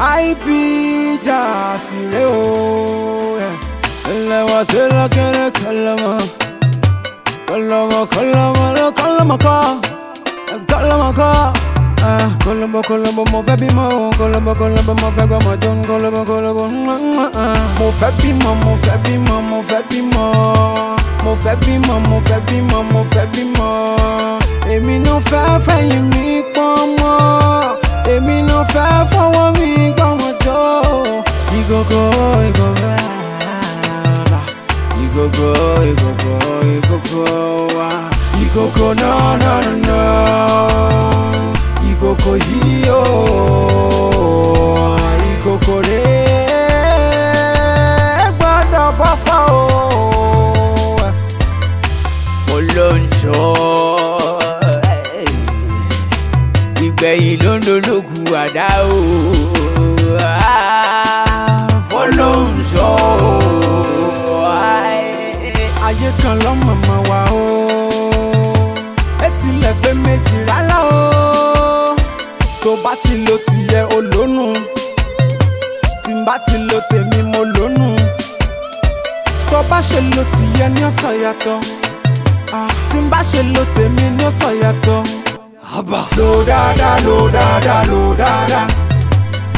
IP Jasire o. Ẹlẹ́wọ̀n tẹ́lẹ̀ kẹ́lẹ́ kẹlẹ́mọ̀ kọlọ́mọ kọlọ́mọ kọlọ́mọ kọ́ kọlọ́mọ kọ́. Kọlọ́mọ kọlọ́mọ mo fẹ́ bímọ o, kọlọ́mọ kọlọ́mọ mo fẹ́ gbọ́mọ jọ, kọlọ́mọ kọlọ́mọ mo fẹ́ bímọ, mo fẹ́ bímọ, mo fẹ́ bímọ, mo fẹ́ bímọ, mo fẹ́ bímọ, mo fẹ́ bímọ. Èmi náà fẹ́ fẹ̀yìn mi pọ́n mọ́, èmi náà fẹ́ fọwọ́ mi gbọ́mọ jọ. Ìgògó ìgògó ìgògó ìgògó ìgògó wa ìgògó náà náà náà ìgògó yìí o, ìgògó rẹ̀ gbọ́dọ̀ bọ́ fọ́ o. Olóńjọ́ ìgbẹ̀yìn ló ń dológun àdá o. Fọlọ́nṣọ́ ayé kan lọ́mọ̀mọ́ wa o, etilẹ̀ pé méjì rárá o. Tó bá ti lo tìyẹ olónù, tí n bá ti lo tèmi mo lónù. Tó bá ṣe lo tìyẹ ní ọ̀sán yàtọ̀, tí n bá ṣe lo tèmi ní ọ̀sán yàtọ̀. Lo dáadáa, lo dáadáa, lo dáadáa,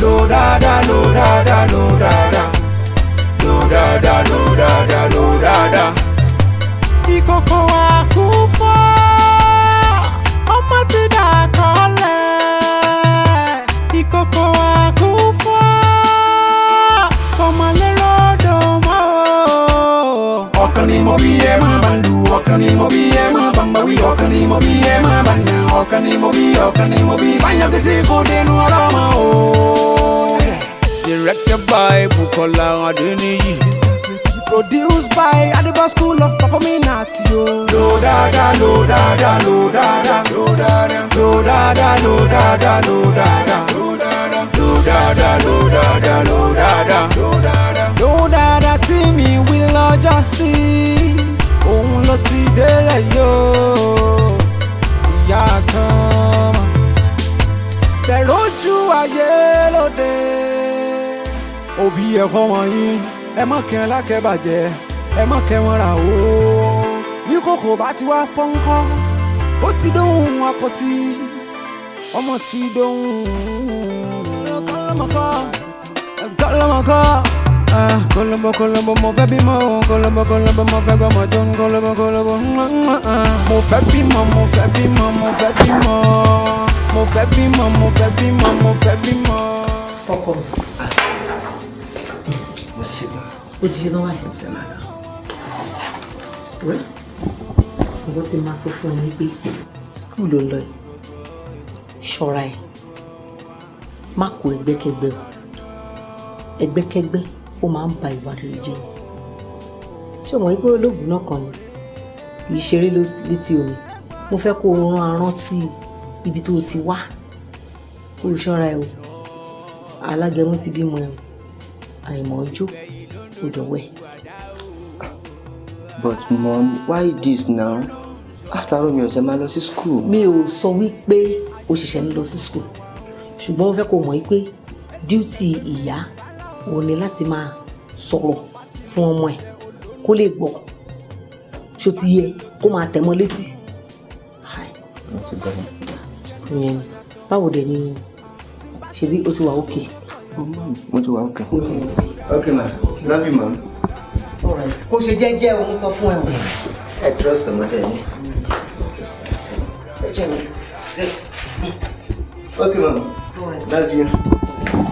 lo dáadáa, lo dáadáa, lo dáadáa, lo dáadáa, lo dáadáa, lo dáadáa. Ìkòkò àkúfọ́ ọmọ ti dà kọ́lẹ̀. Ìkòkò àkúfọ́ kọmọléròdò mọ́ o. Ọ̀kan ni mo bí ẹ máa bá lù, ọ̀kan ni mo bí ẹ máa bá ń bá wí, ọ̀kan ni mo bí ẹ máa bá nà, ọ̀kan ni mo bí, ọ̀kan ni mo bí báyọ̀ kí sí kò dénú ọlọ́mọ o. Directed by Bukola Adeniyi. Produced by Adiba School of Performing Arts. Yo. Lo dada, lo dada, lo dada, lo dada, lo dada, lo dada, lo dada, lo dada, lo dada, lo dada, lo dada, lo dada. Lo dada tí mi wí lọ́jọ́ sí, òun ló ti délẹ̀ yóò. Ìyá kan mọ̀, ṣẹ̀rọ̀jú ayé lóde. Òbí ẹ̀kọ́ wọ̀nyí, ẹ má kẹ́ lákẹ́bàjẹ́, ẹ má kẹ́ wọn rà o. Bí kòkò bá ti wá fọ́nkọ́, ó ti dóhùn akọtí, ọmọ ti dóhùn. Kọ́lọ́mọkọ́ kọ́lọ́mọkọ́ kọlọmọ kọlọmọ mo fẹ́ bímọ o, kọlọmọ kọlọmọ mo fẹ́ gbọ́mọ jọ, kọlọmọ kọlọmọ mo fẹ́ bímọ, mo fẹ́ bímọ, mo fẹ́ bímọ, mo fẹ́ bímọ, mo fẹ́ bímọ, mo fẹ́ bímọ. Ọkọ mi. Mo ti ṣetán. Ó ti ṣe tán báyìí. Mo ti fẹ́ máa lọ. Wẹ́, nǹkan tí máa sọ fún ẹ ni pé school ló ń lọ yìí, ṣọ́ra ẹ̀, má kó ẹgbẹ́kẹ́gbẹ́ o. Ẹgbẹ́kẹ́gbẹ́ ó máa ń ba ìwà rere jẹ́ ni. Ṣé o mọ̀ wípé olóògùn náà kan ni kì í ṣeré létí omi? Mo fẹ́ kó o rán arántí ibi tó o ti wá, kó o ṣọ́ra ẹ o. Alágẹmú ti bímọ ẹ o, àìmọ̀ ọjọ́ ò dọ̀wẹ́. But Mom, why this now? After all, mi ò ṣe máa lọ sí school. Mi ò sọ wípé o ṣẹ̀ṣẹ̀ ń lọ sí school, ṣùgbọ́n mo fẹ́ kó o mọ̀ wípé duty ìyá òun ni láti máa sọ̀rọ̀ fún ọmọ ẹ̀ kó lè gbọ́. Ṣó ti yẹ kó máa tẹ̀ mọ́ létí? Mo ti gbọ́. Ìyẹn ni. Báwo dẹ̀ ni? Ṣebí o ti wà okay? Mo ti wà okay. Okay ma, love you, Mom. Kó ṣe jẹ́jẹ́, òun sọ fún ẹ o. Ẹ trust ọmọdé yìí. Ẹ jẹ́ mi. Sit. Okay, Mom. Love you.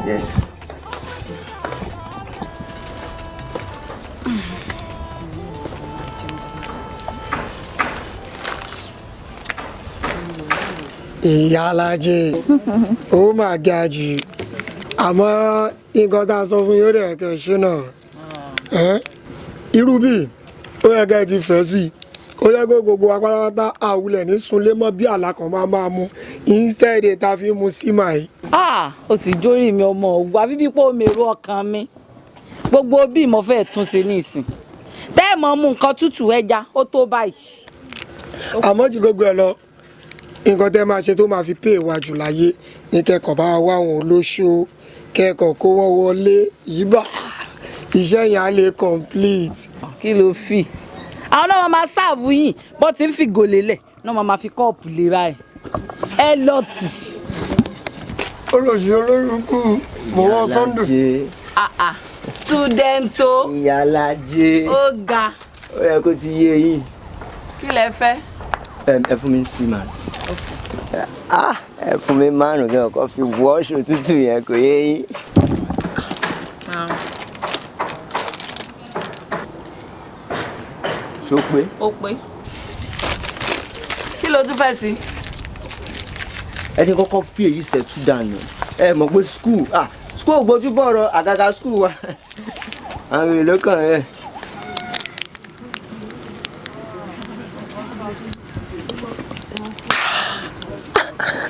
Yes. Ìyálájẹ, ó mà ga jù, àmọ́ nǹkan tá a sọ fún yín, ó dẹ̀ kẹ́ ṣe náà. Ẹ́n, irú bíi ó yẹ kẹ́ ẹ ti fẹ́ sí i, ó yẹ kó gbogbo wa pátápátá àwùlẹ̀ ní sunlé mọ́ bí àlá kan máa máa mú instead tá a fi mu sí màá yìí. Ah, ó sì jórí mi, ọmọ ògùn àbí bí pé omi èrò ọkàn mi gbogbo bí mo fẹ́ tún ṣe ní ìsìn tẹ́ ẹ̀ mọ́ mú nǹkan tútù, ẹja ó tó báyìí. Àmọ́ ju gbogbo ẹ̀ lọ, nǹkan tẹ́ máa ṣe tó máa fi pè wá jù láyé ní kẹ́kọ̀ọ́ bá wá àwọn olóṣó Kẹ́kọ̀ọ́ kó wọ́n wọlé yìí bá iṣẹ́ yẹn á lè complete. Kí ló fi àwọn náà máa ṣáàbù yìí bó ti ń fi gòlè lẹ̀ náà máa fi kọ́ọ̀pù lé báyìí ẹ lọ tì. Olóṣì olórúkú mo wọ́n Sunday. Ah ah, student o. Ìyálájé. Ó ga. Ó yẹ kó ti yé yín. Kí lẹ fẹ́? Ẹ fún mi sí màá. Ah, ẹ fún mi márùn kí ọkọ fi wọ́ọ̀ṣì òtútù yẹn, kò yé yín. Ṣó pé? Ó pé. Kí ló tún fẹ́ sí? Ẹ ti kọ́kọ́ fi èyí ṣẹ̀tú dànù. Ẹ mọ̀ pé school, ah, school ò gbójú bọ̀rọ̀ àgàgà school wa. Àwọn èrè ló kàn ẹ́.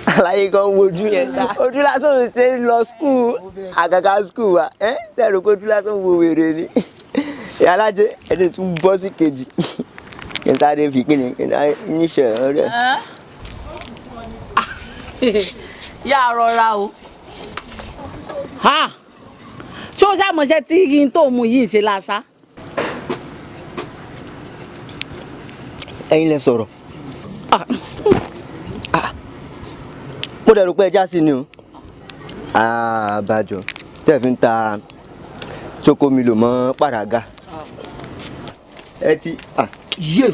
Àlàyé kan wojú yẹn ṣá. Ojú lásán ò ṣe é lọ school àgàgà school wa. Ẹ ṣe rò pé ojú lásán wo wèrè ni. Ìyálájé, ẹ ti tún bọ́ sí kejì. Kí n sáré fi kíni, kí n sáré níṣẹ́ ọ̀rẹ́. Yá a rọra o. Ṣé o ṣàmọ̀ṣẹ́ tí kí n tó mu yìí ṣe láṣá? Ẹ̀yin lẹ sọ̀rọ̀. Mo dẹ̀ rò pé ẹja sí ni o. Àbájọ tẹ́ fi ń ta chokomilo mọ́ pàràgà. Ẹ ti yé.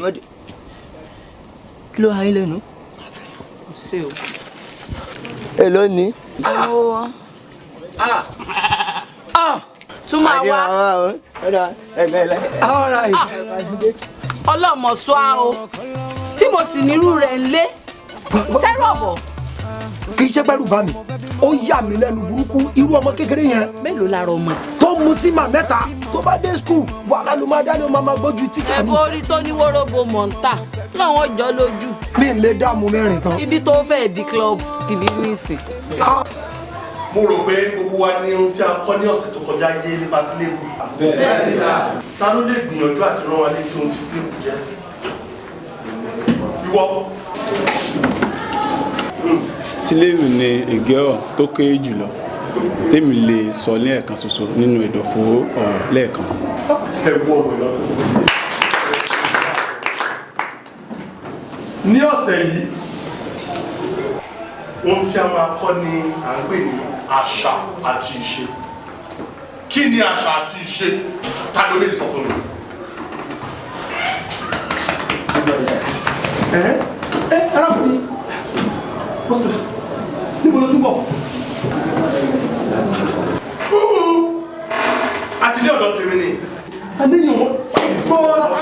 Kí ló ha yín lẹ́nu? Kò sí o. Èló ni? Tún máa wá. Ọlọ́mọ sọ á o. Tí mo sì nírú rẹ̀ ń lé. Sẹ́rù ọ̀bọ̀. Kì í ṣe pẹ́rù bá mi, ó yà mí lẹ́nu burúkú irú ọmọ kékeré yẹn. Mélòó lára ọmọ? Tó mu sí màá mẹ́ta, tó bá dé skul, wàhálà ló máa dání, ó máa gbójú tíjà ni. Ẹ̀bùn orí tó ní wóróbo mọ̀ ń tà, láwọn jọ lójú. Mi ò lè dààmú mẹ́rin tán. Ibi tó fẹ́ di club kìíní nísìn. Mo rò pé gbogbo wa ní ohun tí a kọ́ ní ọ̀sẹ̀ tó kọjá yé nípa sílébù. Bẹ́ẹ̀ni sà. Ta ló lè gbìyànjú àti rán wa létí ohun tí sílébù jẹ́? Ìwọ. Sílébù ni ègé ọ̀rọ̀ tó kéré jùlọ tèmi lè sọ ní ẹ̀kan ṣoṣo nínú ẹ̀dọ̀fóró ọ̀rọ̀ lẹ́ẹ̀kan. Ẹ wú ọmọ ìlọ́dún. Ní ọ̀sẹ̀ yìí, ohun tí a máa kọ́ ni à ń pè ní àṣà àti ìṣe. Kí ni àṣà àti ìṣe? Ta ló lè sọ fún mi? Ẹ arákùnrin, níbo ló túbọ̀? Àti ilé ọ̀dọ́ tèmi ni. A ní ìyọ̀mọ́. Bọ́ọ̀sì!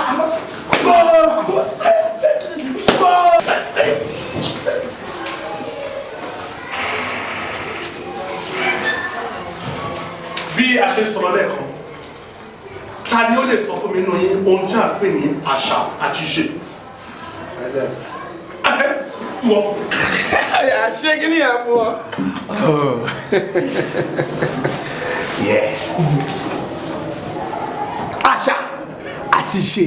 Bọ́ọ̀sì! Bọ́ọ̀sì! Bí a ṣe sọ̀rọ̀ lẹ́ẹ̀kan, ta ni ó lè sọ fún mi nínú yín ohun tí a ń pè ní àṣà àti ìṣe? Wọ́n. Ṣé kí ni ẹ̀ fún ọ? Àṣà àti ìṣe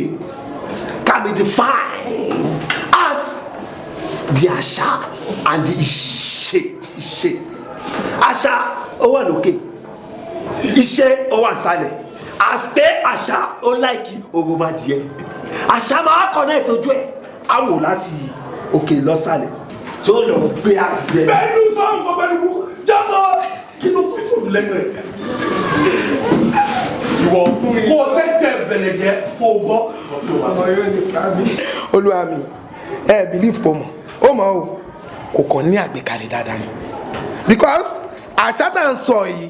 can be defined as the àṣà and the ìṣe. Ìṣe. Àṣà ó wà lókè, ìṣe ó wà sálẹ̀. Àṣpé àṣà ó láìkí òròmọdìẹ. Àṣà máa connect ojú ẹ̀, á wò láti òkè lọ́sàlẹ̀ tó lọ gbé adìẹ. Bẹ́ẹ̀ni sọ nǹkan bẹ́ẹ̀ni burúkú jábọ̀ kí ló fún fòlù lẹ́nu ẹ̀. Ìwọ kó o tẹ́tí ẹ̀ bẹ̀lẹ̀ jẹ́ kó o gbọ́. Ọmọ yóò ní pa mí. Olúwa mi, ẹ believe pọ̀ mọ́, ó mọ̀ o, kò kàn ní àgbékalẹ̀ dáadáa ni. Because àṣà tá à ń sọ yìí,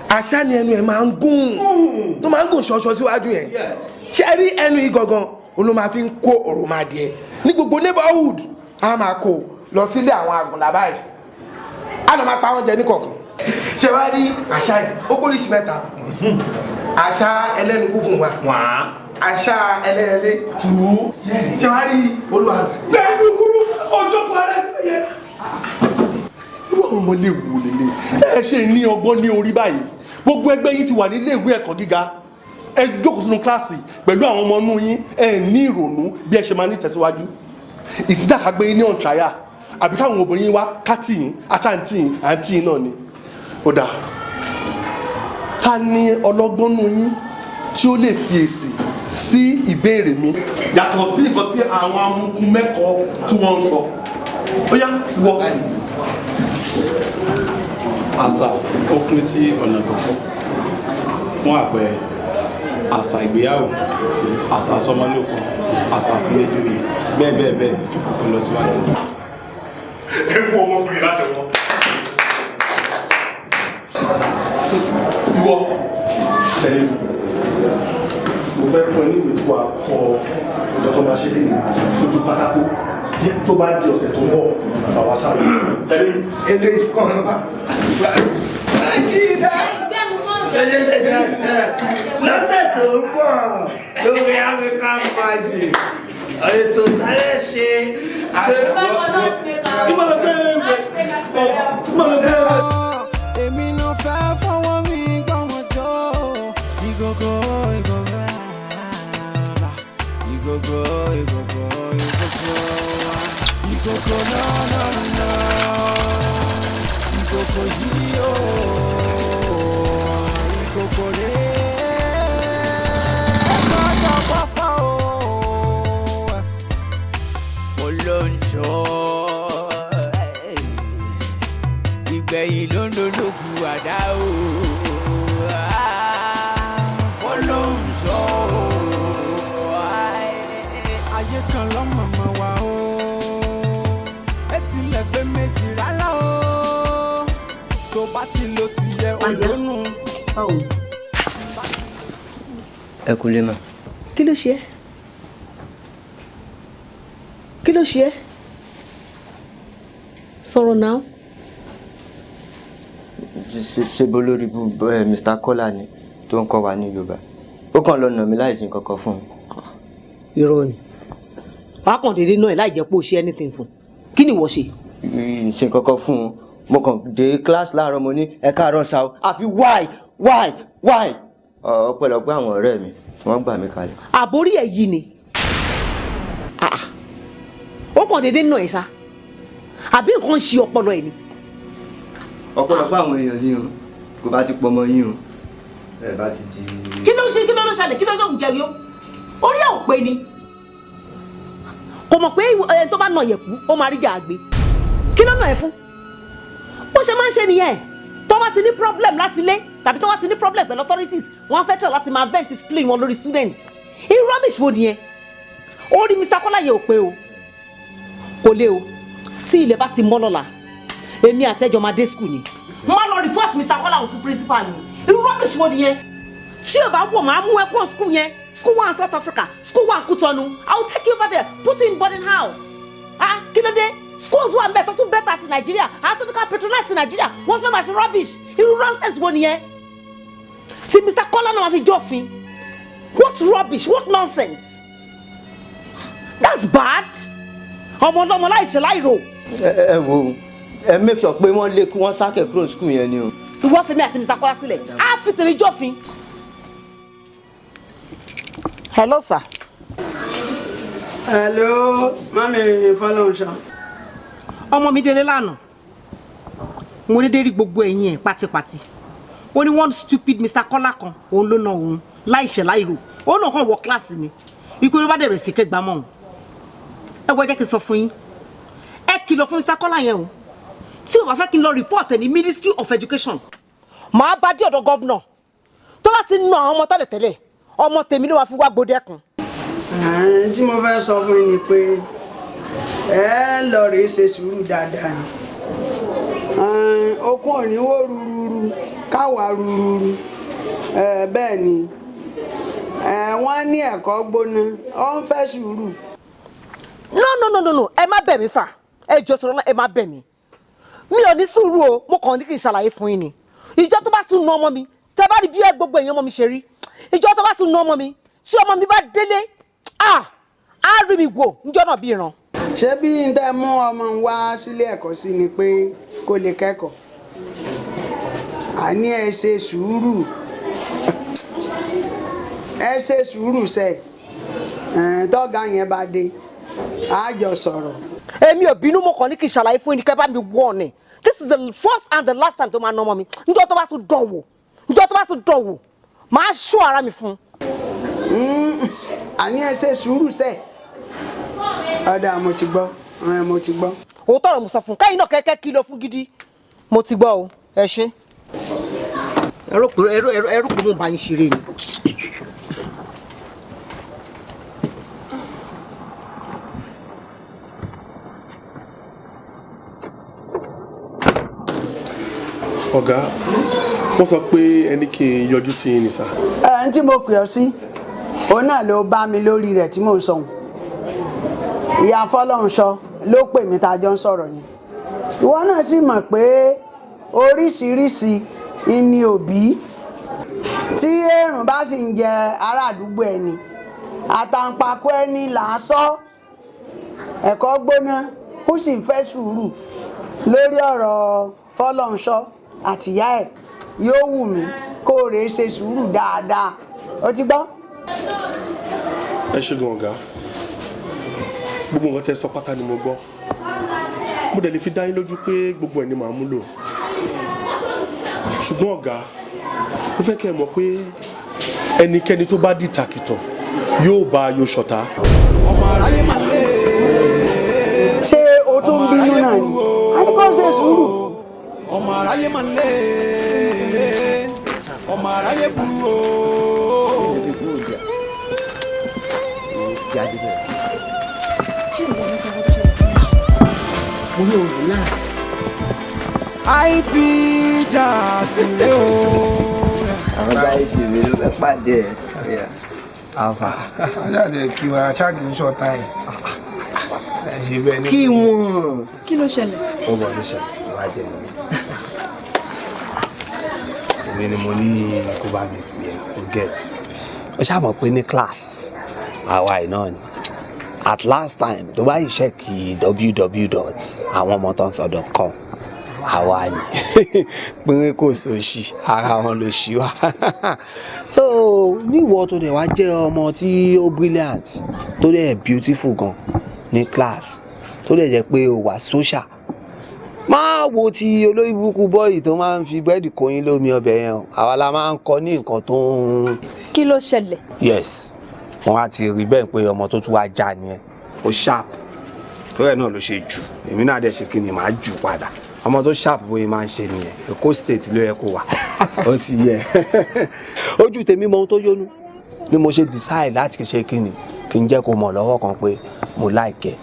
àṣà ni ẹnu ẹ̀ máa ń gùn, tó máa ń gùn ṣọṣọ síwájú yẹn. Ṣé rí ẹnu yìí gangan, òun ló máa fi ń kó òròmọdìẹ. Ní gbogbo neighborhood, a máa kó lọ sílé àwọn àgùnlá báyìí, a lọ máa pa wọ́n jẹ ní kọ̀ọ̀kan. Ṣé wàá rí àṣà yìí, ó pólíṣì mẹ́ta. Àṣà ẹlẹ́nu gúngùn wa, àṣà ẹlẹ́yẹlé tù ú. Ṣé wàá rí olúwa. Bẹ́ẹ̀ni kúrú ọjọ́ kan ara ẹsẹ̀ yẹn. Irú àwọn ọmọ ilé ìwò lélẹ̀ ẹ ṣe ní ọgbọ́n ní orí báyìí. Gbogbo ẹgbẹ́ yín ti wà nílé ìwé ẹ̀kọ́ gíga. Ẹ jókòó sínú kíláàsì pẹ̀lú àwọn ọmọ inú yín, ẹ ní ìrònú bí ẹ ṣe máa ní ìtẹ̀síwájú. Ìsídàkágbé yín ní ọ̀ntrayà àbí káwọn obìnrin wá kátì yín àtàǹtì yín àǹtí yín náà ni. Ó dáa, Ta ni ọlọ́gbọ́n nù yín tí ó lè fi èsì sí ìbéèrè mi yàtọ̀ sí nǹkan tí àwọn amukun mẹ́kọ̀ọ́ tí wọ́n ń sọ? Ó yá, ìwọ. Àṣà ó pín sí ọ̀nà tó pọ̀. Fún àpẹẹrẹ, àṣà ìgbéyàwó, àṣà sọmọlórúkọ, àṣà fúnlẹ́jọ́yè, bẹ́ẹ̀ bẹ́ẹ̀ bẹ́ẹ̀ ó lọ síwájú. Ẹ fún ọmọkùnrin láti wọ. Ìwọ, tẹ̀lé mi. Mo fẹ́ fún ẹ ní ìwé tí wàá kọ ọjọ́ tó máa ṣe lè sójú pátákó tó bá di ọ̀sẹ̀ tó ń bọ̀, bàbá sáré tẹ̀lé mi. Eléyìí kọ́ ọ̀nà bá. Jídá ṣẹṣẹṣẹṣẹ lọ́sẹ̀ tó ń bọ̀ lórí African Magic, ètò tálẹ̀ ṣe. Èmi náà fẹ́ fọwọ́ mi gbọ́mọ jọ ìgògó ìgògó ìgògó ìgògó ìgògó ìgògó náà náà náà ìgògó yìí ó ìgògó rèé gbọ́dọ̀ pọ́fọ́ o olóńjọ́ ìgbẹ̀yìn ló ń dolóku àdá o olóńjọ́ ayé kan lọ́mọ̀mọ́ wa o etilẹ̀ pé méjì rárá o tó bá ti lo tiẹ̀ olónú. Ẹ kú lé mà. Kí ló ṣe ẹ́? Kí ló ṣe ẹ́? Sọ̀rọ̀ náà. Ṣe bó lórí bú ẹ Mr. Kọ́lá ni tó ń kọ́ wa ní Yorùbá, ó kàn lọ nà mí láìsí kankan fún un. Irọ́ ni, wàá kàn déédéé náà ẹ̀ láì jẹ́ pé o ṣe anything fún un. Kí ni ìwọ ṣe? Ṣe kankan fún un. Mo kàn dé class láàárọ̀, mo ní ẹ káàárọ̀ sá o, àfi why why why. Ọpẹ́lọpẹ́ àwọn ọ̀rẹ́ mi tí wọ́n gbà mí kalẹ̀. Àbórí ẹ̀ yìí ni. Ah, ah. Ó kàn déédéé náà ẹ̀ ṣá, àbí nǹkan ń ṣe ọpọlọ ẹ̀ ni? Ọpẹ́lọpẹ́ àwọn èèyàn ni o, kò bá ti pọmọ yín o, ẹ bá ti di. Kí ló ń ṣe? Kí ló ń ṣẹlẹ̀? Kí ló ń jẹ yó? Orí ẹ̀ ò pé ni. Kò mọ̀ pé ẹni tó bá nà yẹ̀kú ó máa rí jà àgbé. Kí ló nà ẹ́ fún? Bó ṣe máa ń ṣe nìyẹn. Tó bá ti ní problem láti ilé tàbí tó bá ti ní problem pẹ̀lú authorities, wọ́n á fẹ́ tẹ̀ láti máa vent spleen wọn lórí students. Irú rubbish wo nìyẹn? Orí Mr. Kọ́lá yẹn ò pé o. Kò lé o. Tí ilẹ̀ bá ti mọ́ lọ́la, èmi àtẹ́jọ́ máa dé school ni. Mo máa lọ report Mr. Kọ́lá òun fún principal ni. Irú rubbish wo nìyẹn? Tí o bá wọ̀, máa mú ẹ kúrò school yẹn. School one South Africa, school one Kútọ́nù. I will take you over there, put you in boarding house. Ah, kí ló dé? Schools wà mbẹ tó tún better ti Nàìjíríà. Àtúntò patronize ti Nàìjíríà, wọ́n fẹ́ máa ṣe rubbish. Irú nonsense wo nìyẹn tí Mr. Kọ́lá náà máa fi jófin? What rubbish, what nonsense! That's bad. Ọmọ ọlọ́mọ láìṣe láìrò. Ẹ wo, ẹ make sure pé wọ́n lé kí wọ́n sákẹ̀ kúrò school yẹn ni o. Ìwọ fi mi àti Mr. Kọ́lá sílẹ̀, á fi tèmi jófin. Hello, sir. Hello, mummy Fọlọ́runṣọ́. Ọmọ mi délé lánàá, mo dédé rí gbogbo ẹ̀yìn ẹ̀ pátípátí. Ó ní one stupid Mr. Kọ́lá kan òun ló na òun láìṣẹ̀ láìrò. Ó náà kàn wọ kíláàsì ni ikú ló bá dẹ̀rẹ̀ sí kẹgbà mọ́ òun. Ẹ wọ, jẹ́ kí n sọ fún yín, ẹ kìlọ̀ fún Mr. Kọ́lá yẹn o. Tí o bá fẹ́ kí n lọ report ẹ̀ ní Ministry of Education, màá bá dé ọ̀dọ̀ governor. Tó bá ti na àwọn ọmọ tẹ́lẹ̀ tẹ́lẹ̀, ọmọ tèmi ló máa fi wá gbódẹ́kun. Ẹ̀ẹ́n, tí mo fẹ́ sọ fún yín ni pé ẹ lọ rèé ṣe sùúrù dáadáa ni. Ẹ̀ẹ́n, okun ò ní wó rúrúrú káwa rúrúrú. Ẹ̀ẹ́, bẹ́ẹ̀ ni. Ẹ̀ẹ́, wọ́n ní ẹ̀kọ́ gbóná, ó ń fẹ́ sùúrù. No, no, no, no, no, ẹ má bẹ̀ mí sà. Ẹ jọ̀ọ́, tó lọ́nà, ẹ má bẹ̀ mí. Mi ò ní sùúrù o. Mo kàn ní kí n ṣàlàyé fún yín ni. Ìjọ tó bá tún nu ọmọ mi, tẹ bá rí bí ẹ gbogbo èèyàn ọmọ mi ṣe rí, ìjọ tó bá tún nu ọmọ mi, tí ọmọ mi bá délé, ah, á rí mi wò níjọ́ náà bí ìran. Ṣé bí n tẹ́ mú ọmọ ń wá sílé ẹ̀kọ́ sí ni pé kó lè kẹ́kọ̀ọ́? Àní ẹ ṣe sùúrù, ẹ ṣe sùúrù sẹ́ ẹ̀, tọ́gà yẹn bá dé, á jọ sọ̀rọ̀. Èmi ò bínú. Mo kàn ní kí n ṣàlàyé fún yín ní kẹ́ bá mi wọ̀ ni. This is the first and the last time tó máa ná ọmọ mi. Níjọ́ tó bá tún dán wò, Njọ́ tó bá tún dọ̀wò, màá ṣó ara mi fún un. Àní ẹ ṣe sùúrù sẹ. Ọ̀dà, mo ti gbọ́, mo ti gbọ́. Òótọ́ ọ̀rọ̀ mo sọ fún un, káyìn náà kẹ́kẹ́ kìlọ̀ fún gidi. Mo ti gbọ́ o, ẹ ṣé. Ẹ rò pé mo bá yín ṣeré ni. Ọ̀gá, wọ́n sọ pé ẹni kí n yọjú sí yín ni sà. Ẹ ń tí mo pè ọ́ sí, òun náà ló bá mi lórí rẹ̀ tí mò ń sọ̀hún. Ìyá Fọlọ́runṣọ ló pè mí tá a jọ ń sọ̀rọ̀ yẹn. Ìwọ náà sì mọ̀ pé oríṣiríṣi ni òbí tí èrùn bá sì ń jẹ ará àdúgbò ẹni, àtàǹpàkò ẹni là á sọ. Ẹ̀kọ́ gbóná ó sì ń fẹ́ sùúrù lórí ọ̀rọ̀ Fọlọ́runṣọ àtìyá ẹ̀. Yóò wù mí kó o rèé ṣe sùúrù dáadáa, ó ti gbọ́. Ẹ ṣe gan ọ̀gá, gbogbo nǹkan tẹ́ sọ pátá ni mo gbọ́. Mo dẹ̀ lè fi dá yín lójú pé gbogbo ẹ̀ ni màá múlò. Ṣùgbọ́n ọ̀gá, mo fẹ́ kẹ́ ẹ mọ̀ pé ẹnikẹ́ni tó bá dìtàkìtàn yóò bá a yóò ṣọ̀tá. Ọmọ aráyé máa lé. Ṣé o tún ń bínú náà ni? A ní kó ṣe sùúrù. Ọmọ aráyé máa lé, ọmọ aráyé burú o. Mo ní o relax. IP Jazz rè o. Àwọn guys mi ló fẹ́ pàdé ẹ̀. Alpha. Ajáde kí wa ṣáàkì ń ṣọ̀tá ẹ̀. Kí wọ́n. Kí ló ṣẹlẹ̀? Ó bọ̀ ló ṣẹlẹ̀, wá jẹ ní. Èmi ni mo ní kó bá mi pè é, kó get. Ó ṣáà mọ̀ pé ní class, àwa ẹ̀ náà ni. At last time, tó bá yìí check www.awomotonso.com, àwa ni. Pínrín kò sóṣì, ara wọn ló ṣì wá. So, níwọ tó dẹ̀ wá jẹ́ ọmọ tí ó brilliant, tó dẹ̀ beautiful gan ní class, tó dẹ̀ jẹ́ pé o wà social, máa wo ti olórí burúkú bọ́ọ̀lì tó máa ń fi búrẹ́dì kóyin lómi ọbẹ̀ yẹn o. Àwa la máa ń kọ ní nǹkan tó ń. Kí ló ṣẹlẹ̀? Yes, wọn á ti rí bẹ́ẹ̀ pé ọmọ tó tún wá já ni ẹ, ó sharp, tó rẹ̀ náà ló ṣe jù. Èmi náà dẹ̀ ṣe kí ni, màá jù padà. Ọmọ tó sharp bóyá máa ń ṣe nìyẹn. Èkó State ló yẹ kó wà, ó ti yẹ. Ojú tèmi mọ ohun tó yónú ni mo ṣe decide láti ṣe kí ni, kí n jẹ́ kó mọ̀ lọ́wọ́ kan pé mo like ẹ.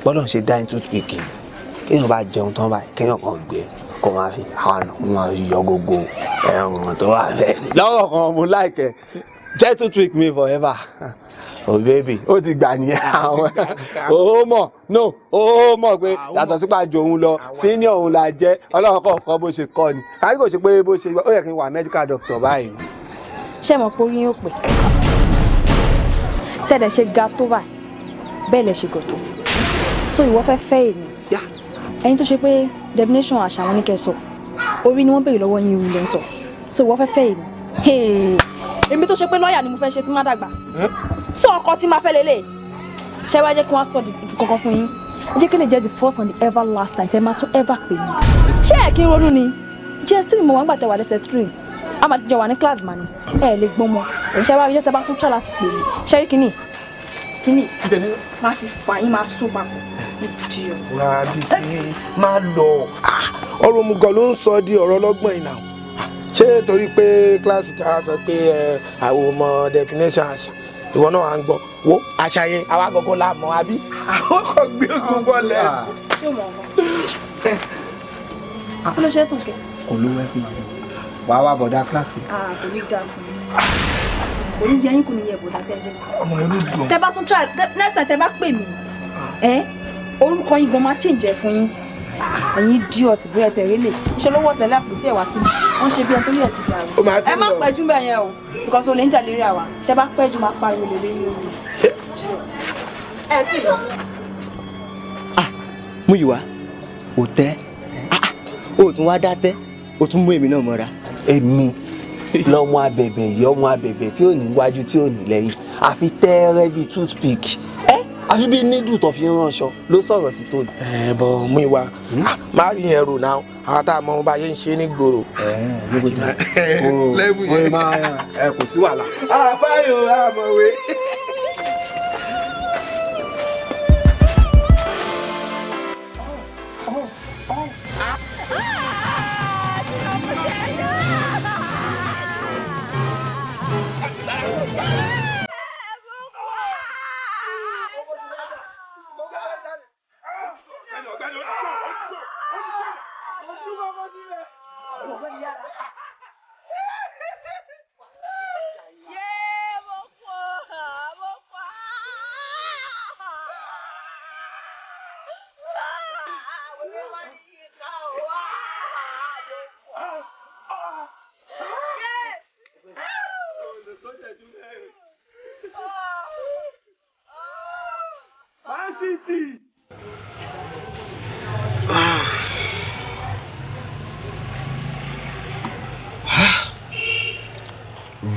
Gbọ́dọ̀ ṣe dine toothpick, kéèyàn bá jẹun tán báyìí, kéèyàn kan gbé kó máa fi àwọn àna kó máa fi yọ gbogbo ẹ̀wọ̀n tó wà bẹ́ẹ̀ lọ́wọ́ kan. Mo like ẹ, jẹ́ toothpick me forever. Oh baby, ó ti gbà nìyẹn. Àwọn ó mọ̀, no, ó mọ̀ pé yàtọ̀ sípa jò òun lọ, senior òun la jẹ́. Ọlọ́run kọ̀ọ̀kan bó ṣe kọ́ ni àbí kò ṣe pé bó ṣe ó yẹ kí n wà medical doctor báyìí. Ṣé mo pé orí yóò pè tẹ́lẹ̀ ṣe ga tó báyìí, bẹ́ẹ̀ lẹ ṣe gọ̀ tó? So ìwọ fẹ́ fẹ́ èmi, ẹni tó ṣe pé definition àṣà wọn ní kẹ́ sọ, orí ni wọ́n béèrè lọ́wọ́ yín, irun lẹ́ ń sọ. So ìwọ fẹ́ fẹ́ èmi, èmi tó ṣe pé lọ́ọ̀yà ni mo fẹ́ ṣe tí má dàgbà, so ọkọ tí máa fẹ́ lélẹ̀? Ṣé wàá jẹ́ kí wọ́n sọ di kankan fún yín? Jẹ́ kí lè jẹ́ the first and the ever last time tẹ́ máa tún ever pè mí. Ṣé ẹ̀ kí n ronú ni? JS3 mo wà ń gbà tẹ́ wà lẹ́sẹ̀ 3, a máa ti jọ wà ní class mà ní ẹ lè gbọ́n mọ́. Ṣé wàá jẹ́ tẹ́ bá tún try láti pè mí, ṣé rí kíní kíní máa fi fà yín, máa sún papọ̀. Idiot. Wà á bí sí máa lọ. Ọ̀rọ̀ òmùgọ̀ ló ń sọ di ọ̀rọ̀ ọlọ́gbọ́n ìnà. Ṣé torí pé kíláàsì tí a sọ pé àwọn ọmọ definition àṣà, ìwọ náà à ń gbọ́ wo àṣà yẹn, àwa gọ́gọ́ la mọ̀, àbí àwọn kò gbé ogun bọ́ọ̀lẹ̀. Ṣé o mọ̀ nǹkan? Kí ló ṣe é tún kẹ? Kò lówó ẹ fún wa, wàá wá bọ̀dá kíláàsì. Kò ní dáa fún mi, kò ní yẹ yín, kò ní yẹ bọ̀dá tẹ́ jẹ́. Ọmọ irú gan. Tẹ́ bá tún try next time, tẹ́ bá pè mí, ẹ orúkọ yín gan máa change ẹ fún yín. Ẹ̀yin idiot, bóyá tẹ̀ rí lè ṣe lówó tẹ̀lé àpótí ẹ̀ wá sí mi, wọ́n ṣe bí ẹni tó yẹ ti dàrú. Ẹ má pẹ́jú bẹ́ẹ̀ yẹn o, because olè ń jà lérí àwa. Tẹ́ bá pẹ́jú, máa pariwo lè léyìn orí. Ẹ tí ì lọ. Múyìwá ò tẹ́ ó tún wá dá tẹ́, ó tún mú èmi náà mọ́ra. Èmi lọmọ abẹ̀bẹ̀ yìí, ọmọ abẹ̀bẹ̀ tí ò ní wájú, tí ò ní lẹ́yìn, àfi tẹ́ẹ́rẹ́ bíi toothpick ẹ. Àfi bí nídùú tó fi ń ránṣọ ló sọ̀rọ̀ sí tóbi. Ẹ bọ mú ìwà má rí yẹn rò náà, àwọn tá a mọ bá yẹn ń ṣe ní gbòòrò. Lẹ́bù yẹn ẹ kò sí wàhálà. Àfáyò àmọ̀wé.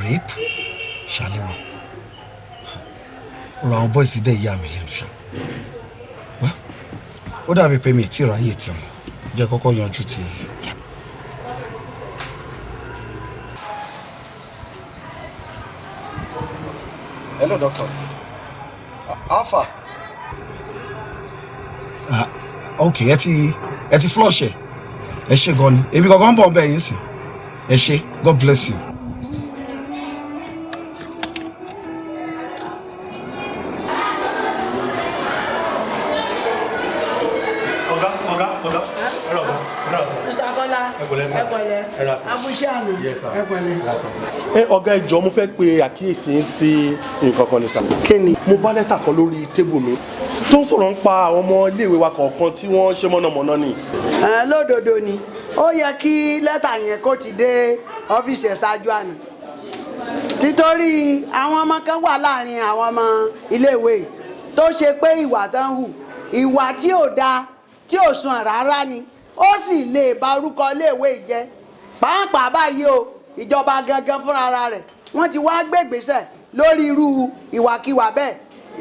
Rape? Ṣàlẹ́wà. Ọ̀rọ̀ àwọn boys dẹ̀ yà mí lẹ́nu ṣá. Well, ó dàbí pé mi ì tí ì ráyè tí wọn. Jẹ́ kọ́kọ́ yanjú ti. Hello, doctor. Alpha. Ah, okay, ẹ ti flush ẹ. Ẹ ṣé gan ni. Èmi gangan ń bọ̀ ń bẹ̀ yín sìn. Ẹ ṣé. God bless you. Ọ̀gá, ọ̀gá, ọ̀gá, ẹ rà ọ̀gá, ẹ rà ọ̀gá. Mr. Kọ́lá. Ẹ pẹ̀lẹ́ sir. Ẹ pẹ̀lẹ́. Ẹ rà sir. Abúṣe àná. Yes, sir. Ẹ pẹ̀lẹ́. Ẹ ọ̀gá, ẹ jọ̀ọ́, mo fẹ́ pe àkíyèsí yín sí nǹkan kan ní sà. Kí ni? Mo bá lẹ́tà kan lórí tébù mi tó ń sọ̀rọ̀ ń pa àwọn ọmọ iléèwé wa kọ̀ọ̀kan tí wọ́n ṣe mọ̀nàmọ́ná ni. Ẹ lódodo ni, ó yẹ kí lẹ́tà yẹn kó ti dé ọ́fíìsì ẹ̀ ṣáájú àná, títorí àwọn ọmọ kan wà láàrin àwọn ọmọ iléèwé yìí tó ṣe pé ìwà tó ń hù, ìwà tí ò dáa, tí ò sùn rárá ni, ó sì lè ba orúkọ iléèwé yìí jẹ́ pàápàá. Báyìí o, ìjọba gangan fúnra rẹ̀, wọ́n ti wá gbégbèsè lórí irú ìwàkiwà bẹ́ẹ̀.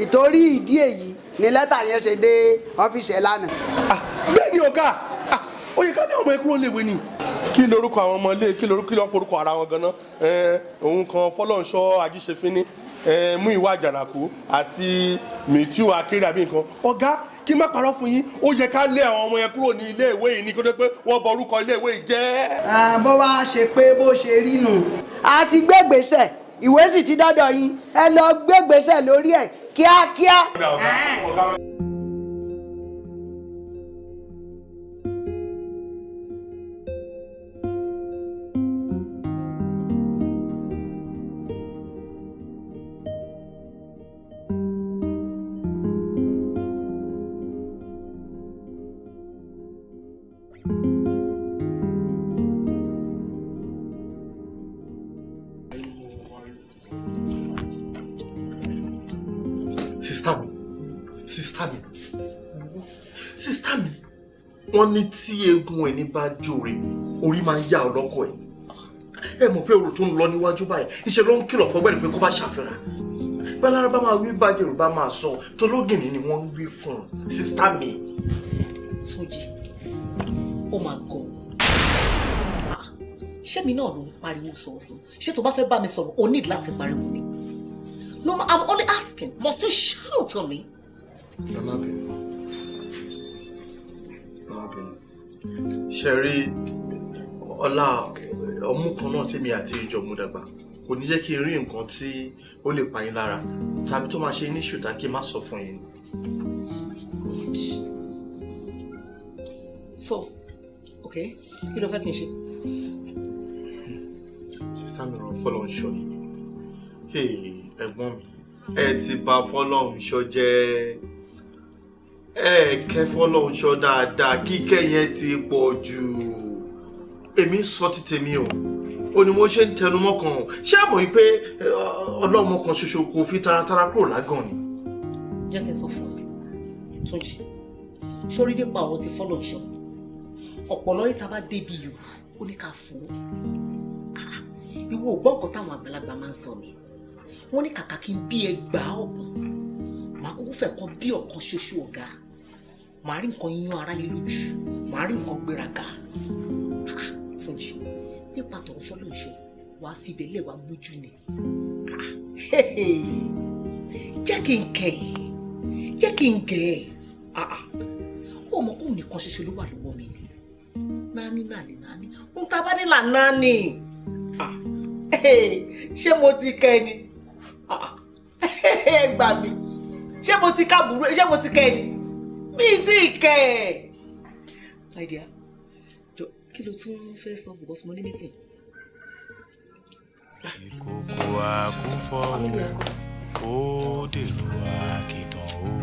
Ìtorí ìdí èyí ni lẹ́tà yẹn ṣe dé ọ́fíìsì ẹ̀ lánàá. Bẹ́ẹ̀ ni ọ̀gá. Ah, ó yẹ ká ní ọmọ ẹ kúrò léwe ni. Kí lorúkọ àwọn ọmọ ilé, kí lorúkọ, kí ló ń porúkọ ara wọn ganan? Òun kan Fọlọ́nṣọ́ Ajíṣefínní, Múyìwá Àjànàkú àti Mìtíù Akéré àbí nǹkan. Ọ̀gá, kí má parọ́ fún yín, ó yẹ ká lé àwọn ọmọ yẹn kúrò ní ilé ìwé yìí ní kó tó pé wọ́n bọ orúkọ ilé ìwé yìí jẹ́. Bó wá ṣe pé bó ṣe rí nù, a ti gbégbèsè, ìwé sì ti dọ́dọ̀ yín, ẹ lọ gbégbèsè lórí ẹ̀ kíákíá. Sister mi, sister mi, sister mi, wọ́n ní tí eegun ẹni bá jòrè, orí máa ń yá ọlọ́kọ̀ ẹ̀. Ẹ mọ̀ pé ọ̀rọ̀ tó ń lọ níwájú báyìí, ìṣe ló ń kìlọ̀ fọ́gbẹ́ni pé kó bá ṣàfihàn bálára bá máa wí, bàjẹ́ bá máa sọ tológìnní ni wọ́n ń wí fún un, sister mi. Túnjí, ó máa gọ̀ ọ́. Ṣé mi náà ló ń pariwo sọ̀rọ̀ fún? Ṣé tó bá fẹ́ bá mi sọ̀rọ̀, o need láti pariwo ni? No, I'm only asking, must you shout on me? Ẹ má bínú, ẹ má bínú. Ṣe rí ọlá ọmú kan náà tèmi àti ìjọ mú dàgbà, kò ní jẹ́ kí n rí nǹkan tí ó lè pa yín lára tàbí tó máa ṣe ní ṣùtá kí n má sọ fún yín. Good. So, okay, kí ló fẹ́ kí n ṣe? Sister mi, ràn Fọlọ́runṣọ́ yìí. Ẹ̀gbọ́n mi, ẹ ti bà Fọlọ́runṣọ́ jẹ́. Ẹ kẹ́ Fọlọ́runṣọ́ dáadáa, kíkẹ́ yẹn ti pọ̀ jù. Èmi ń sọ ti tèmi o, ó ní mo ṣe ń tẹnu mọ́ kan. Ṣé àmọ́ yìí pé ọlọ́mọ kan ṣoṣo kò fi taratara kúrò lágàn ni. Jẹ́ kí n sọ fún ẹ, Túnjí, sórí nípa ọ̀rọ̀ ti Fọlọ́runṣọ́, ọ̀pọ̀lọ́ yìí tá a bá débi ìrù, ó ní ká fò ó. Ìwọ ò gbọ́ nǹkan táwọn àgbàlagbà máa ń sọ ni. Wọ́n ní kàkà kí n bí ẹgbàá ọ̀gùn, Màá kúkú fẹ́ kan bí ọ̀kan ṣoṣo ọ̀gá. Màá rí nǹkan yún aráyé lójú, màá rí nǹkan gbéraga. Túnjí, nípa tọ̀rọ̀ Fọlọ́runṣọ́, wàá fi ibẹ̀ lẹ̀ wá mójú ni. Jẹ́ kí n kẹ̀ ẹ́, jẹ́ kí n gẹ̀ ẹ́. Ó mọ̀ kóun nìkan ṣoṣo ló wà lọ́wọ́ mi ni. Náání náání náání, ohun tá a bá nílà náání. Ṣé mo ti kẹ́ ni? Ẹ gbà mí. Ṣé mo ti kábùrú? Ṣé mo ti kẹ́ ni? Mi ti kẹ́ ẹ̀. My dear, jọ kí ló tún fẹ́ sọ because mo ní meeting. Ìkòkò àkúfọ̀ ó dèrò àkìtàn o.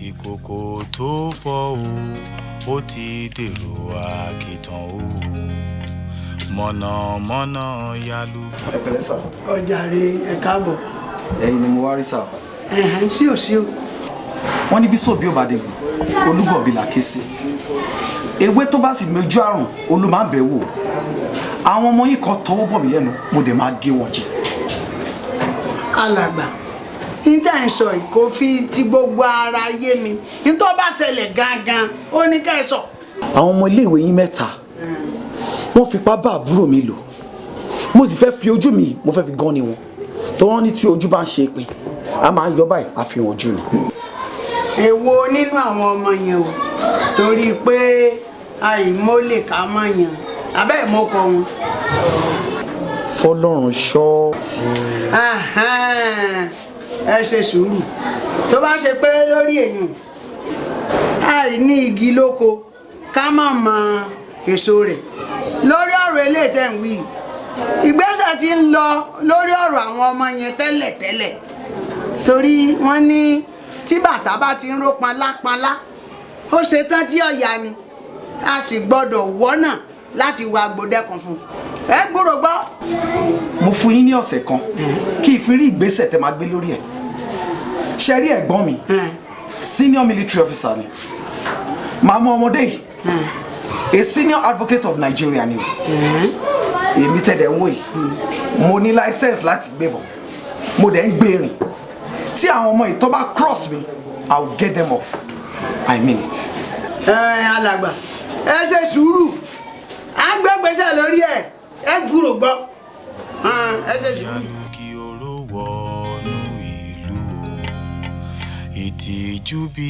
Ìkòkò tó fọ́ o, ó ti dèrò àkìtàn o. Mọ̀nàmọ́ná yálùkì. Ẹ pẹ̀lẹ́ sà. Ọjàre, ẹ káàbọ̀. Ẹ̀yin ni mo wá rí sà. Ẹ̀hẹ̀n, sí ò sí o. Wọ́n ní bí sòbí ò bá dẹ̀gùn, olúbọ̀bí là ké sí. Ewé tó bá sì mojú àrùn, olú máa ń bẹ̀ wò. Àwọn ọmọ yìí kan tọwọ́ bọ̀ mí lẹ́nu, mo dẹ̀ máa gé wọn jẹ. Alàgbà, níta ń sọ yìí kò fi ti gbogbo ara yé mi. Nítorí bá ṣẹlẹ̀ gangan, ó ní ká ẹ sọ. Àwọn ọmọ iléèwé yín mẹ́ta, wọ́n fipá bá àbúrò mi lò. Mo sì fẹ́ fi ojú mi, mo fẹ́ fi gan ni wọn. Tó wọ́n ní tí ojú bá ń ṣe pin, a máa ń yọ báyìí, àfihàn ojú ni. Èwo nínú àwọn ọmọ yẹn o, torí pé àìmọ́lè ká mọ̀ yẹn, abẹ́ ìmọ̀kọ wọn. Fọlọ́run ṣọ́ ti. Ẹ ṣe sùúrù, tó bá ṣe pé lórí èèyàn àìní igi lóko ká má mọ èso rẹ̀ lórí ọ̀rọ̀ eléyìí tẹ̀ ń wí, ìgbésẹ̀ tí ń lọ lórí ọ̀rọ̀ àwọn ọmọ yẹn tẹ́lẹ̀tẹ́lẹ̀, torí wọ́n ní tí bàtà bá ti ń ró panlápanlá ó ṣe tán tí ọ̀yà ni, a sì gbọ́dọ̀ wọ́nà láti wá gbòdẹ́kan fún un. Ẹ gbúrò gbọ́. Mo fún yín ní ọ̀sẹ̀ kan kí n fi rí ìgbésẹ̀ tẹ́ máa gbé lórí ẹ̀. Ṣe rí ẹ̀gbọ́n mi, senior military officer ni. Màmá ọmọdé yìí, a senior advocate of Nigeria ni o. Èmi tẹ̀lé ń wò yìí, mo ní license láti gbé bọ̀, mo dẹ̀ ń gbé rìn. Tí àwọn ọmọ yìí tó bá cross me, I will get them off. I mean it. Ẹ alàgbà, ẹ ṣe sùúrù, à ń gbẹ́gbẹ́sẹ̀ lórí ẹ̀, ẹ gbúrò gbọ́, ẹ ṣe sùúrù. Yálùkì oró wọnú ìlú o, ìtìjú bí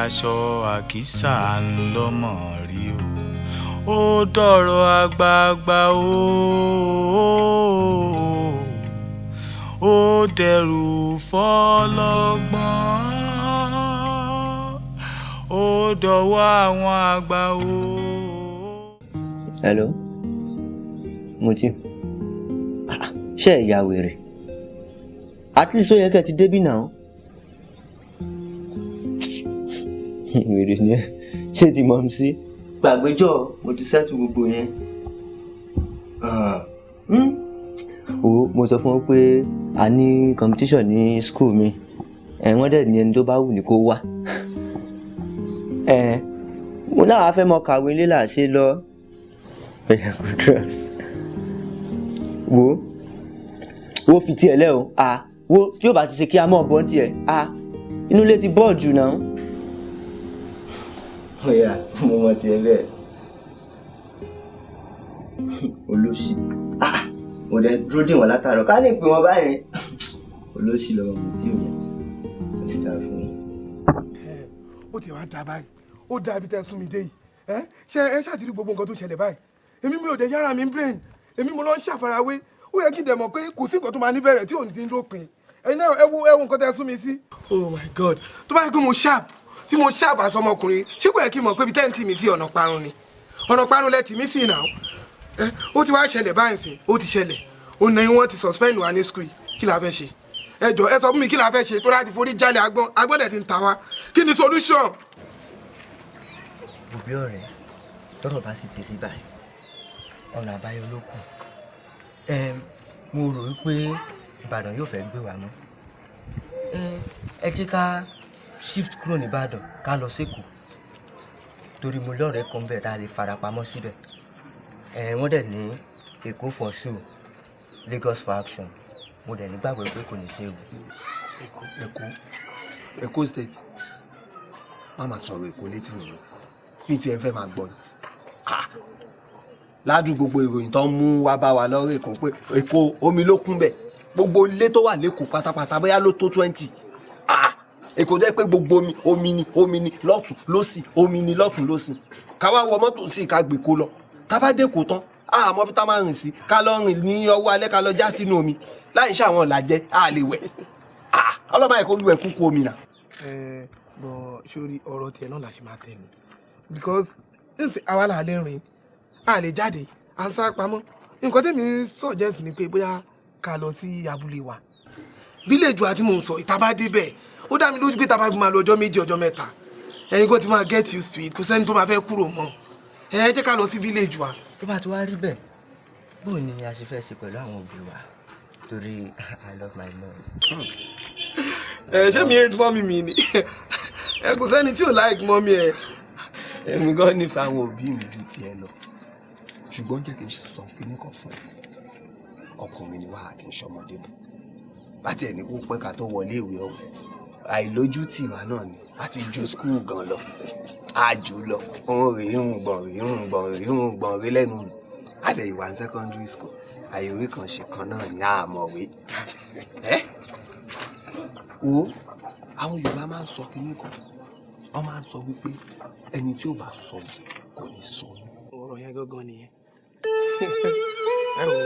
aṣọ àkísà ń lọ́mọ rí o, ó dọ̀rọ̀ àgbààgbà o, ó dẹrù fọlọ́gbọ́n, ó dọ̀wọ́ àwọn àgbà o. Hello, Mutiu, ṣé ìyá wèrè? At least ó yẹ kẹ́ ti débí náà. Wèrè ni ẹ, ṣé ti mọ̀ sí? Gbàgbéjọ́, mo ti sẹ́tù gbogbo yẹn. O, mo sọ fún ọ pé a ní competition ní school mi. Wọ́n dẹ̀ ní ẹni tó bá wù ní kó wá. Mo náà fẹ́ mọ kàwé ilé là ṣe lọ. Ẹ̀yà kò trust. Wo, wo fi tiẹ̀ lẹ́ o. Wo tí yóò bá ti ṣe kí a mọ̀ bọ́ tiẹ̀. Inú ilé ti bọ́ọ̀ jù náà. Ọ̀yà, mo mọ tiẹ̀ bẹ́ẹ̀. Olóṣì. Mo dẹ̀ dúró dè wọ́n látàárọ̀. Ká lè pè wọ́n báyìí. Olóṣì lọ́mọ mi tí ò yẹ. Ó ti dáa fún mi. Ó ti wá dáa báyìí. Ó dáa ibi tẹ́ sún mi dé yìí. Ṣé ẹ ṣàtìrí gbogbo nǹkan tó ṣẹlẹ̀ báyìí? Èmi mi ò dẹ̀ yára mi brain. Èmi mo lọ ń ṣàfarawé. Ó yẹ kí n dẹ̀ mọ̀ pé kò sí nǹkan tó máa níbẹ̀rẹ̀ tí ò ní ti ń lópin. Ẹ̀yin náà ẹ wo nǹkan tẹ́ sún mi sí. Oh my God! Tó bá yẹ pé mo sharp, tí mo sharp àti ọmọkùnrin, ṣé kò yẹ kí n mọ̀ pé ibi tẹ́ ń tì mí sí ọ̀nà parun ni? Ọ̀nà parun lẹ tì mí sí náà. Ó ti wá ṣẹlẹ̀ báyìí sìn, ó ti ṣẹlẹ̀. Ó ní wọ́n ti suspend wa ní school. Kí la fẹ́ ṣe? Ẹ jọ̀ọ́ ẹ sọ fún mi kí la fẹ́ ṣe tó láti forí jálẹ̀ agbọ́n, agbọ́n dẹ̀ ti ń ta wa. Kí ni solution? Òbí ọ̀rẹ́, tọ́rọ̀ bá sì ti rí báyìí, ọ̀nà àbáyọ ló kù. Mo rò wípé Ìbàdàn yóò fẹ́ gbé wa mọ́. Ẹ jẹ́ ká shift kúrò ní Ìbàdàn ká lọ s'Ékòó, torí mo lọ́rẹ̀ẹ́ kan bẹ́ẹ̀ tá a lè farapamọ́ síbẹ̀. Wọ́n dẹ̀ ní Èkó for show, Lagos for action. Mo dẹ̀ nígbàgbọ́ pé kò ní séwu. Èkó, Èkó state. Má máa sọ̀rọ̀ Èkó létí mi, mi tiẹ̀ fẹ́ máa gbọ́ ni. Ládùn gbogbo ìròyìn tó ń mú wá bá wa lọ́rọ̀ Èkó pé Èkó omi ló kún bẹ̀, gbogbo ilé tó wà lẹ́kọ̀ọ́ pátápátá bóyá ló tó 20. Èkó jẹ́ pé gbogbo omi omi ni, omi ni lọ́tún lọ́sì, omi ni lọ́tún lọ́sì. Ká wá wọ mọ́tò sí ká gbé kó lọ, tá bá dé kó tán àmọ́ bí tá máa rìn sí, ká lọ rìn ní ọwọ́ alẹ́, ká lọ já sínú omi láì ṣe àwọn ọ̀làjẹ́ á lè wẹ̀. Ọlọ́mọ ẹ̀kọ́ lu ẹ̀kú kú omi nà. Ẹ bọ sórí ọ̀rọ̀ tiẹ̀ náà la ṣe máa tẹ̀lé, because àwa là lè rìn, a lè jáde, à ń sá pamọ́. Nǹkan tèmi suggest ni pé bóyá ká lọ sí abúlé wa, village wa tí mò ń sọ. Ìta bá débẹ̀, ó dá mi lójú pé tá a bá fi máa lọ ọjọ́ 2, ọjọ́ 3, ẹ̀yin kò ti máa get used to it, kò sẹ́ni tó máa fẹ́ kúrò mọ́. Ẹ jẹ́ ká lọ sí village wa. Tó bá ti wá rí bẹ́ẹ̀, bó ni a ṣe fẹ́ ṣe pẹ̀lú àwọn òbí wa? Torí I love my mom. Ẹ ṣé mi hate mummy mi ni? Ẹ kò sẹ́ni tí ò like mummy ẹ. Èmi gan nífẹ̀ẹ́ àwọn òbí mi ju tiẹ̀ lọ, ṣùgbọ́n jẹ́ kí n sọ kíní kan fún ẹ. Ọkùnrin ni wàá, kì í ṣọmọdé mọ́. Láti ẹ̀ ní kó pẹ́ ká tó wọlé ìwé ọ̀hún, àìlójútì wa náà ni a ti ju school gan lọ, a jù lọ. Òun rèé ń gbọ̀n rèé ń gbọ̀n rèé ń gbọ̀n rèé lẹ́nu mi. Àdẹ̀ ìwà ní secondary school, àyòrí kan ṣe kan náà ní àmọ̀wé. Ẹ́ wo, àwọn Yorùbá máa ń sọ kinní kan, wọ́n máa ń sọ wípé ẹni tí ò bá sọnù kò ní sọnù. Ọ̀rọ̀ yẹn gangan nìyẹn. Ẹ wò,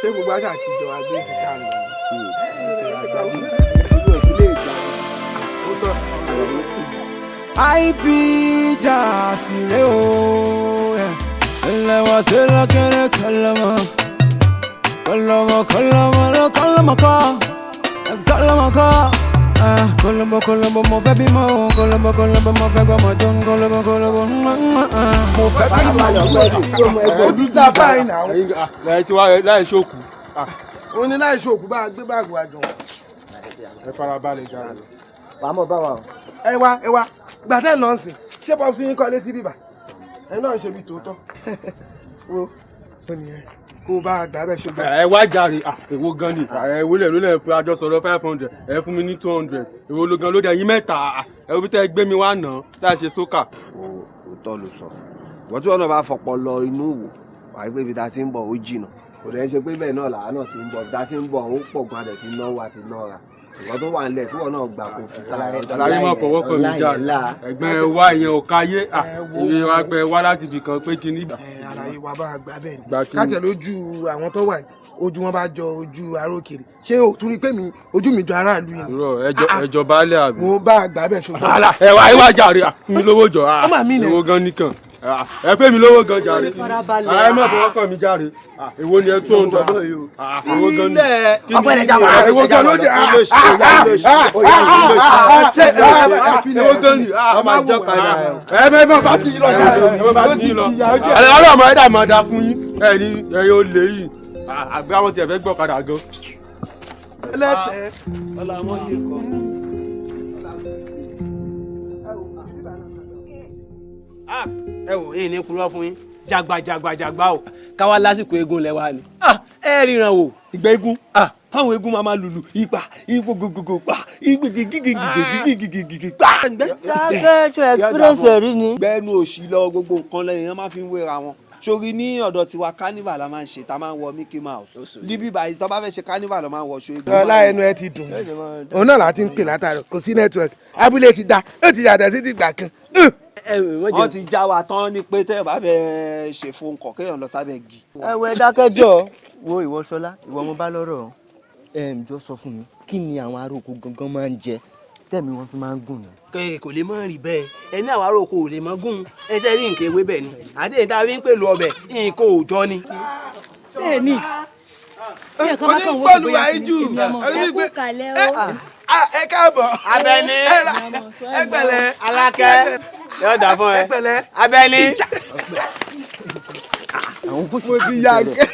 ṣé gbogbo àṣà àtijọ́ àgbẹ̀ ti ká lọ? IP jasire o, ẹlẹ́wọ̀n tẹ́lẹ̀ kẹ́lẹ́ kẹlẹ́mọ kọlọmọ kọlọmọ kọlọmọ kọ kọlọmọ kọ kọlọmọ kọlọmọ mo fẹ́ bímọ kọlọmọ kọlọmọ mo fẹ́ gbọmọ tó ń kọlọmọ kọlọmọ mo fẹ́ bímọ. Ojú tá a báyìí náà. Láì tí wàá láì ṣòkù. Ó ní láì ṣòkù bá a gbé báàgì wa jọ. Ẹ farabalẹ̀ jáde. Wàá mọ̀ bá wa o. Ẹ wá, ẹ wá, gbàtẹ́ nọ́ọ̀sì, ṣé pọ́pùsì yín kọ́lé sí bíbà ẹ náà ṣe bí tòótọ́ wo ó nìyẹn kó o bá a gbà bẹ́ẹ̀ ṣùgbọ́n. Ẹ wá jàre, èwo gan ni ẹ wọlé ló lẹ fún àjọ sọ̀rọ̀ 500, ẹ fún mi ní 200, èwo ló gan ló dé yín mẹ́ta? Ẹ wo bí tẹ́ ẹ gbé mi wá nà láì ṣe sókà. Òótọ́ ló sọ. Ìwọ́n tí wọn náà bá fọpọ lọ inú wò wàá pé ibi tá a ti ń bọ̀ ó jìnnà, kò dẹ̀ ṣe pé bẹ́ẹ̀ náà làá náà ti ń bọ̀. Ibi tá a ti ń bọ̀ ó pọ̀ gan, adẹ̀ ti náwó àti nára. Ìwọ́n tó wà nílẹ̀ kí wọ́n náà gbà kó fi sára. Àlàyé máa fọwọ́ kàn mí jáde, ẹ̀gbọ́n ẹ wá ìyẹn ò káyé ìyẹn wa pé wá láti ibì kan pé kí ní. Àlàyé wa bá gbà bẹ́ẹ̀ ni káàtẹ̀ lójú àwọn tó wà, ojú wọn bá jọ ojú arókèrè, ṣé o tún rí pé mi ojú mi jọ aráàlú yẹn. Irọ́ ẹjọ́ baálé àbí. Mo bá gbà bẹ́ẹ̀ ṣùgbọ́n. Àlà ẹ wá, ẹ wá jàre, fún mi lówó jọ, èwo gan nìkan ẹ fẹ́ mi lówó gan jàre, ara ẹ má fọwọ́ kàn mí jàre. Èwo ni ẹ tó ń tọ́? Èwo gan ni? Èwo gan ló jẹ? Èwo gan ni? Ẹ bẹ bá ti lọ, ẹ bá ti lọ, ẹ ọlọ́mọ ẹ dà máa da fún yín. Ẹ ní ẹ yóò lè yìí àgbẹ̀ àwọn tiẹ̀ fẹ́ gbọ́kadà gan. Ẹlẹ́tẹ̀ẹ́. Ọlọ́mọ yìí kọ́. Ẹ wò, èyí ní kúrò fún yín, jagbajagba o, káwá lásìkò eégún lẹ́wà ni ẹ ríran wò. Ìgbà eégún táwọn eégún máa máa lùlù ipa ipò gbogbogbò pa ìgbìgìgìgìgìgìgìgì pa. Dákẹ́, ṣe experience rí ni. Gbẹ́nu òṣì lọ, gbogbo nǹkan lẹ́yìn wọn máa fi ń wéra wọn. Sórí ní ọ̀dọ̀ tiwa, carnival la máa ń ṣe, tá a máa ń wọ Mickey Mouse níbí báyìí. Tó bá fẹ́ ṣe carnival ló máa ń wọ ṣo eégún. Ọlá, ẹnu ẹ ti dùn, òun náà láti ń pè látàrọ, kò sí network. Abúlé ti da, ó ti yàtọ̀ sí ti gbà kan. Wọ́n ti já wa tán ní pé tẹ́ ẹ bá fẹ́ ṣe fóun kọ̀ kéèyàn lọ sábẹ́ gi. Ẹ wẹ dákẹ́jọ́ wo, ìwọ Ṣọlá, ìwọ mo bá lọ́rọ̀. Jọ sọ fún mi, kí ni àwọn ará oko gangan máa ń jẹ tẹ̀mí wọn fi máa ń gùn ni? Kò lè mọ rí bẹ́ẹ̀, ẹni àwọn ará oko ò lè mọ gùn. Ẹsẹ̀ rí nǹkan ewé bẹ́ẹ̀ ni àti èyí tá a fi ń pèlú ọbẹ̀, nǹkan òòjọ́ ni. Bẹ́ẹ̀ ni, bí ẹ̀kan bá kàn wọ́n bóyá kí ni èmi ọmọ. Ẹ kú kalẹ̀ o. Ẹ káàbọ̀. Abẹ́ni. Ẹ pẹ̀lẹ́. Alákẹ́ yóò dà fún ẹ. Ẹ pẹ̀lẹ́. Abẹ́ni. Mo ti yà gẹ́.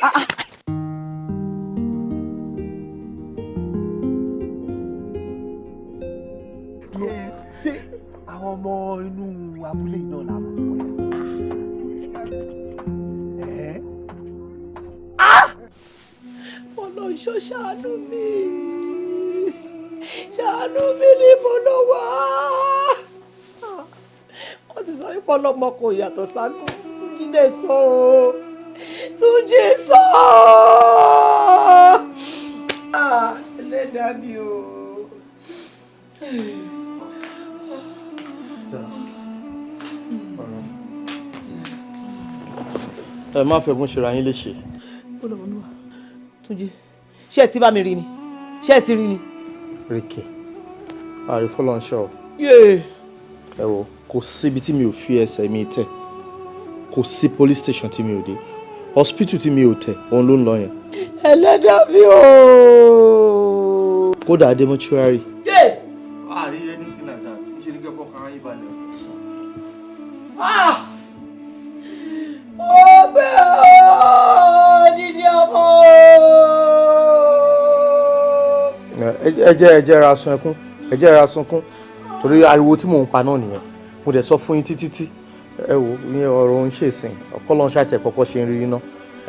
Ṣé àwọn ọmọ inú abúlé náà làwọn tó wọlé? Fọlọ́nṣọ́ ṣàánú mi, Ṣàánú mi, níbo ló wà? Wọ́n ti sọ wípé ọlọ́mọ kò yàtọ̀ ságùn. Túnjí dẹ̀ sọ o, Túnjí sọ o. Ẹlẹ́dàá mi o. Sister, ẹ má fẹ́ mú ṣera yín léṣe. Túnjí, ṣé ẹ ti bá mi rí ni? Ṣé ẹ ti rí ni? Ríkì, àrífọ́lọ́nṣọ́. Yéè. Ẹ wo, kò síbi tí mi ò fi ẹsẹ̀ mi tẹ̀, kò sí police station tí mi ò dé, hospital tí mi ò tẹ̀, òun ló ń lọ yẹn. Ẹlẹ́dàá mi o. Kódà dé mọ́ṣúárì. Yéè. Àárí anything like that, ṣe ní kẹ́kọ̀ọ́ kan ayé balẹ̀. Ah! Ó gbé o, dídí ọmọ o. Ẹ jẹ́ ra sun ẹkún, ẹ jẹ́ ra sunkún, torí ariwo tí mò ń pa náà nìyẹn. Mo dẹ̀ sọ fún yín títí tí ẹ wò ní ọ̀rọ̀ ń ṣèsìn ọkọ́ lọ́n ṣàtẹ̀ kọ́kọ́ ṣe ń rí iná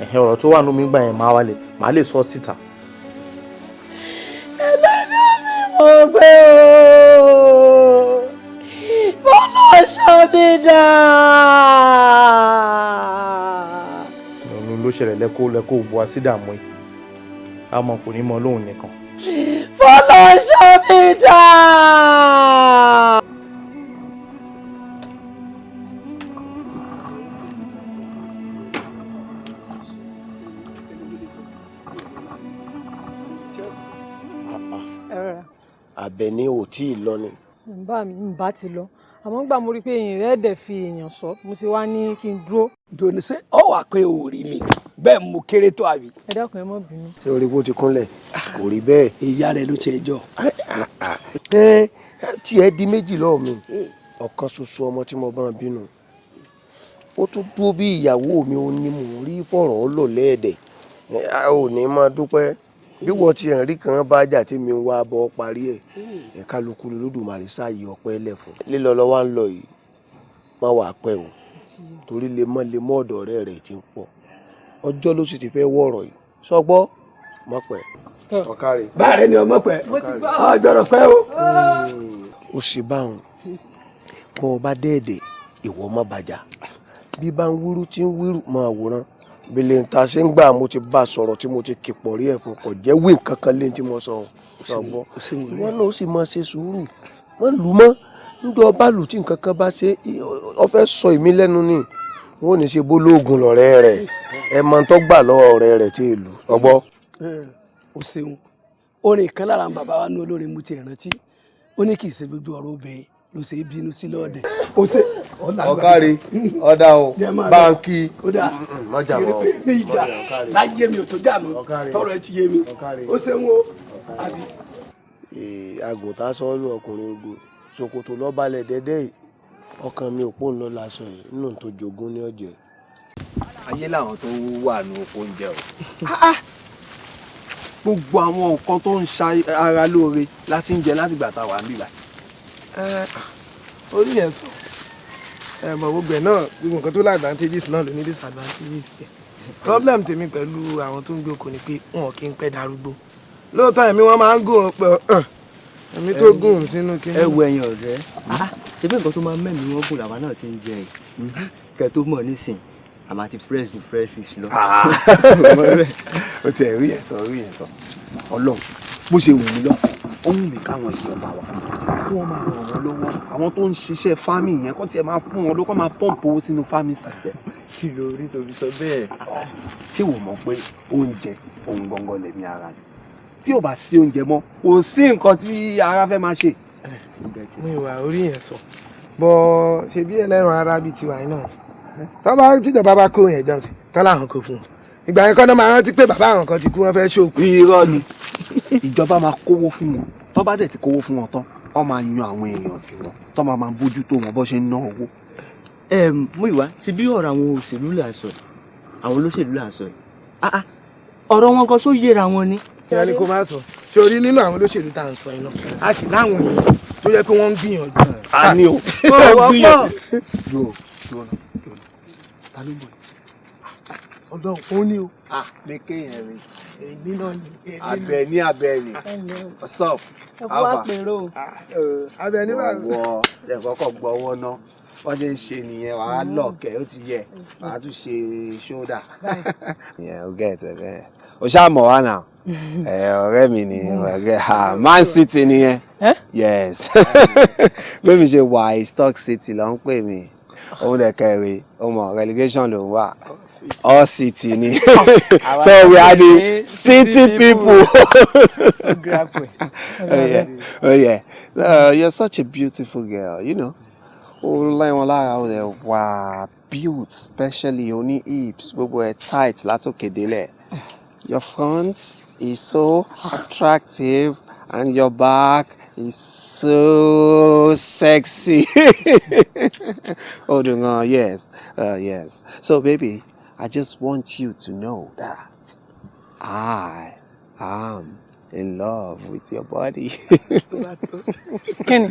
ẹ̀hẹ́ ọ̀rọ̀ tó wà nínú mi gbà yẹn máa wálé, màá lè sọ síta. Ẹlẹ́dàá mi, mo gbé o, fọlọ́ṣọ́ mi dà. Òun ló ṣẹlẹ̀ lẹ́kọ́ lẹ́kọ́ bu wa sí dààmú yìí, àmọ́ kò ní mọ lóhùn nìkan. Fọlọ́ṣọ́ mi dà. Àbẹ̀ní ò tí ì lọ ni. Bá mi ń bá ti lọ, àmọ́ gbà mo rí i pé èyìn rẹ̀ dẹ̀ fi èèyàn sọ, mo sì wá ní kí n dúró. Dòní ṣé ọ wà pé o rí mi bẹ́ẹ̀, mo kéré tó àbí. Ẹ dákun, ẹ má bínú. Ṣé orí bó ti kúnlẹ̀ kò rí bẹ́ẹ̀. Ìyá rẹ ló ti ẹjọ́. Ẹ tí ẹ di méjì lọ́wọ́ mi, ọ̀kan ṣoṣo ọmọ tí mo bá ń bínú, ó tún dúró bí ìyàwó mi, ó ní mò ń rí fọ̀rọ̀ ọ lò lẹ́ẹ̀dẹ̀. A ò ní máa dúpẹ́ bí wọ́n ti rí kan bá jà tí mi ń wá bọ́ parí ẹ̀. Ẹ̀ kálukú lÓdùmarè sáàyè ọpẹ́ lẹ̀ fún. Lílọ lọ wá ń lọ yìí, má wàá pẹ́ o, torí lemọ́lemọ́ ọ̀dọ̀ ọ̀rẹ́ rẹ̀ ti ń pọ̀, ọjọ́ ló sì ti fẹ́ wọ̀rọ̀ yìí sọgbọ́, má pẹ́. Ọ̀kárẹ̀. Báàrẹ ni ọmọ pẹ́, ọgbọ́dọ̀ pẹ́ o. Ó sì báwọn kó o bá dẹ́ẹ̀dẹ̀, ìwọ má bàjá bí bá ń wúrú tí ń wúrú máa wòran bílẹ̀ ń ta ṣe ń gbà. Mo ti bá a sọ̀rọ̀ tí mo ti kìpọ̀ rí ẹ̀ fún, kò jẹ́ wí nǹkan kan lé tí mo sọ sọgbọ́. Ìwọ náà ó sì máa ṣe sùúrù, má lù mọ́ níjọ́ ọba lù tí nǹkan kan bá ṣe ọ fẹ́ sọ èmi lẹ́nu ni wọn ò ní ṣe bólóògùn lọ́rẹ́ rẹ̀, ẹ mọ tó gbà lọ́wọ́ ọ̀rẹ́ rẹ̀ tí èlù ọgbọ́. O ṣeun. Orin kan lára àwọn bàbá wa ní olórin mo ti rántí, ó ní kì í ṣe gbogbo ọ̀rọ̀ obìnrin ló ṣe é bínú sí lọ́ọ̀dẹ̀. O ṣe. Ọ̀kárí ọ̀dà o, báńkì mọ́jà mọ́ mi ìjà láyé mi ò tó jà mọ́, tọrọ ẹ ti yé mi. O ṣeun o àbí. Àgùntàn sọ́ọ́lù ọkùnrin ogun ṣòkòtò lọ́balẹ̀ dẹ́dẹ́ yìí, ọkàn mi ò pò ń lọ lásán yìí nínú tó jogún ní ọ̀jẹ̀. Ayé làwọn tó wà ní oko oúnjẹ o, gbogbo àwọn nǹkan tó ń ṣa ara lóore láti ń jẹ láti gbà tá a wà ń bíbà. Orí yẹn sọ ẹ mọ, gbogbo ẹ náà, gbogbo nǹkan tó lá advantages náà ló ní disadvantages tiẹ̀. Problem tèmi pẹ̀lú àwọn tó ń gbé oko ni pé wọn kì í pẹ́ darúgbó. Lóòótọ́ ẹ̀mí wọn máa ń gùn pẹ̀, ẹ̀mí tó gùn sínú kí. Ẹ wo ẹ̀yin ọ̀rẹ́, ṣe bí nǹkan tó máa ń mẹ́mìí wọn gùn làwa náà ti ń jẹ yìí, kẹ́ tó mọ̀ nísìn àmà ti fresh ju fresh fish lọ. Ó tiẹ̀ rí yẹn sọ, rí yẹn sọ. Ọlọ́run bó ṣe wù mí lọ, ó wù mí káwọn ìjọba wa kí wọ́n máa ràn wọ́n lọ́wọ́, àwọn tó ń ṣiṣẹ́ farming yẹn, kó tiẹ̀ máa fún wọn ló kó máa pump owó sínú farming system. Kí ló rí tó fi sọ bẹ́ẹ̀? Ṣé wò mọ̀ pé oúnjẹ ohun gangan lẹ̀mí ara ni? Tí ò bá sí oúnjẹ mọ́, kò sí nǹkan tí ara fẹ́ máa ṣe. Mo ìwà orí yẹn sọ bọ́, ṣe bí ẹlẹ́ran ara bíi tiwa yìí náà tọ́ bá tíjọba bá kó yẹn jọ sí tọ́ làwọn kò fún un, ìgbà yẹn kọ́ náà máa rántí pé bàbá àwọn kan ti kú, wọ́n fẹ́ ṣòkú. Irọ́ ni, ìjọba máa kówó fún wọn. Tó bá dẹ̀ ti kówó fún wọn tán, wọ́n máa yan àwọn èèyàn tiwọn tó máa máa bójú tó wọn bó ṣe ń ná owó. Múyìwá, ṣe bí ọ̀rọ̀ àwọn òṣèlú là ń sọ, àwọn olóṣèlú là ń sọ yìí, ọ̀rọ̀ wọn kan só yéra wọn ni. Ìyá ni kò máa sọ sórí nínú àwọn olóṣèlú tá à ń sọ iná, a sì láwọn èèyàn tó yẹ pé wọ́n ń gbìyànjú. A ní o, wọ́n gbìyànjú. Dúró dúró náà, ta ló ń bọ̀ yìí? Ọlọ́run, ó ní o. Lékè yẹn rí. Èmi náà ni. Àbẹ̀ní Àbẹ̀ní. What's up? Ẹ kú àpérò. Àbẹ̀ní bá mi. Wọ ẹ kọ́kọ́ gbọ́wọ́ ná. Wọ́n ṣe ń ṣe nìyẹn, wàá lọ̀kẹ́, ó ti yẹ, wàá tún ṣe ṣódà. Ìyẹn o get ẹ bẹ́ẹ̀. O ṣáà mọ̀ wá náà. Ọ̀rẹ́ mi ni ọ̀rẹ́ Man City nìyẹn. Yes. Bí mi ṣe wà, Stoke City ló ń pè mí. Òun dẹ̀ kẹrin, ó mọ̀ relegation ló ń wà. All City ni. So we are the city people. Oh yeah, oh yeah. You're such a beautiful girl, you know. Ó lẹ́wọ̀n lára, ó dẹ̀ wà built specially, ó ní hips, gbogbo ẹ̀ tight látòkè délẹ̀. Your front is so attractive and your back is so sexy. Oh, no, yes, yes. So, baby, I just want you to know that I am in love with your body. Kenny,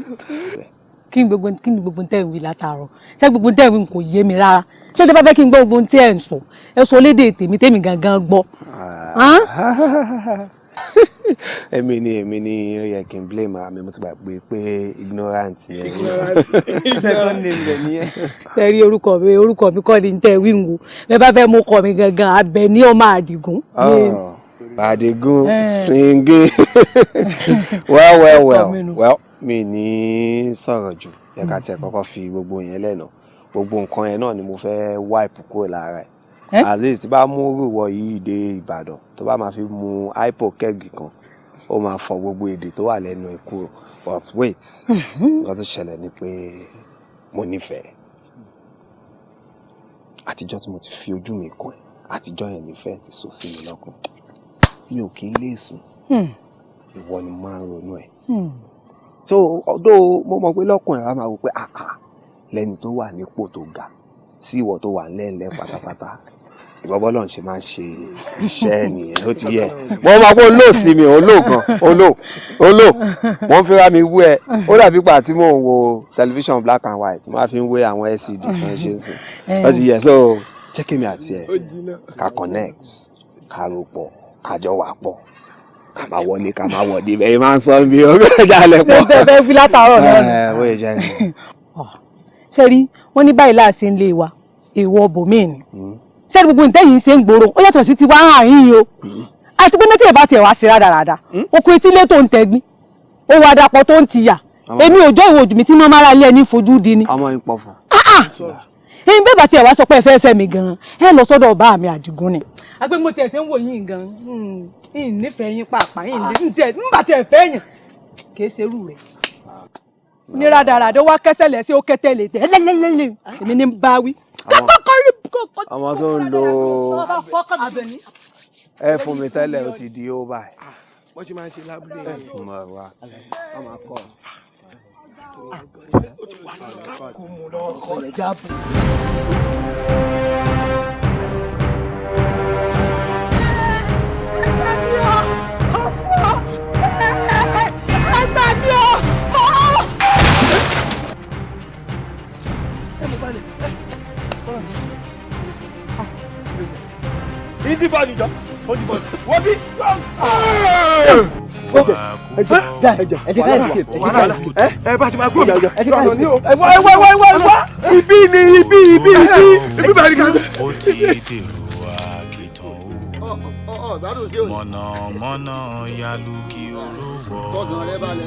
kí ni gbogbo tẹ́ ń wí látàárọ̀? Ṣé gbogbo tẹ́ ń wí kò yé mi rárá? Ṣé tẹ́ bá fẹ́ kí n gbọ́ gbogbo tí ẹ̀ ń sọ? Ẹ sọ lédè tèmi tèmi gangan gbọ́. Èmi ni ó yẹ kí n blame ara mi, mo ti gbàgbé pé ignorant ni ẹ. Second name rẹ̀ nìyẹn. Ṣé rí orúkọ mi kọ́ ni tẹ́ wí ń wo? Bẹ́ẹ̀ bá fẹ́ mú kọ́ mi gangan, Àbẹ̀ní ọmọ Àdìgún. Àdìgún singing. Well, mi ní sọ̀rọ̀ jù, yẹ ká tiẹ̀ kọ́kọ́ fi gbogbo yẹn lẹ́nu. Gbogbo nǹkan yẹn náà ni mo fẹ́ wipe kúrò lára ẹ̀. At least bá mú rúwọ yìí dé Ìbàdàn, tó bá máa fi mu hypo kẹ́gì kan, ó máa fọ gbogbo èdè tó wà lẹ́nu ẹ̀ kúrò. But wait, nǹkan tó ṣẹlẹ̀ ni pé mo nífẹ̀ẹ́. Àtijọ́ tí mo ti fi ojú mi kàn ẹ́, àtijọ́ yẹn nífẹ̀ẹ́ ti sọ sí mi lọ́kàn. Mi ò kí ń lè sùn. Ìwọ ni mo máa ń ronú ẹ̀. So although mo mọ̀ pé lọ́kàn ẹ̀ wá máa wò pé àà lẹ́ni tó wà nípò tó ga sí ìwọ tó wà ńlẹ̀ńlẹ̀ pátápátá, ìwọ bọ́lọ̀ ń ṣe máa ń ṣe iṣẹ́ nìyẹn, ó ti yẹ. Mo máa kó olóò sí mi, olóò gan, olóò mo ń fira mi wú ẹ. Ó dàbí pa tí mò ń wo tẹlifíṣàn black and white, mo máa fi ń wé àwọn LCD tó ń ṣe ń sìn, ó ti yẹ. So jẹ́ kémi àti ẹ ká connect, ká ro pọ̀, ká jọ wà pọ̀, ká máa wọlé, ká máa wọ̀dí bẹ́ẹ̀ máa ń sọ bí ọgbẹ́ jalè pọ̀. Ṣé tẹ́ fẹ́ wí látàárọ̀ náà ni? Ẹ wọ́n yẹ jẹ́ ni. Ṣé rí wọ́n ní báyìí láàṣẹ ń lé wa, èèwọ̀ bòmíì ni. Ṣé gbogbo ìtẹ́yìn ṣe ń gbòòrò, ó yàtọ̀ sí ti wá hàn yín o. Àti pé nẹ́tì ẹ̀ bá tiẹ̀ wá sí rádaràda, okun etílé tó ń tẹ̀gbín, ó wà dàpọ̀ tó ń tìyà. Èmi ò jọ ìwò òjò mi tí mo máa ra ilé ẹni fojú di ni. Ọmọ yín pọ̀fọ̀. Ẹ̀yin bẹ́ẹ̀ bá tiẹ̀ wá sọ pé ẹ fẹ́ fẹ́ mi gan-an, ẹ lọ sọ́dọ̀ ọba mi Àdìgún ni. Àgbẹ̀ mo tiẹ̀ ṣe ń wò yín gan-an, ń nífẹ̀ẹ́ yín pàápàá, ń bá tiẹ̀ fẹ́ yín, kì í ṣerú rẹ̀. Ní rádaràdà wá kẹsẹ̀ lẹ́sẹ̀ ó kẹtẹ́ lè tẹ̀ lẹ́lẹ́lẹ́lẹ́, èmi ní bá wí. Ọmọ tó ń lo ẹ fún mi tẹ́lẹ̀ ó ti di ó báyìí. Wọ́n ti máa ń ṣe lábúlé yẹn. Wọ́n máa kọ́ ọ. Kò mú lọ́kọ̀. Ìdìbò nìjọ, wọ́n bí. Ẹ bá ti máa kúrò mi. Ẹ wá wá wá wá wá. Ibi ni ibi ibi ibi ibi bá ní ká. Ó ti dèrò àkìtàn o. Mọ̀nàmọ́ná yalugi orówó ìlú.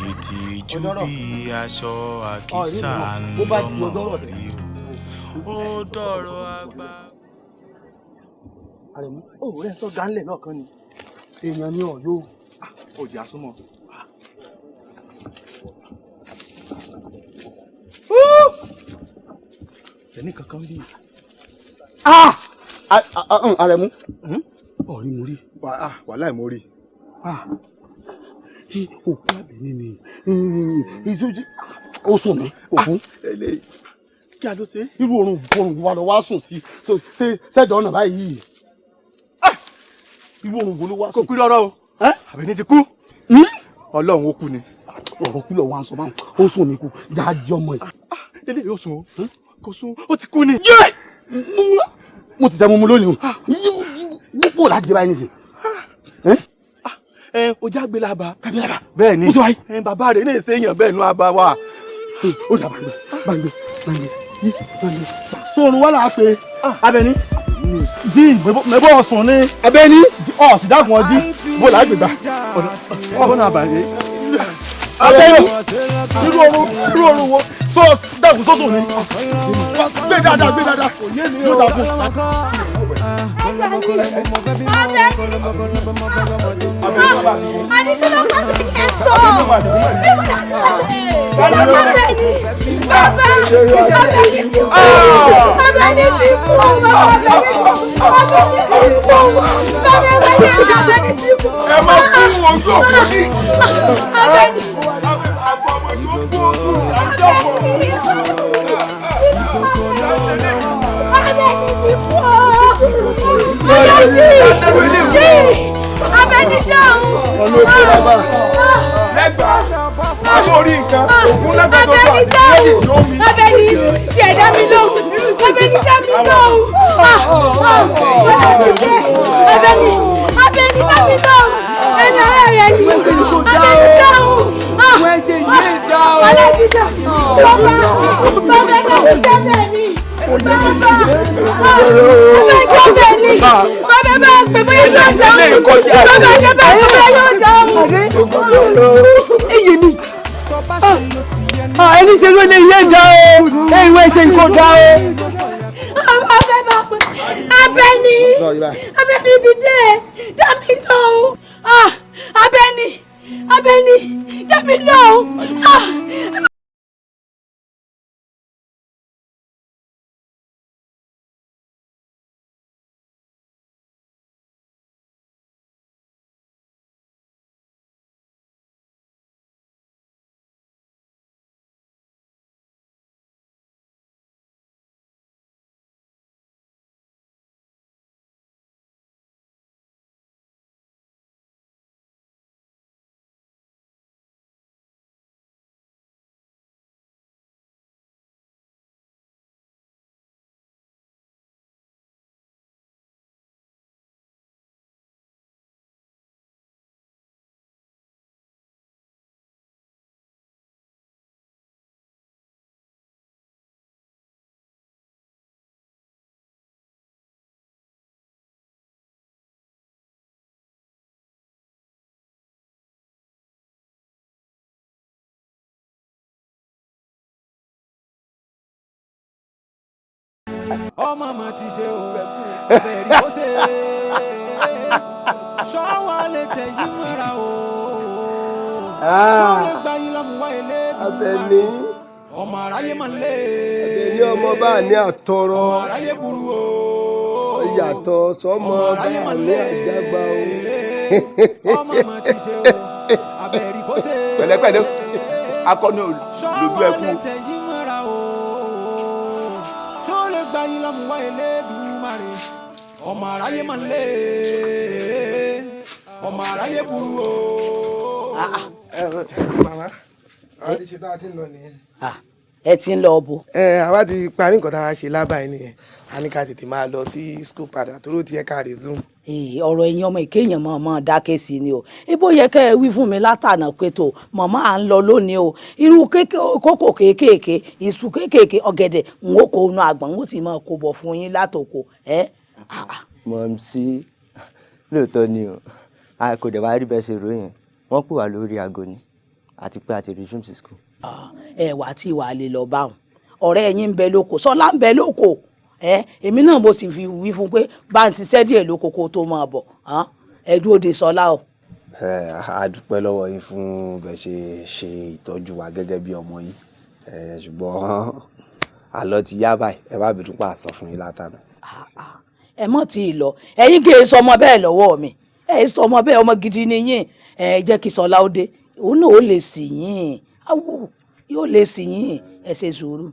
Ìtìjú bí aṣọ àkísà ńlọmọ rí o. Ó dọ̀rọ̀ àgbà. Àrẹ̀mú, òwúrẹ́ tó dánlẹ̀ náà kan ni èèyàn ni ọ̀yọ́ ọjà súnmọ́. Sẹ́ni kankan bí. Àrẹ̀mú, ọ̀rí mo rí. Wàláì mo rí. Òkú Àbẹ̀ní ni ó sùn ní òkú. Kí a ló ṣe? Irú oorun wa lọ wá sùn sí sẹ́jọ́ ọ̀nà báyìí. Irú oorun wo ló wá sùn? Kò kú lọ́rọ́ o. Àbẹ̀ní ti kú. Ọlọ́run ó kú ni. Ọ̀rọ̀ kú lọ wá ń sọ báwọn. Ó sùn ní kú. Já jọmọ ẹ̀. Eléyìí ó sùn o. Kò sùn. Ó ti kú ni. Mo ti tẹ mu mu lónìí o. Bó láti ṣe báyìí nísìn. Ẹ o já gbé lába. Bẹ́ẹ̀ ni bàbá rẹ̀ náà ṣe èèyàn bẹ́ẹ̀ nú abá wa. Ó dà bàgbé bàgbé bàgbé bàgbé. Sóòrùn wà láà pé Abẹ́ní jí mẹ́bọ̀ ọ̀sùn ní Abẹ́ní ọ̀sìn dákun ọjí bó láà gbégbá ọ̀nà àbàyè. Abẹ́ní irú oorun wo tó dákun sọ́sùn ni gbé dáadáa gbé dáadáa yóò dákun. Ẹ má kú ojú òkú ní. Abẹ́ni dáhùn. Ọ̀nà òkú bàbá. Lẹ́gbàá. Àwọn orí nǹkan. Ògún lẹ́gbàá tó Abẹ́ni dáhùn. Abẹ́ni tiẹ̀ dá mi lóhùn. Abẹ́ni dá mi lóhùn. Abẹ́ni Abẹ́ni dá mi lóhùn. Ẹni ọ̀rẹ́ rẹ̀ ni. Abẹ́ni dáhùn. Ọlá ti dà. Bàbá bàbá bá mi jẹ́ bẹ́ẹ̀ ni. Bàbá bàbá jẹ́ bẹ́ẹ̀ ni. Bàbá bá pè bóyá yóò dáhùn. Bàbá jẹ́ bẹ́ẹ̀ bóyá yóò dáhùn. Èyí mi ẹni ṣe ló lè yé dá o ẹ̀yin ẹ̀ ṣe kò dá o. Abẹ́ni Abẹ́ni dìde dá mi lóhùn. Abẹ́ni Abẹ́ni dá mi lóhùn. Ọmọ mà ti ṣe o bẹ̀rẹ̀ kó ṣe ṣọ́wọ́ lè tẹ̀ yí mọ́ra o tó lè gba yín lọ́mú wá ilé Abẹ́ní ọmọ aráyé mà lé Abẹ́ní ọmọ bá ní àtọrọ ọmọ aráyé burú o yàtọ̀ sọmọ bá ní àjàgbá o. ọmọ mà ti ṣe o abẹ́rẹ́ kó ṣe pẹ̀lẹ́pẹ̀lẹ́ akọni lójú ṣọ́wọ́ ẹkú. lè tẹ̀ yí mọ́ra o tó lè gba yín lọ́mú wá ilé dùmarè ọmọ aráyé mà lé ọmọ aráyé burú o. Màmá, àwa ti ṣe tá a ti ń lọ nìyẹn. Ẹ ti ń lọ bo. Ẹ àwa ti parí nǹkan tá a ṣe lábàá nìyẹn. A ní ká tètè máa lọ sí school padà torí ó ti yẹ ká resume. Ọ̀rọ̀ ẹ̀yin ọmọ ìkéèyàn mọ̀ mọ̀ dákẹ́ sí ni o. Ibo yẹ kẹ́ ẹ wí fún mi látànà pé tó màmá à ń lọ lónìí o. Irú kókò kéékèèké, iṣu kéékèèké, ọ̀gẹ̀dẹ̀ n ó kó inú àgbọ̀n n ó sì máa kó bọ̀ fún yín látòkò. Mọ̀mísí lóòótọ́ ni o, a kò dẹ̀ wá rí bẹ́ẹ̀ ṣe ròyìn, wọ́n pè wá lórí aago ni àti pé a ti resume sí school. Ẹ wà tí wàá lè lọ bá wọn. Ọ̀rẹ́ yín ń bẹ lóko, Sọlá ń bẹ lóko. Èmi náà mo sì fi wí fún pé bá ń ṣiṣẹ́ díẹ̀ lóko kó tó máa bọ̀. Ẹ dúró de Sọlá o. Ẹ a dúpẹ́ lọ́wọ́ yín fún bẹ́ ṣe ṣe ìtọ́jú wa gẹ́gẹ́ bí ọmọ yín, ṣùgbọ́n àlọ́ ti yá báyìí, ẹ má bínú pa àsọ fún yín látàná. Ẹ mọ̀ tí ì lọ, ẹ̀yin kì í sọ ọmọ bẹ́ẹ̀ lọ́wọ́ mi, ẹ sọ ọmọ bẹ́ẹ̀, ọmọ gidi ni yín. Ẹ jẹ́ kí Sọlá ó dé, òun náà ó lè sì yín, awù yóò lè sì yín, ẹ ṣe sùúrù.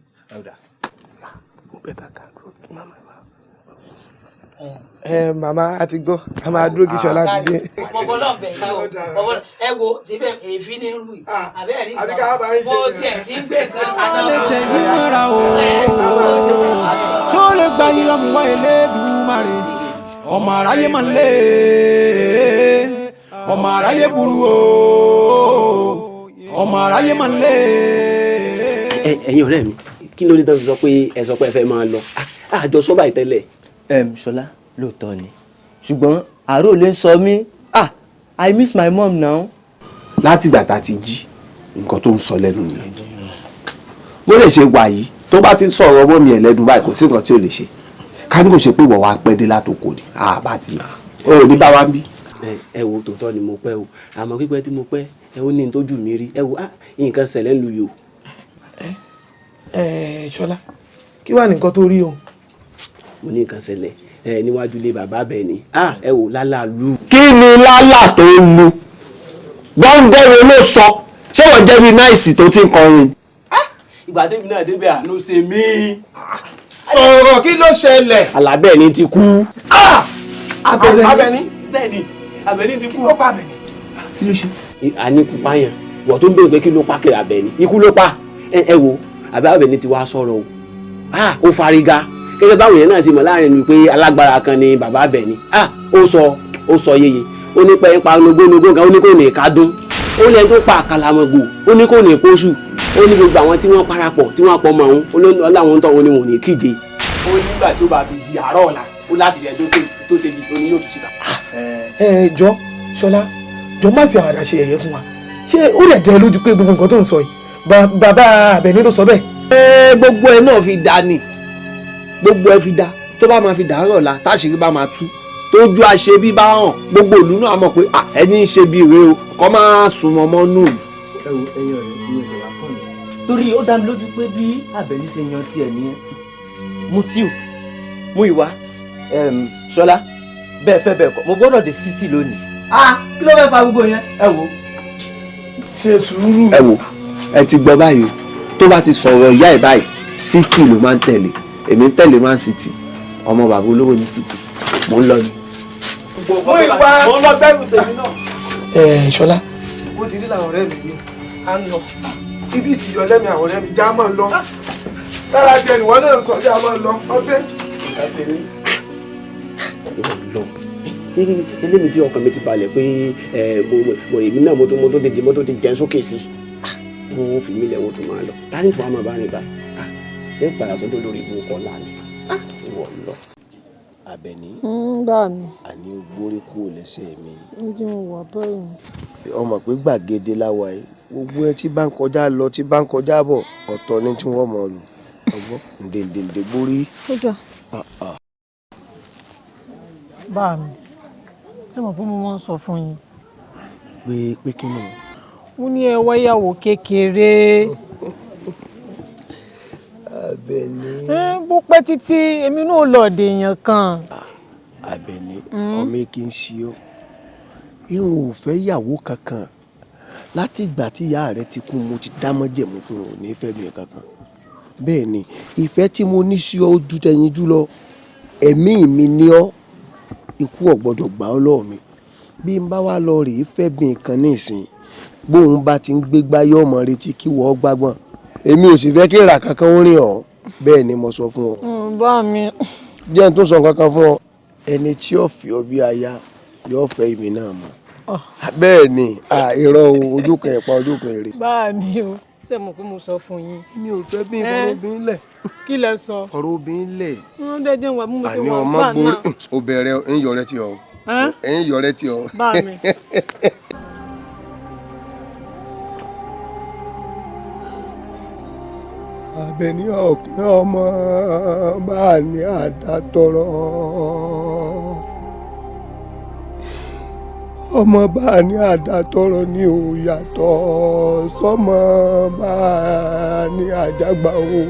Ẹ màmá a ti gbọ́, a máa dúró kí Ṣọlá ti dé. Mo fọlọ́ bẹ̀ yín o, ẹ wo síbẹ̀ èéfín ní rú yìí, àbẹ́ẹ̀ rí Àbí ká bá yín ṣe mo tiẹ̀ ti ń gbé nǹkan kaná. Lè tẹ̀ yí mọ́ra o tó lè gba yín lọ́mú wá ilé dùmarè Ọmọ aráyé máa ń lé, ọmọ aráyé burú o, ọmọ aráyé máa ń lé. Ẹ̀yin ọ̀rẹ́ mi, kí ló dé tán fi sọ pé ẹ sọ pé ẹ fẹ́ máa lọ? Àjọ sọ báyìí tẹ́lẹ̀. Ṣọlá, lóòótọ́ ni, ṣùgbọ́n àárò lè ń sọ mí. Ah, I miss my mom now. Látìgbà tá a ti jí, nǹkan tó ń sọ lẹ́nu nìyẹn. Bó lè ṣe wà yìí, tó bá ti ń sọ̀rọ̀ ọmọ mi ẹ̀ lẹ́nu báyìí, kò sí nǹkan tí ò lè ṣe. Ká ní kò ṣe pé ìwọ wa pẹ́ dé látòkò ni àbá ti o ò ní bá wa ń bí. Ẹ wo, tòótọ́ ni mo pẹ́ o, àmọ́ pípẹ́ tí mo pẹ́ ẹ, ó ní n tójú mi rí. Ẹ wo, nǹkan ṣẹlẹ̀ ń lu yìí o. Ẹ Ṣọlá, kí wàá ní nǹkan tó rí o? Mo ní nǹkan ṣẹlẹ̀ ẹ níwájú ilé bàbá bẹ́ẹ̀ ni. Ẹ wò, lálá lu. Kí ni lálà tó ń lu gbọ́ngẹ́rẹ́ ló sọ? Ṣé wọ́n jẹ́ bí náìsì tó ti ń kọrin? Ìgbà tẹ́mi náà débẹ̀, àánú ṣe mí. Sọ̀rọ̀, kí ló ṣẹlẹ̀? Àlàbẹ́ni ti kú. Abẹ́ni? Abẹ́ni? Bẹ́ẹ̀ni, Abẹ́ni ti kú. Ó pa Abẹ́ni? Kí ló ṣe? Àní ikú pààyàn. Wọ́n tó ń béèrè pé kí ló pa kiri Abẹ́ni, ikú ló pa. Ẹ wo, àbẹ́ Abẹ́ni ti wá sọ̀rọ̀ o. Ó fariga gẹ́gẹ́ báwọn yẹn náà ṣe mọ̀ láàrin ìlú pé alágbára kan ni bàbá Abẹ́ni. Ó sọ yeye, ó ní pé ń pa nogónogó kan, ó ní kò ní kádùn, ó ní ẹni tó pa àkàlàmọ̀gbò, ó ní kò ní kóṣù, ó ní gbogbo àwọn tí wọ́n parapọ̀ tí wọ́n pọ̀ mọ́ òun, ó láwọn tó òun ni wọ́n ní kíje. Ó nígbà tó bá fi di àárọ̀ ọ̀la, ó láti rẹ̀ tó ṣe bí ó ní yóò tú síta. Ẹ jọ Ṣọlá, jọ, má fi àwàdà ṣe yẹ̀yẹ́ fún wa. Ṣé ó lè dẹ lójú pé gbogbo nǹkan tó ń sọ yìí, bàbá Àbẹ̀ní ló sọ bẹ́ẹ̀? Ẹ gbogbo ẹ náà fi dá ni, gbogbo ẹ fi dá. Tó bá máa fi dàárọ̀ la, táṣìírí bá máa tú, tójú àṣebí bá hàn, gbogbo ìlú náà mọ̀ pé ẹni ń ṣe bí ìwé o, kọ́ máa sùn mọ́mọ́ nù. Ẹ wo, ẹ̀yin ọ̀rẹ́ mi, ẹsẹ̀ wá fún mi, torí ó dá mi lójú pé bí Àbẹ̀ní ṣe yan tiẹ̀ nìyẹn. Mutiu, Múyìwá, Ṣọlá, bẹ́ẹ̀ fẹ́ bẹ́ẹ̀ kọ́, mo gbọ́dọ̀ dé city lónìí. Ah, kí ló fẹ́ fa gbogbo yẹn? Ẹ wo. Ṣe sùúrù. Ẹ wo, ẹ ti gbọ́ báyìí o. Tó bá ti sọ̀rọ̀ ìyá ẹ̀ báyìí, city ló máa ń tẹ̀lé. Èmi ń tẹ̀lé Man City, ọmọ bàbá olówó ní city. Mò ń lọ ni. Múyìwá, mo ń lọ gbẹ́rù tèmi náà. Ẹ Ṣọlá, bó ti rí làwọn ọ̀rẹ́ mi ní à ń lọ ibi ìtìjọ lẹ́mi, àwọn ọ̀rẹ́ mi já máa ń lọ sára jẹ ìwọ náà ń sọ, já máa ń lọ ọ̀sẹ̀. Nǹkan ṣe mí. Ìwọ lọ eléyìí tí ọkàn mi ti balẹ̀ pé mo èmi náà mo tó ti di mo tó ti jẹun sókè sí i, wọ́n fi mí lẹ̀, wọ́n tún máa lọ. Tani tó wà máa bá rìn báyìí? Ṣé ń padà sọ́dọ̀ lórí ibú kọ́lá ni? Ìwọ lọ. Àbẹ̀ní. Bá mi. Àní o gbórí kúrò lẹ́sẹ̀ mi. Ó jẹ́ wà báyìí. Ọmọ pé gbàgede láwa yìí, gbogbo ẹ tí bá ń kọjá lọ, tí bá ń kọjá bọ̀, ọ̀tọ̀ ni tí wọ́n mọ̀ lù ọgbọ́n ǹdèǹdèǹdè gbórí. Ó jà. Bá mi, ṣé mo pé mo máa ń sọ fún yín? Pé kí ni? Mo ní ẹ wáyàwó kékeré. Àbẹ̀ní. Bó pẹ́ títí, èmi náà lọ ọ̀dẹ̀ èèyàn kan. Àbẹ̀ní, ọmọ kì í ṣe ọ́, ìhun ò fẹ́ yàwó kankan. Láti ìgbà tí ìyá rẹ ti kú, mo ti dá májẹ̀mú pé n ò ní fẹ́ mi kankan. Bẹ́ẹ̀ ni, ìfẹ́ tí mo ní sí ọ ó ju tẹyin jù lọ. Ẹ̀mí mi ní ọ́, ikú ò gbọ́dọ̀ gbà ọ́ lọ́wọ́ mi. Bí n bá wá lọ rèé fẹ́ bí nǹkan ní ìsìn, bóun bá ti ń gbégbá, yóò mọ retí kí wọ́n gbágbọ́n. Èmi ò sì fẹ́ kí ìrà kankan ó rìn ọ́. Bẹ́ẹ̀ ni mo sọ fún ọ. Bá mi. Jẹ́ n tún sọ nǹkan kan fún ọ. Ẹni tí ó fi ọ bí aya yóò fẹ́ èmi náà mọ́. Bẹ́ẹ̀ ni, irọ́ o, ojú kan ẹ̀pà, ojú kan èrè. Bá mi o, ṣé mo pé mo sọ fún yín? Mi ò fẹ́ bí ọ̀rọ̀ obìnrin lẹ̀. Kí lẹ sọ? Ọ̀rọ̀ obìnrin lẹ̀. Wọ́n dẹ́dẹ́ wà mú mi ṣe Àní wà ọmọ bá gbórí náà. ó bẹ̀rẹ̀ ń yọrẹ tí ọ, ń yọrẹ tí ọ. Bá mi. Àbẹ̀ní, ọ̀kẹ́ ọmọ bá ní àdàtọ̀rọ̀, ọmọ bá ní àdàtọ̀rọ̀ ní ò yàtọ̀ sọmọ bá ní àjàgbá o.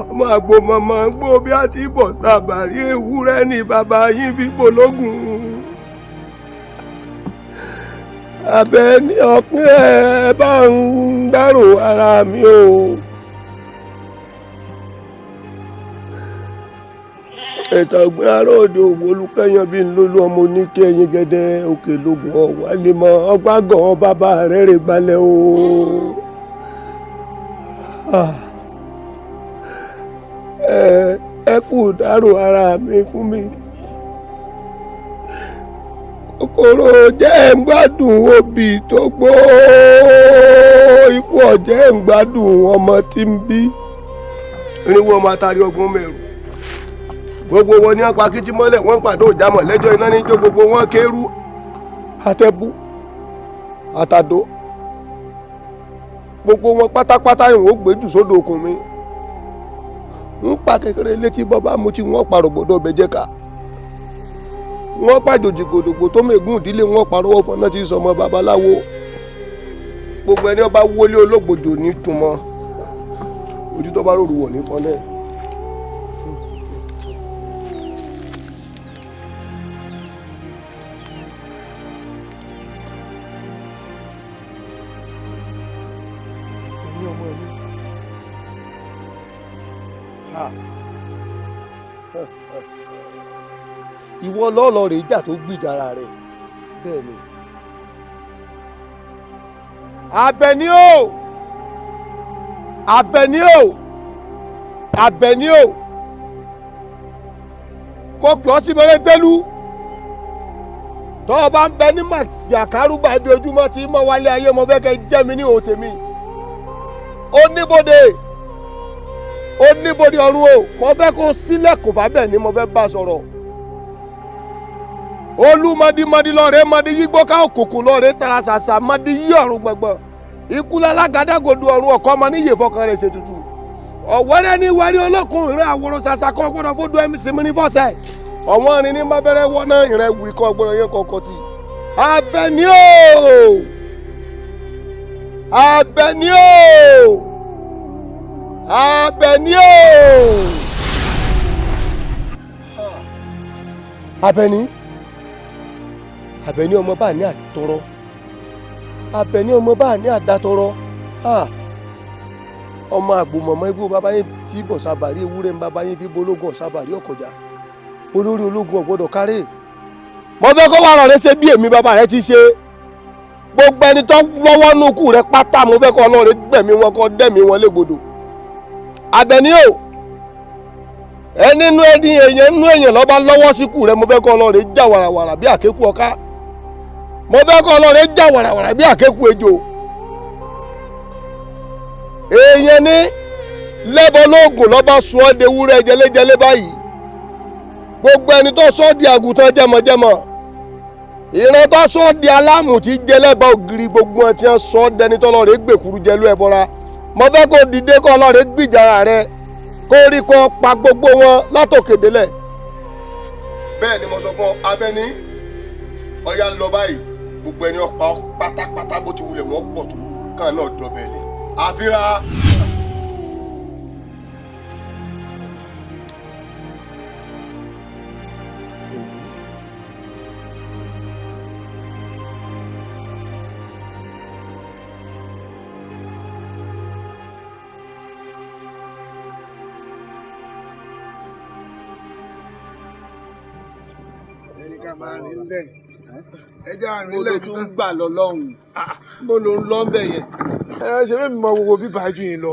Ọmọ àgbo mọ̀mọ́ gbó bí a ti bọ̀ sábàrí ewúrẹ́ ní bàbá yín bí pológun. Àbẹ̀ní ọ̀pẹ́, ẹ bá ń dárò ara mi o. Ìtàgbé aróòde òwò olùkẹ́yàn bíi ńlọ́lú ọmọ oníkẹ́yìn gẹ́dẹ́ òkè lógun ọ̀wálé mọ́ ọgbàgàn bàbá rẹ̀ rè balẹ̀ o. Ah. Ẹ kú dárò ara mi fún mi. Kòkòrò jẹ́ ń gbádùn obì tó gbó, ikú ọ̀jẹ̀ ń gbádùn ọmọ tí ń bí. Irinwó ọmọ atari ọgbọ́n mẹ́rù. Gbogbo wọn ní apá kìtì mọ́lẹ̀, wọ́n ń pàdé òjàmọ̀ lẹ́jọ́ iná níjó gbogbo wọn kérú. Àtẹ̀bú, àtàdó, gbogbo wọn pátápátá ni wọ́n gbé jù sódò òkun mi. Ń pa kékeré létí bọ́bá mu tí wọ́n parọ̀ gbọ́dọ̀ ọbẹ̀ jẹ́ ká. Wọ́n pàjòjì gòdògbò tó mẹ́gùn ìdílé wọn parọ́wọ́ fọná tí sọmọ babaláwo. Gbogbo ẹni ọba wọlé olóògbòjò ní túmọ̀. Ojú tó bá rorò wọ̀ ní fọ́nẹ́. Ẹ̀yin ọmọ mi. Ha. Ìwọ lọ́ọ̀lọ́ rẹ̀ jà tó gbìjà ara rẹ̀ bẹ́ẹ̀ ni. Àbẹ̀ní o, Àbẹ̀ní o, Àbẹ̀ní o, mo pè ọ́ sí mẹ́rẹ́ńtẹ́lú. Tọ́ ọ bá ń bẹ ní màṣàkárùbà ibi ojúmọ́ tí mo wálé ayé, mo fẹ́ kẹ́ jẹ́ mi ní òun tèmi. Ó níbodè, ó níbodè ọ̀run o, mo fẹ́ kó sílẹ̀kùn fábẹ́ ni mo fẹ́ bá sọ̀rọ̀. Olúmọdímọdí lọ́ọ̀rẹ́ mọdí yígbó ká òkùnkùn lọ́ọ̀rẹ́ tara ṣàṣà mọdí yí ọ̀run gbọ̀ngbọ̀n. Ikú lálágádágodo ọ̀run ọ̀kọ́ ọmọ níyè fọkàn rẹ̀ ṣètùtù. Ọ̀wọ́rẹ́ ní wárí olókùn ìrẹ́ àwòrán ṣàṣà kan gbọ́dọ̀ fódú ẹ̀mí sinmi ní fọ́sẹ̀. Ọ̀wọ́n rin ní bábẹ́rẹ́ wọ́ná ìrẹ́ wùrí kan gbọ́dọ̀ yẹn kọ̀ọ̀kan ti. Àbẹ̀ní o, Àbẹ̀ní o, Àbẹ̀ní o. Àbẹ̀ní, Àbẹ̀ní ọmọ bá ní àtọrọ, Àbẹ̀ní ọmọ bá ní àdàtọrọ. Ọmọ àgbòmọ̀mọ́ igbó bàbá yín tí bọ̀ sábàrí ewúrẹ́ ń bàbá yín fi bológun ọ̀sábàrí ọ̀kọ̀já. Olórí ológun ọ̀gbọ́dọ̀ kárẹ̀. Mo fẹ́ kó wà rọ̀rẹ́ ṣe bí èmi bàbá rẹ ti ṣe. Gbogbo ẹni tó lọ́wọ́ nù kú rẹ pátá mo fẹ́ kó ọlọ́rẹ́ gbẹ̀mí wọn kó dẹ̀mí wọn légbodò. Àbẹ̀ní o, ẹ nínú ẹni èèyàn nínú èèyàn lọ́ba lọ́wọ́ síkù rẹ, mo fẹ́ kó ọlọ́rẹ́ já wàràwàrà bí àkékù ọká. Mo fẹ́ kó ọlọ́rẹ́ já wàràwàrà bí àkékù ejò. Èèyàn ní lẹ́bọ lóògùn lọ́ba sùn ọ́ de wúrẹ́ jẹlẹ́jẹlẹ́ báyìí. Gbogbo ẹni tó sọ di àgùntàn jẹmọjẹmọ, ìran tó sọ di alámù tí jẹlẹ́bà ògiri, gbogbo ẹ̀ tí wọ́n sọ dẹni tọ́lọ́rẹ́ gbèkúrú jẹlú ẹ̀ bọ́ra. Mo fẹ́ kó dìde kó ọlọ́rẹ́ gbìjà rẹ, kó rí kó pa gbogbo wọn látòkè délẹ̀. Bẹ́ẹ̀ ni mo sọ fún ọ Àbẹ̀ní, ọ̀yà ń lọ báyìí, gbogbo ẹni ọ̀pá pátápátá bó ti wulẹ̀ wọ́n pọ̀ tó kàn náà dọ̀bẹ̀ lẹ̀ àfíra. Mo ló tún gbà lọ lọ́hùn-ún, mo ló ń lọ ń bẹ̀ yẹn. Ẹ ṣe fẹ́ mi mọ gbogbo bíbá ju yìí lọ,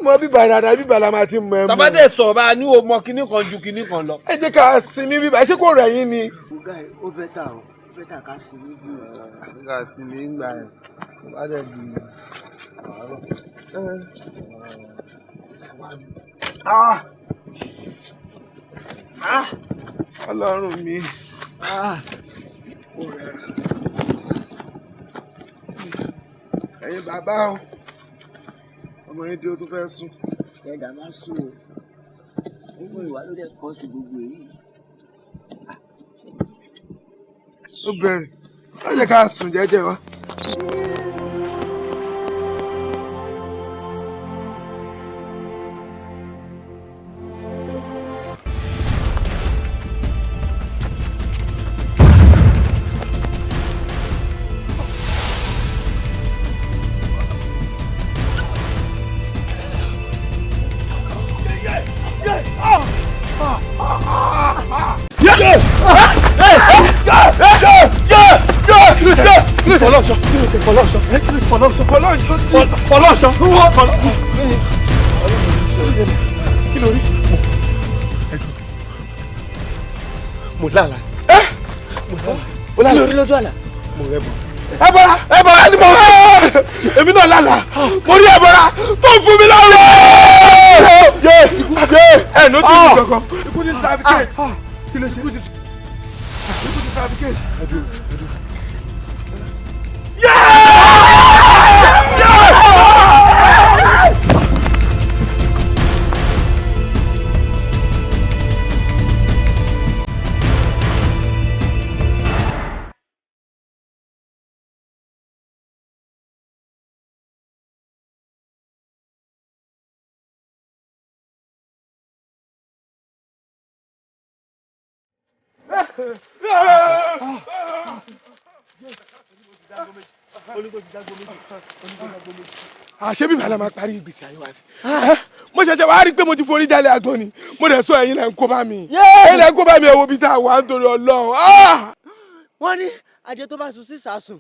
mọ bíbá dáadáa, bíbá la máa ti mọ ẹ mọ. Tàbá dẹ̀ sọ̀rọ̀ bá a ní o mọ kinní kan ju kinní kan lọ. Ẹ jẹ́ ká sinmi bíbá, ṣé kò rẹ̀ yín ni. Ọ̀gá ẹ̀ ó bẹ́tà o, ó bẹ́tà ká sinmi bí o. Ká sinmi ń gbà ẹ̀ bá dẹ̀ di àárọ̀. Ọlọ́run mi. Ẹ̀yin bàbá o, ọmọ yín dé, ó tún fẹ́ sùn. Ẹ̀dá máa sùn o, gbogbo ìwà ló dẹ̀ kọ́ sí gbogbo èyí. Ó bẹ̀rẹ̀, ó yẹ ká sùn jẹ́jẹ́ wa. Fọlọ́ṣọ́, Fọlọ́ṣọ́, Fọlọ́ṣọ́, Fọlọ́ṣọ́. Kí ló rí? Mo lálàá. Mo lálàá. Mo lálàá. Lórí lójú àlá. Mo rẹ bọ̀. Ẹbọra ẹbọra ni mo èmi náà lálàá. Mo rí ẹbọra tó ń fún mi lọ́rùn. Yé yé ẹ ní o ti ní kankan. Ikú ti trafficate. Kí ló ṣe? Ikú ti trafficate. Ẹdùn ẹdùn. Àṣé bíbá la máa parí ìgbésí ayé wa sí. Mo ṣẹ̀ṣẹ̀ wá rí i pé mo ti forí jalè àgbọn ni mo dẹ̀ sọ ẹ̀yin lẹ́ ń kó bá mi ẹ̀yin lẹ́ ń kó bá mi ẹ wo bí tá a wà nítorí Ọlọ́run. Wọ́n ní ajé tó bá sun sí sàásùn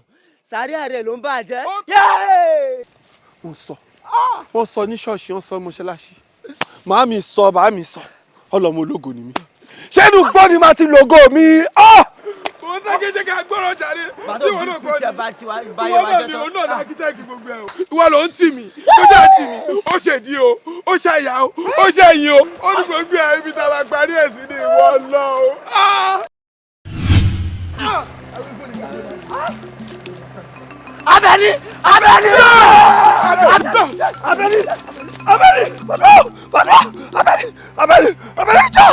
sàárẹ̀ ààrẹ ló ń bá jẹ́. Wọ́n sọ ní ṣọ́ọ̀ṣì, wọ́n sọ mọ́ṣáláṣí, màá mi sọ bàá mi sọ ọlọ́mọ ológo ni mí. Ṣé inú gbọ́ ni màá ti lògo mi? Mo ń tẹ́kẹ́ jẹ́ ká gbọ́rọ̀ jáde tí ìwọ náà kọ́ ni ìwọ náà ni òun náà ní akitẹ́kì gbogbo ẹ̀ o. Ìwọ ló ń tì mí tó jẹ́ tì mí ó ṣèdí o ó ṣàyà o ó ṣẹ̀yìn o ó ní gbogbo ẹ̀ ibi tá a bá parí ẹ̀ sí ni ìwọ lọ o. Abẹ́ni Abẹ́ni Abẹ́ni Abẹ́ni bàbá Abẹ́ni Abẹ́ni Abẹ́ni jọ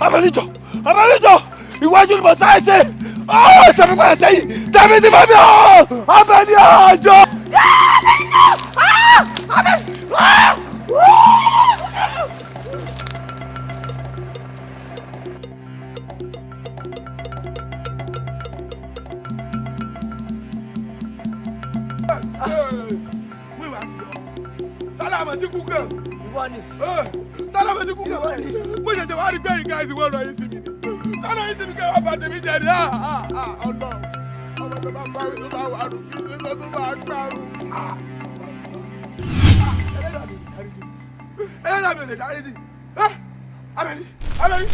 Abẹ́ni jọ Abẹ́ni jọ iwájú ni mo sáré ṣe ṣe mi padà sẹ́yìn tẹ̀mí ti bá mi Abẹ́ni jọ. Tálámà ti kú kàn. Tálámà ti kú kàn. Mo ṣẹ̀ṣẹ̀ wá rí pé ìka ìsìnkú ọ̀rọ̀ yìí sí mi ni. Tọ́lá yìí sí mi kẹ́ wá bá tèmi jẹ ní Ọlọ́run. Ọmọ tó bá parí tó bá wà rù kí ṣe tó bá gbàrú. Ẹlẹ́dàá mi ò lè dárí jì. Abẹ́ni Abẹ́ni.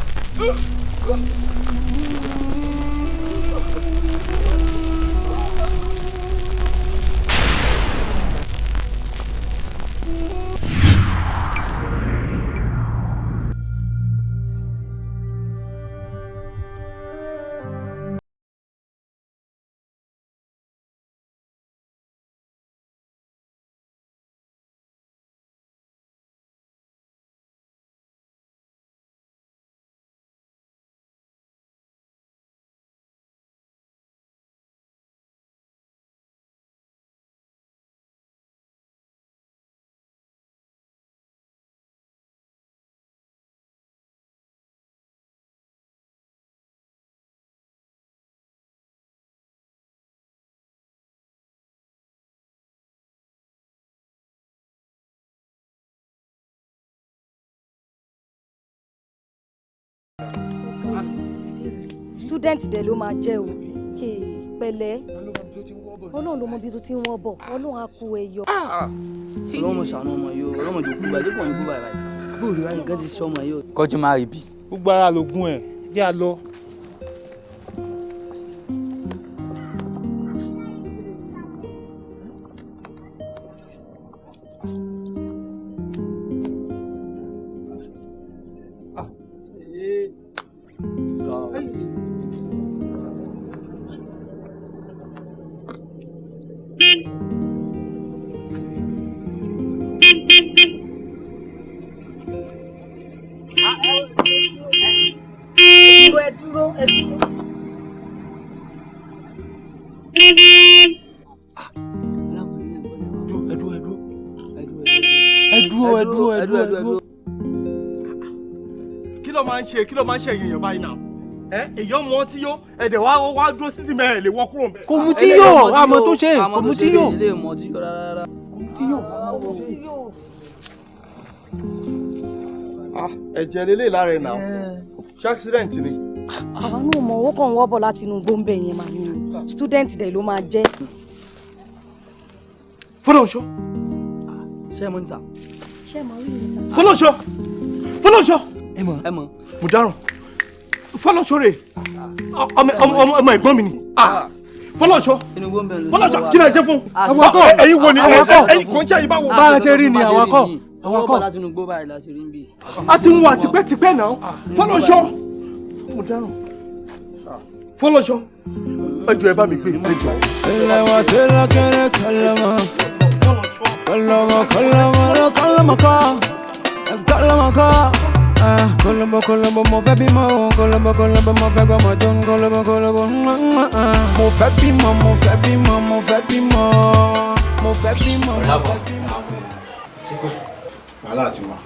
Student dẹ̀ ló máa jẹ́ o. Pẹ̀lẹ́, Ọlọ́run ló mọ ibi tó ti ń wọ́ bọ̀, Ọlọ́run á kó ẹ yọ. Ọlọ́run ṣàánú ọmọ yìí o, Ọlọ́run jò kú báyìí, kò ní kú báyìí báyìí. Bóòlù wa nǹkan ti sọ ọmọ yìí o. Kọjú máa rí bí. Gbogbo ara lògùn ẹ̀ jẹ́ a lọ. Ẹ dúró, ẹ dúró. Ẹ dúró, ẹ dúró, ẹ dúró, ẹ dúró, ẹ dúró. Kí ló máa ń ṣe kí ló máa ń ṣe èèyàn báyìí náà? Ẹ èèyàn mọ ọtí yó ẹ̀dẹ̀ wá wá dúró sí ti mẹ́rin lè wọ́ kúrò ń bẹ̀. Kò mutí yó, àmọ́ tó ṣe, kò mutí yó. Ilé mọtí yó rárá. Kò mutí yó. Ẹ̀jẹ̀ lélẹ̀ lára ẹ̀ náà ṣé accident ni. Àwa náà mọ owó kan wọ́ bọ̀ láti inú gbóǹbẹ̀ yẹn mà ní o. Student dẹ̀ ló máa jẹ́. Fọlọ́nṣọ́. Ṣé ẹ mọ ní sà? Ṣé ẹ mọ rí mi sà? Fọlọ́nṣọ́! Fọlọ́nṣọ́! Ẹ mọ̀. Ẹ mọ̀. Mo dáràn. Fọlọ́ṣọ́ rè ọmọ ẹ̀gbọ́n mi ni. Fọlọ́ṣọ́ Fọlọ́ṣọ́ kí ni ẹ ṣe fún? Àwọn kọ́. Ẹ̀yin wo ni Àwọn kọ́. ẹ̀yin kò ń ṣe ẹ̀yin báwo? Bá a ṣe rí ni àwọn kọ́. Àwọn kọ́. Láti inú igbó báyìí la ṣe rí ń bì. A ti ń wà tipẹ́tipẹ́ náà. Fọlọ́ṣọ́. Mo dáràn. Fọlọ́ṣọ́. Ẹ jọ̀ọ́ ẹ bá mi gbé ẹ jọ̀ọ́. Kalama tela kere kalama. Kalama kalama la kalama ka. Kalama ka. Ah, Colombo Colombo mo fẹ́ bímọ o. Colombo Colombo mo fẹ́ gbọ́mọ jọ. Colombo Colombo mo fẹ́ bímọ mo fẹ́ bímọ mo fẹ́ bímọ mo fẹ́ bímọ. Ọ̀rẹ́ àfọ̀. Ṣé kò sí? Wàhálà ti wà.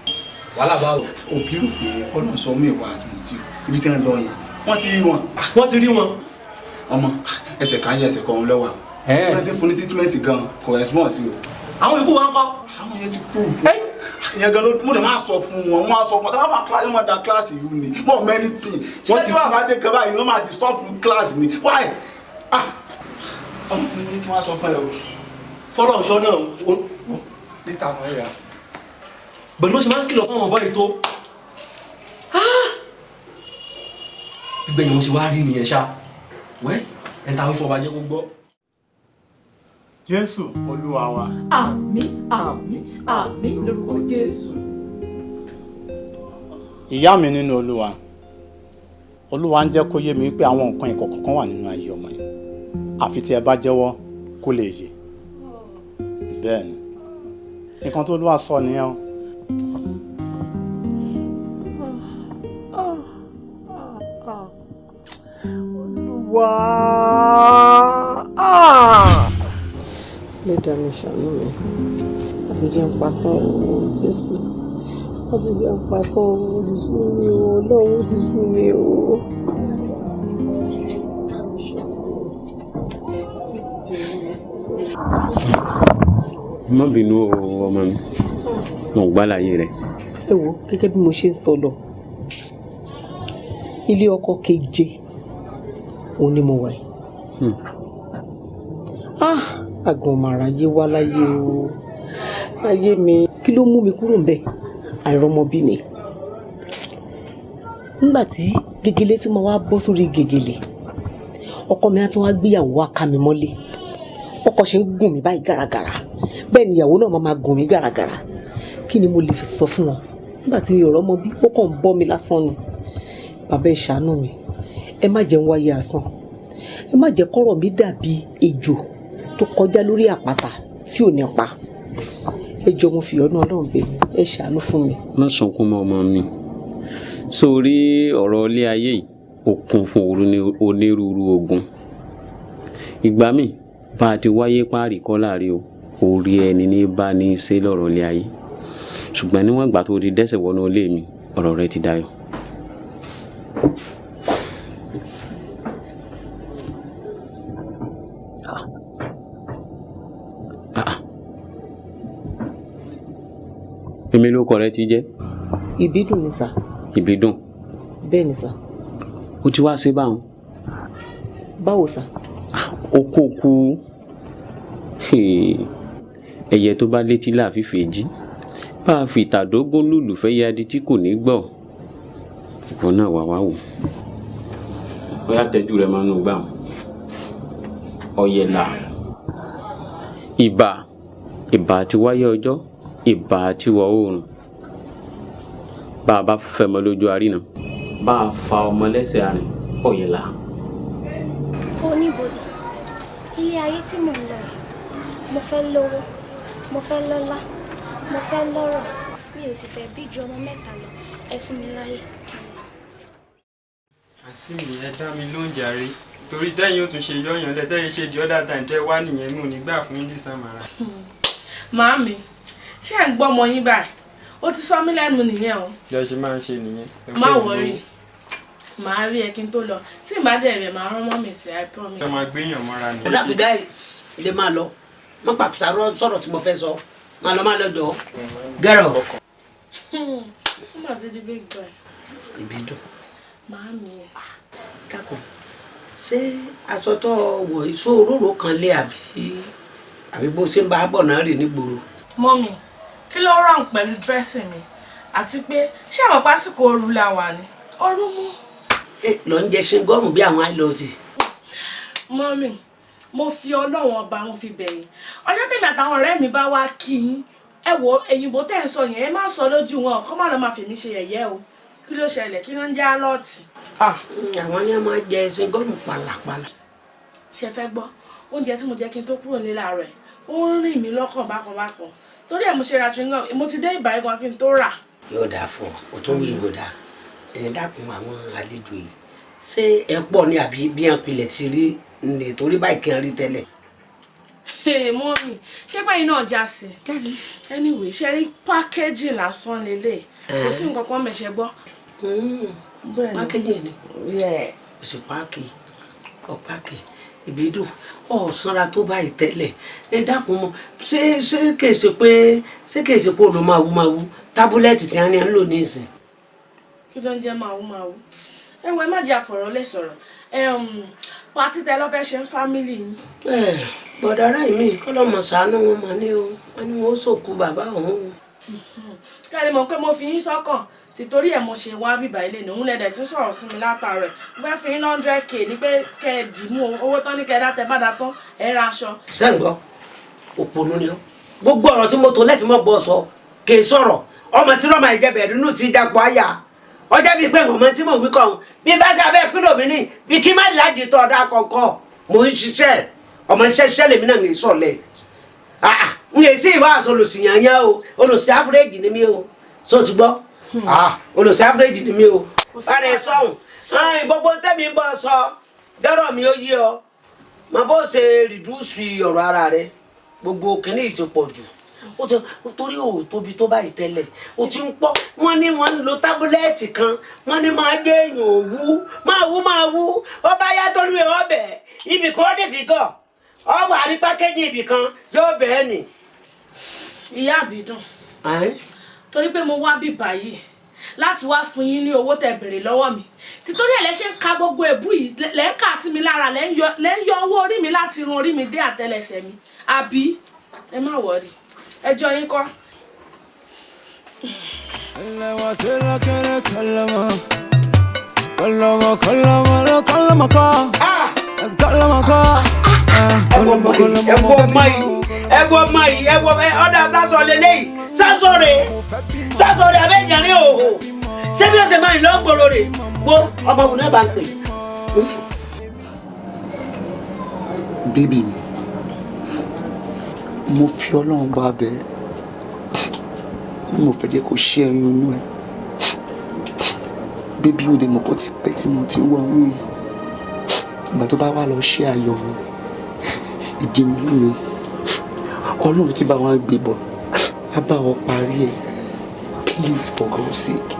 Wàhálà báwo? Òbí rò pé Fọlọ́n sọ mí ìwà àti mùtí ibi tí wọ́n lọ yẹn wọ́n ti rí wọn. Wọ́n ti rí wọn. Ọmọ ẹsẹ̀ kan yẹ ẹsẹ̀ kan òun lọ́wọ́ àwọn. Wọ́n ti fún ní títímẹ́ǹtì gan kò response sí o. Àwọn ikú wa ń kọ́. Àwọn yẹn ti kú. Ìyẹn gan ló mo dẹ̀ máa sọ fún wọn, mo máa sọ fún wọn, tí wọ́n bá kíláàsì wọ́n máa da kíláàsì yìí ni, mo mọ anything. Wọ́n ti bá dé gan báyìí, wọ́n máa disturb kíláàsì ni. Why? Ah! Ọmọ mi ní kí wọ́n sọ fún ẹ o. Fọlọ́nṣọ́ náà. Níta mọ̀ ẹ́ yà. Pẹ̀lú bó ṣe máa ń kìlọ̀ fún àwọn ọ̀bọ yìí tó. Gbígbẹ̀yìn wọn ṣe wá rí nìyẹn ṣá. Wẹ́ ẹ̀ ta wí fún ọba jẹ́ kó gbọ́. Jésù Olúwa wa. Àmín, àmín, àmín lórúkọ Jésù. Ìyá mi nínú Olúwa, Olúwa ń jẹ́ kó yé mi pé àwọn nǹkan ìkọ̀kọ̀ kan wà nínú ayé ọmọ yìí. Àfi tí ẹ bá jẹ́wọ́ kó lè yè. Bẹ́ẹ̀ ni, nǹkan tó Olúwa sọ nìyẹn o. Olúwa. Lẹ́dàá mi ṣàánú mi. Àtúnjẹ́ ń pasán o, Jésù. Àtúnjẹ́ ń pasán o, ó ti sú mi o, Ọlọ́run ó ti sú mi o. Má bínú o ọmọ mi, mo gbá láyé rẹ. Ẹ wo gẹ́gẹ́ bí mo ṣe ń sọ lọ, ilé ọkọ keje òun ni mo wà yìí. Ah, àgàn ọmọ àráyé wá láyé o, ayé mi kí ló mú mi kúrò ńbẹ̀? Àìrọ́mọbí ni. Nígbà tí gègèlè tún máa wá bọ́ sórí gègèlè, ọkọ mi á tún wá gbéyàwó wá ká mi mọ́lé. Ọkọ ṣe ń gùn mí báyìí gàràgàrà, bẹ́ẹ̀ ni ìyàwó náà máa máa gùn mí gàràgàrà. Kí ni mo lè fi sọ fún wọn? Nígbà tí mi ò rọ́mọ bí, ó kàn ń bọ́ mi lásán ni. Bàbá ẹ ṣàánú mi, ẹ má jẹ́ ń wáyé asán, ẹ má jẹ́ kọ́rọ̀ mi dàbí ejò tó kọjá lórí àpáta tí ò ní pa. Ẹ jọ̀ọ́ mo fi ìyọ́nú Ọlọ́run bẹ̀ yín, ẹ ṣàánú fún mi. Má sunkún mọ́ ọmọ mi. Sórí ọ̀rọ̀ ilé ayé yìí, ó kún fún onírúurú ogun. Ìgbà míì bá a ti wáyé páàrí kọ́ láàrin o, orí ẹni ní bá ní í ṣe lọ́rọ̀ ilé ayé. Ṣùgbọ́n níwọ̀n ìgbà tó ti dẹ́sẹ̀ wọnú ilé mi, ọ̀rọ̀ rẹ ti dayọ̀. Èmi ló kọ rẹ ti jẹ́. Ìbídùn ni sà. Ìbídùn. Bẹ́ẹ̀ ni sà. O ti wá ṣe báwọn. Báwo sà? O kò kú. Ẹyẹ tó bá létí láàfífè jí. Bá a fi ìtàdógún lùlù fẹ́ ya di tí kò ní gbọ́. Ìwọ náà wà wá wò. Bóyá tẹ́jú rẹ máa ń gbà wọ́n. Ọ̀yẹ̀là. Ìbà. Ìbà àti wáyé ọjọ́. Ìbà àti wọ̀ oòrùn. Bá a bá fẹ́ mọ lójú àríná. Bá a fa ọmọ lẹ́sẹ̀ àárín. Ọ̀yẹ̀là. Oníbodè, ilé ayé tí mò ń lọ yìí, mo fẹ́ lówó, mo fẹ́ lọ́lá, mo fẹ́ lọ́rọ̀, mi ò sì fẹ́ bí ju ọmọ mẹ́ta lọ, ẹ fún mi láyè. Àǹtí mi, ẹ dá mi lóhùn jàre, torí tẹ́yìn ó tún ṣe yọ̀yàn lẹ̀, tẹ́yìn ṣe the other time tẹ́ wá nìyẹn, mi ò ní gbà fún yín this time around. Màámi, ṣé ẹ̀ ń gbọ́ ọmọ yín báyìí? Ó ti sọ mí lẹ́nu nìyẹn o. Bí ẹ ṣe máa ń ṣe nìyẹn. Má wọrí, màá rí ẹ kí n tó lọ. Tí n bá dẹ̀ rẹ̀, màá rán mọ́mì tí I promise. Ẹ máa gbéyàn mọ́ra ni. Ọ̀dàgídá ilé máa lọ, má pàtàkì sọ̀rọ̀ tí mo fẹ́ sọ, máa lọ máa lọ jọ. Gẹ́rọ̀. Ó mà ti di big boy. Ìbídùn. Màámi. Dákun, ṣé aṣọ tó wọ̀ iṣó òróró kan lé àbí bó ṣe ń bá a bọ̀ náà rè nígboro? Mọ́mì, kí ló wrong pẹ̀lú dressing mi? Àti pé ṣé àwọn pásìkò ooru la wà ní? Ooru mú. Lọ ń jẹ ṣingọ́ọ̀mù bí àwọn àìlọ́ọ̀tì. Mọ́mì, mo fi Ọlọ́run ọba mo fi bẹ̀yìn. Ọjọ́ tèmi àtàwọn ọ̀rẹ́ mi bá wá kí yín, ẹ wo èyìnbó tẹ̀ ń sọ yẹn, ẹ má sọ lójú wọn, kọ́ má lọ máa fèmí ṣe yẹ̀yẹ́ o. Kí ló ṣẹlẹ̀? Kí ló ń jẹ́ alọ́ọ̀tì? Àwọn ni wọ́n máa jẹ ṣingọ́ọ̀mù pàlàpàlà. Ṣé fẹ́ gbọ́? Oúnjẹ tí mo jẹ kí n tó kúrò nílé àárọ̀ ẹ̀, ó ń rìn mí lọ́kàn bákan bákan. Torí ẹ̀ mo ṣe ra chewing gum, mo ti dé ìbàyẹ̀ gan kí n tó rà. Yóò dáa fún ọ, o tún wí yóò dáa. Ẹ dákun, àwọn àlejò yìí, ṣé ẹ pọ̀ ní àbí bí wọn pilẹ̀ ti rí ní torí báyìí kí wọn rí tẹ́lẹ̀? Mọ́mì, ṣé báyìí náà já sí? Anyway, ṣe rí packaging lásán lélẹ̀, kò sí nǹkan kan mẹ̀ṣẹ̀ gbọ́. Packaging ni kò sí páàkì ọ páàkì ìbídùn ọ sanra tó báyìí tẹ́lẹ̀. Ẹ dákun mọ, ṣé ṣé kèé ṣe pé o lò máa wú máa wú tábúlẹ̀tì tí wọ́n ní ń lò ní ìsìn? Kí ló ń jẹ́ máa wú máa wú? Ẹ wo, ẹ má jẹ́ àfọ̀rọ̀ lẹ̀ sọ̀rọ̀. Party tẹ lọ́ fẹ́ ṣe ń family yín. Bọ̀dọ̀ ará mi kọ́lọ́mọ̀ ṣàánú wọn mà ní o, wọn ní wọn ó sòkú bàbá òun o. Kí ẹ lè mọ̀ pé mo fi yín sọ́kàn, tìtorí ẹ̀ mo ṣe wá bíbá ilé ní òun lẹ́dẹ̀ tún sọ̀rọ̀ sí mi látàárọ̀. Mo fẹ́ fi yín 100K ní pé kẹ́ ẹ dì mú owó tán ní kẹ́ ẹ dá, tẹ bá da tán ẹ ra aṣọ. Sẹ́ǹgbọ́, òpònú ni ọ́. Gbogbo ọ̀rọ̀ tí mo tó lẹ́tí mọ́ bọ́ sọ kì í sọ̀rọ̀ ọmọ tí rọ́mà ìjẹbẹ̀ nínú ti dapò àyà ọjọ́ bíi pé ọmọ tí mò ń wí kọ́ ọ̀hún bí bá ṣe abẹ́ pílò mi ní bí kí má lájì tó ọ̀dà kọ̀ọ̀kan. Mò ń ṣiṣẹ́ ọmọ iṣẹ́ ṣiṣẹ́ lèmi náà ń sọ̀lẹ̀ n lè sí ìwà àṣọ olùsìyànyàn o. Olùsí áfúrẹ́jì ni mí o, so ti gbọ́? Olùsí áfúrẹ́jì ni mí o. Bára ẹ sọ̀hún, gbogbo tẹ́mi ń bọ́ sọ dọ́rọ̀ mi ó yí ọ mà bó ṣe rìdúùsì ọ̀rọ̀ ara rẹ. Gbogbo kìnìún yìí ti pọ̀ jù, ó ti torí ò tóbi tó báyìí tẹ́lẹ̀, ó ti ń pọ̀. Wọ́n ní wọ́n ń lo tábúlẹ́ẹ̀tì kan, wọ́n ní máa gé èèyàn òwú, máa wú máa wú. Ó bá yá tó lù ẹ́ ọbẹ̀ ibì kan ó dì fígọ̀ ọ wà ní pákéjì ibì kan yóò bẹ́ẹ̀ nì. Ìyá àbídùn, torí pé mo wá bí báyìí láti wá fún yín ní owó tẹ́ béèrè lọ́wọ́ mi, títorí ẹ̀ lẹ́ ṣe ń ka gbogbo èbú yìí, lẹ́ ń kà sí mi lára, lẹ́ ń yọ owó orí mi láti irun orí mi dé àtẹlẹsẹ̀ mi, àbí? Ẹ má worry, ẹjọ́ yín kọ́. Kalama kela kele kalama kalama kalama kalama ka kalama ka. Ẹ wọ ọmọ yìí, ẹ wọ ọmọ yìí, ẹ wọ ọmọ yìí, ẹ wọ ọ̀dà sásọ lélẹ́yìí, sásọ rè, sásọ rè, abẹ́ ìyàrin òhò. Ṣé bí ó ṣe máa ń lọ gbòòrò rè wo ọmọkùnrin náà bá ń pè. Baby mi, mo fi Ọlọ́run bá bẹ́ẹ̀, mo fẹ́ jẹ́ kó ṣe ẹyún inú ẹ̀. Baby, ó dé mọ̀ kó ti pẹ́ tí mo ti ń wá oyún yìí. Ìgbà tó bá wà lọ ṣe ayọ̀ mi, ìdùnnú mi, Ọlọ́run ti bá wọn gbé bọ̀, á bá wọn parí ẹ̀. Please, for God's sake.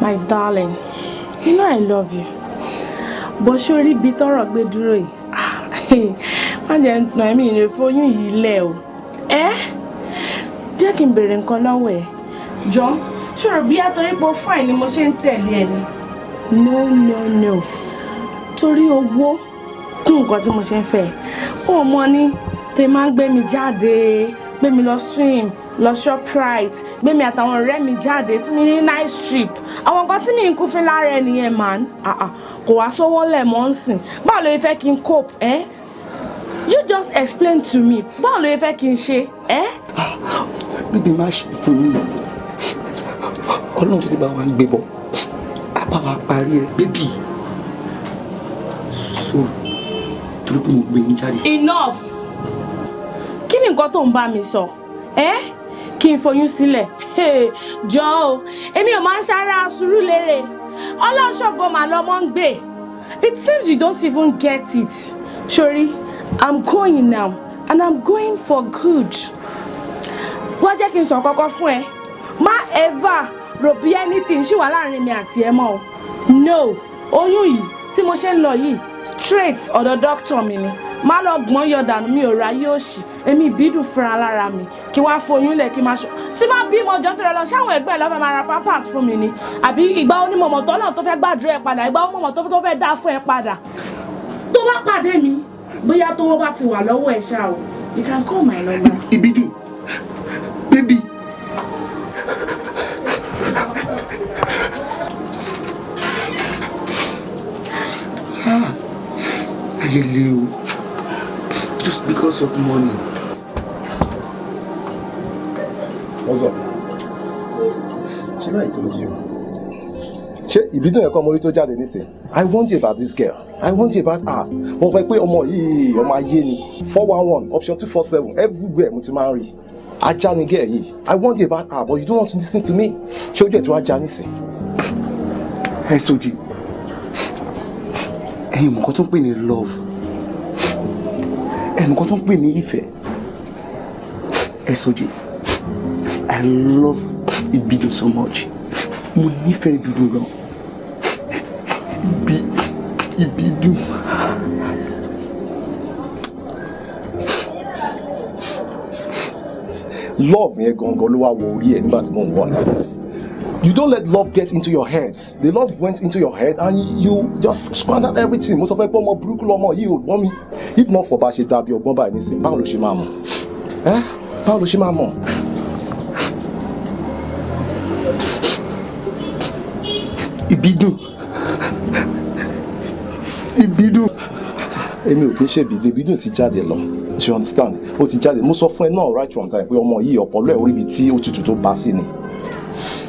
My darling, you know I love you. Bó ṣe rí ibi tọ́rọ̀ gbé dúró yìí, má jẹ́ ń tàn ẹ̀mí ìrìn fóyún yìí lẹ̀ o. Ẹ́ jẹ́ kí n béèrè nǹkan lọ́wọ́ ẹ̀. Jọ, ṣòro bí àtọ́rí pé fine ni mo ṣe ń tẹ̀lé ẹ ni? No, no, no. Torí owó kún nǹkan tí mo ṣe ń fẹ́. Ó mọ ní tẹ máa ń gbé mi jáde, gbé mi lọ swim, lọ Shoprite, gbé mi àtàwọn ọ̀rẹ́ mi jáde, fún mi ní nice trip. Àwọn nǹkan tí mi ń kú fún lára ẹ nìyẹn, man. Ah ah, kò wá sówó lẹ̀ mọ́ ń sìn. Báwo ló fẹ́ kí n cope, eh? You just explain to me. Báwo ló fẹ́ kí n ṣe, eh? Baby, má ṣe fún mi. Ọlọ́run tó ti bá wa gbé bọ̀, á bá wa parí ẹ̀. Baby, so torí pé mo gbé yín jáde. Enough! Kí ni nǹkan tó ń bá mi sọ? Ẹ́ kí n foyún sílẹ̀? Jọ o, èmi ò máa ń ṣara sùúrù lérè. Ọlọ́ṣọ́gbó màá lọ́mọ ń gbé. It seems you don't even get it. Sorry, I'm going now and I'm going for good. Wá jẹ́ kí n sọ kọ́kọ́ fún ẹ. Má ever rò bí anything ṣì wà láàrin mi àti ẹ mọ́ o. No, oyún yìí tí mo ṣe ń lọ yìí, straight ọ̀dọ̀ doctor mi ni. Má lọ gbọ́n yọ dànù, mi ò ráyè òṣì. Èmi ìbídùn fúnra lára mi. Kí wá foyún lẹ̀ kí n máa ṣọ. Tí má bímọ jọ nítorí lọ, ṣáwọn ẹgbẹ́ ẹ̀ lọ́ fẹ́ máa ra pampers fún mi ni? Àbí ìgbà onímọ̀mọ̀ tó náà tó fẹ́ gbàdúrà ẹ padà? Ìgbà onímọ̀mọ̀ tó fẹ́ dá fún ẹ padà? Tó bá pàdé mi, bóyá tówó bá ti wà lọ́wọ́ ẹ̀ ṣá o. You can call my number. Ìbídùn, baby. Ah, ayé le o, just because of money. What's up? Ṣé I told you? Ṣé Ìbídùn ẹ̀kọ́ mo rí tó jáde nísìn? I warned you about this girl. I warned you about her. Mo fẹ́ pé ọmọ yìí, ọmọ ayé ni. 411 option 247, everywhere mo ti máa ń rí. Ajá ni girl yìí. I warned you about her, but you don't want to listen to me. Ṣé ojú ẹ̀ tí wàá já nísìn? Ẹ Soji, ẹ̀yin mọ̀ nǹkan tó ń pè ní love, ẹ̀yin mọ̀ nǹkan tó ń pè ní ìfẹ́. Ẹ Soji, I love Ìbídùn so much. Mo nífẹ̀ẹ́ Ìbídùn gan. Ìbídùn. Love yẹn gangan ló wá wọ orí ẹ nígbà tí mò ń wọ̀ náà. You don't let love get into your head. The love went into your head and you just squandered everything. Mo sọ fẹ́ pé ọmọ burúkú lọmọ yìí ò gbọ́n mi. If not for bá ṣe dàbí ọgbọ́n báyìí nísìnyí, báwo ló ṣe máa mọ̀? Ẹ́, báwo ló ṣe máa mọ̀? Ìbídùn. Ìbídùn. Èmi ò kí ń ṣe Ìbídùn, Ìbídùn ti jáde lọ. You understand? Ó ti jáde. Mo sọ fún ẹ náà right from time pé ọmọ yìí, ọpọlọ ẹ̀ orí ibi tí ó tutù tó bá sí ni.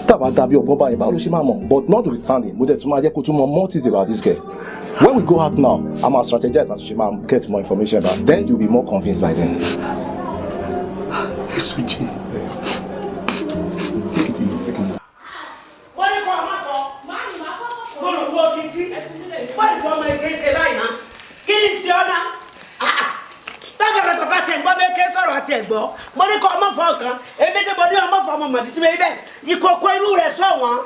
Tàbá dàbí ọgbọ́n báyìí, báwo ló ṣe máa mọ̀? But notwithstanding, mo dẹ̀ tún máa jẹ́ kó tún mọ more things about this girl. When we go out now, a máa strategize àti ṣe máa get more information about. Then you'll be more convinced by then. Ẹ Soji. Take it easy, take it easy. Wọ́n ní kọ́ ọmọ fọ. Mo rò wọ́n kí n tí. Wọ́n ní kọ́ ọmọ ẹ̀ ṣe ń ṣe báyìí náà. Kí ni ṣe ọ́ náà? Bákan bàbá tiẹ̀ ń gbọ́ bẹ́ẹ̀ ké sọ̀rọ̀ àti ẹ̀gbọ́. Mo ní kọ́ ọmọ fọ kan. Èmi tí mo ní ọmọ fọ, ọmọ mọ̀dí tí mo yí bẹ́ẹ̀. Ìkòkò irú rẹ̀ sọ wọ́n.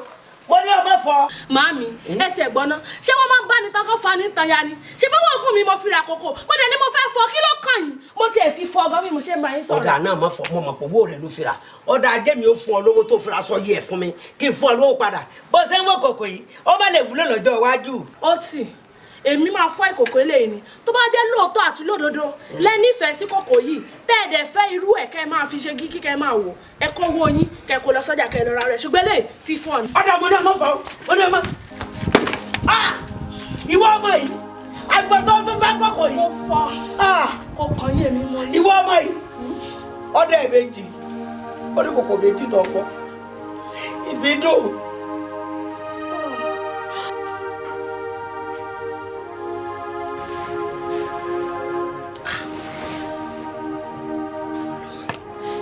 Mo ní ọmọ fọ. Màámi, ẹ tiẹ̀ gbọ́ ná. Ṣé wọ́n máa ń bá ní tán kó fa ní tan ya ni? Ṣé báwo oògùn mi mo fi ra kókó? Mo dẹ̀ ní mo fẹ́ fọ, kí ló kàn yín? Mo tiẹ̀ ti fọ ọgọ́ bí mo ṣe ń bá yín sọ̀rọ̀. Ọ̀dà náà má fọ, mo mọ̀ pé owó rẹ̀ ló fi rà. Ọ̀dà ajé mi ó fún ọ lówó tó fi ra sọ yìí ẹ̀ fún mi kí n fún ọ lówó padà. Bó ṣe ń wọ kòkò yìí, ó má lè wúlò lọ́jọ́ iwájú. Ó tì, èmi máa fọ́ ìkòkò eléyìí ni. Tó bá jẹ́ lóòótọ́ àti lódodo lẹ́nífẹ̀ẹ́ sí kòkò yìí, tẹ́ ẹ̀ dẹ̀ fẹ́ irú ẹ̀, kẹ́ ẹ máa fi ṣe gígí, kẹ́ ẹ máa wò, ẹ kó owó yín kẹ́ ẹ kó lọ sọ́jà, kẹ́ ẹ lọ ra rẹ̀, ṣùgbọ́n eléyìí fífọ́ ni. Ọ̀dà, mo ní ọmọ fọ, mo ní ọmọ. Ìwọ ọmọ yìí, àgbẹ̀ tó tún fẹ́ kòkò yìí. Mo fọ, kò kàn yín, èmi mọ ní. Ìwọ ọmọ yìí, ọdẹ méjì, ó ní kòkò méjì tó fọ. Ìbídùn.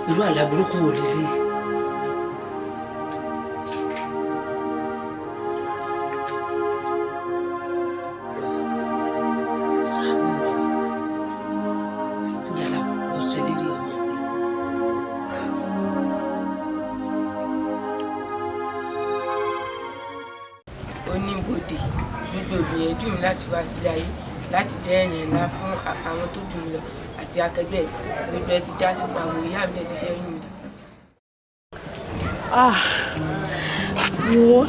Irú àlá burúkú wo lélẹ́yìí? Ṣàánú mi o. Ìjàlá kò ṣe lérí ọmọ mi. Oníbodè, gbogbo ìgbìyànjú mi láti wá sílé ayé láti jẹ́ èèyàn ńlá fún àwọn tó jù mí lọ àti akẹgbẹ́ mi, gbogbo ẹ ti já sí pàbó. Ìyá mi dẹ̀ ti ṣẹ́yún mi dà. Ah, wo,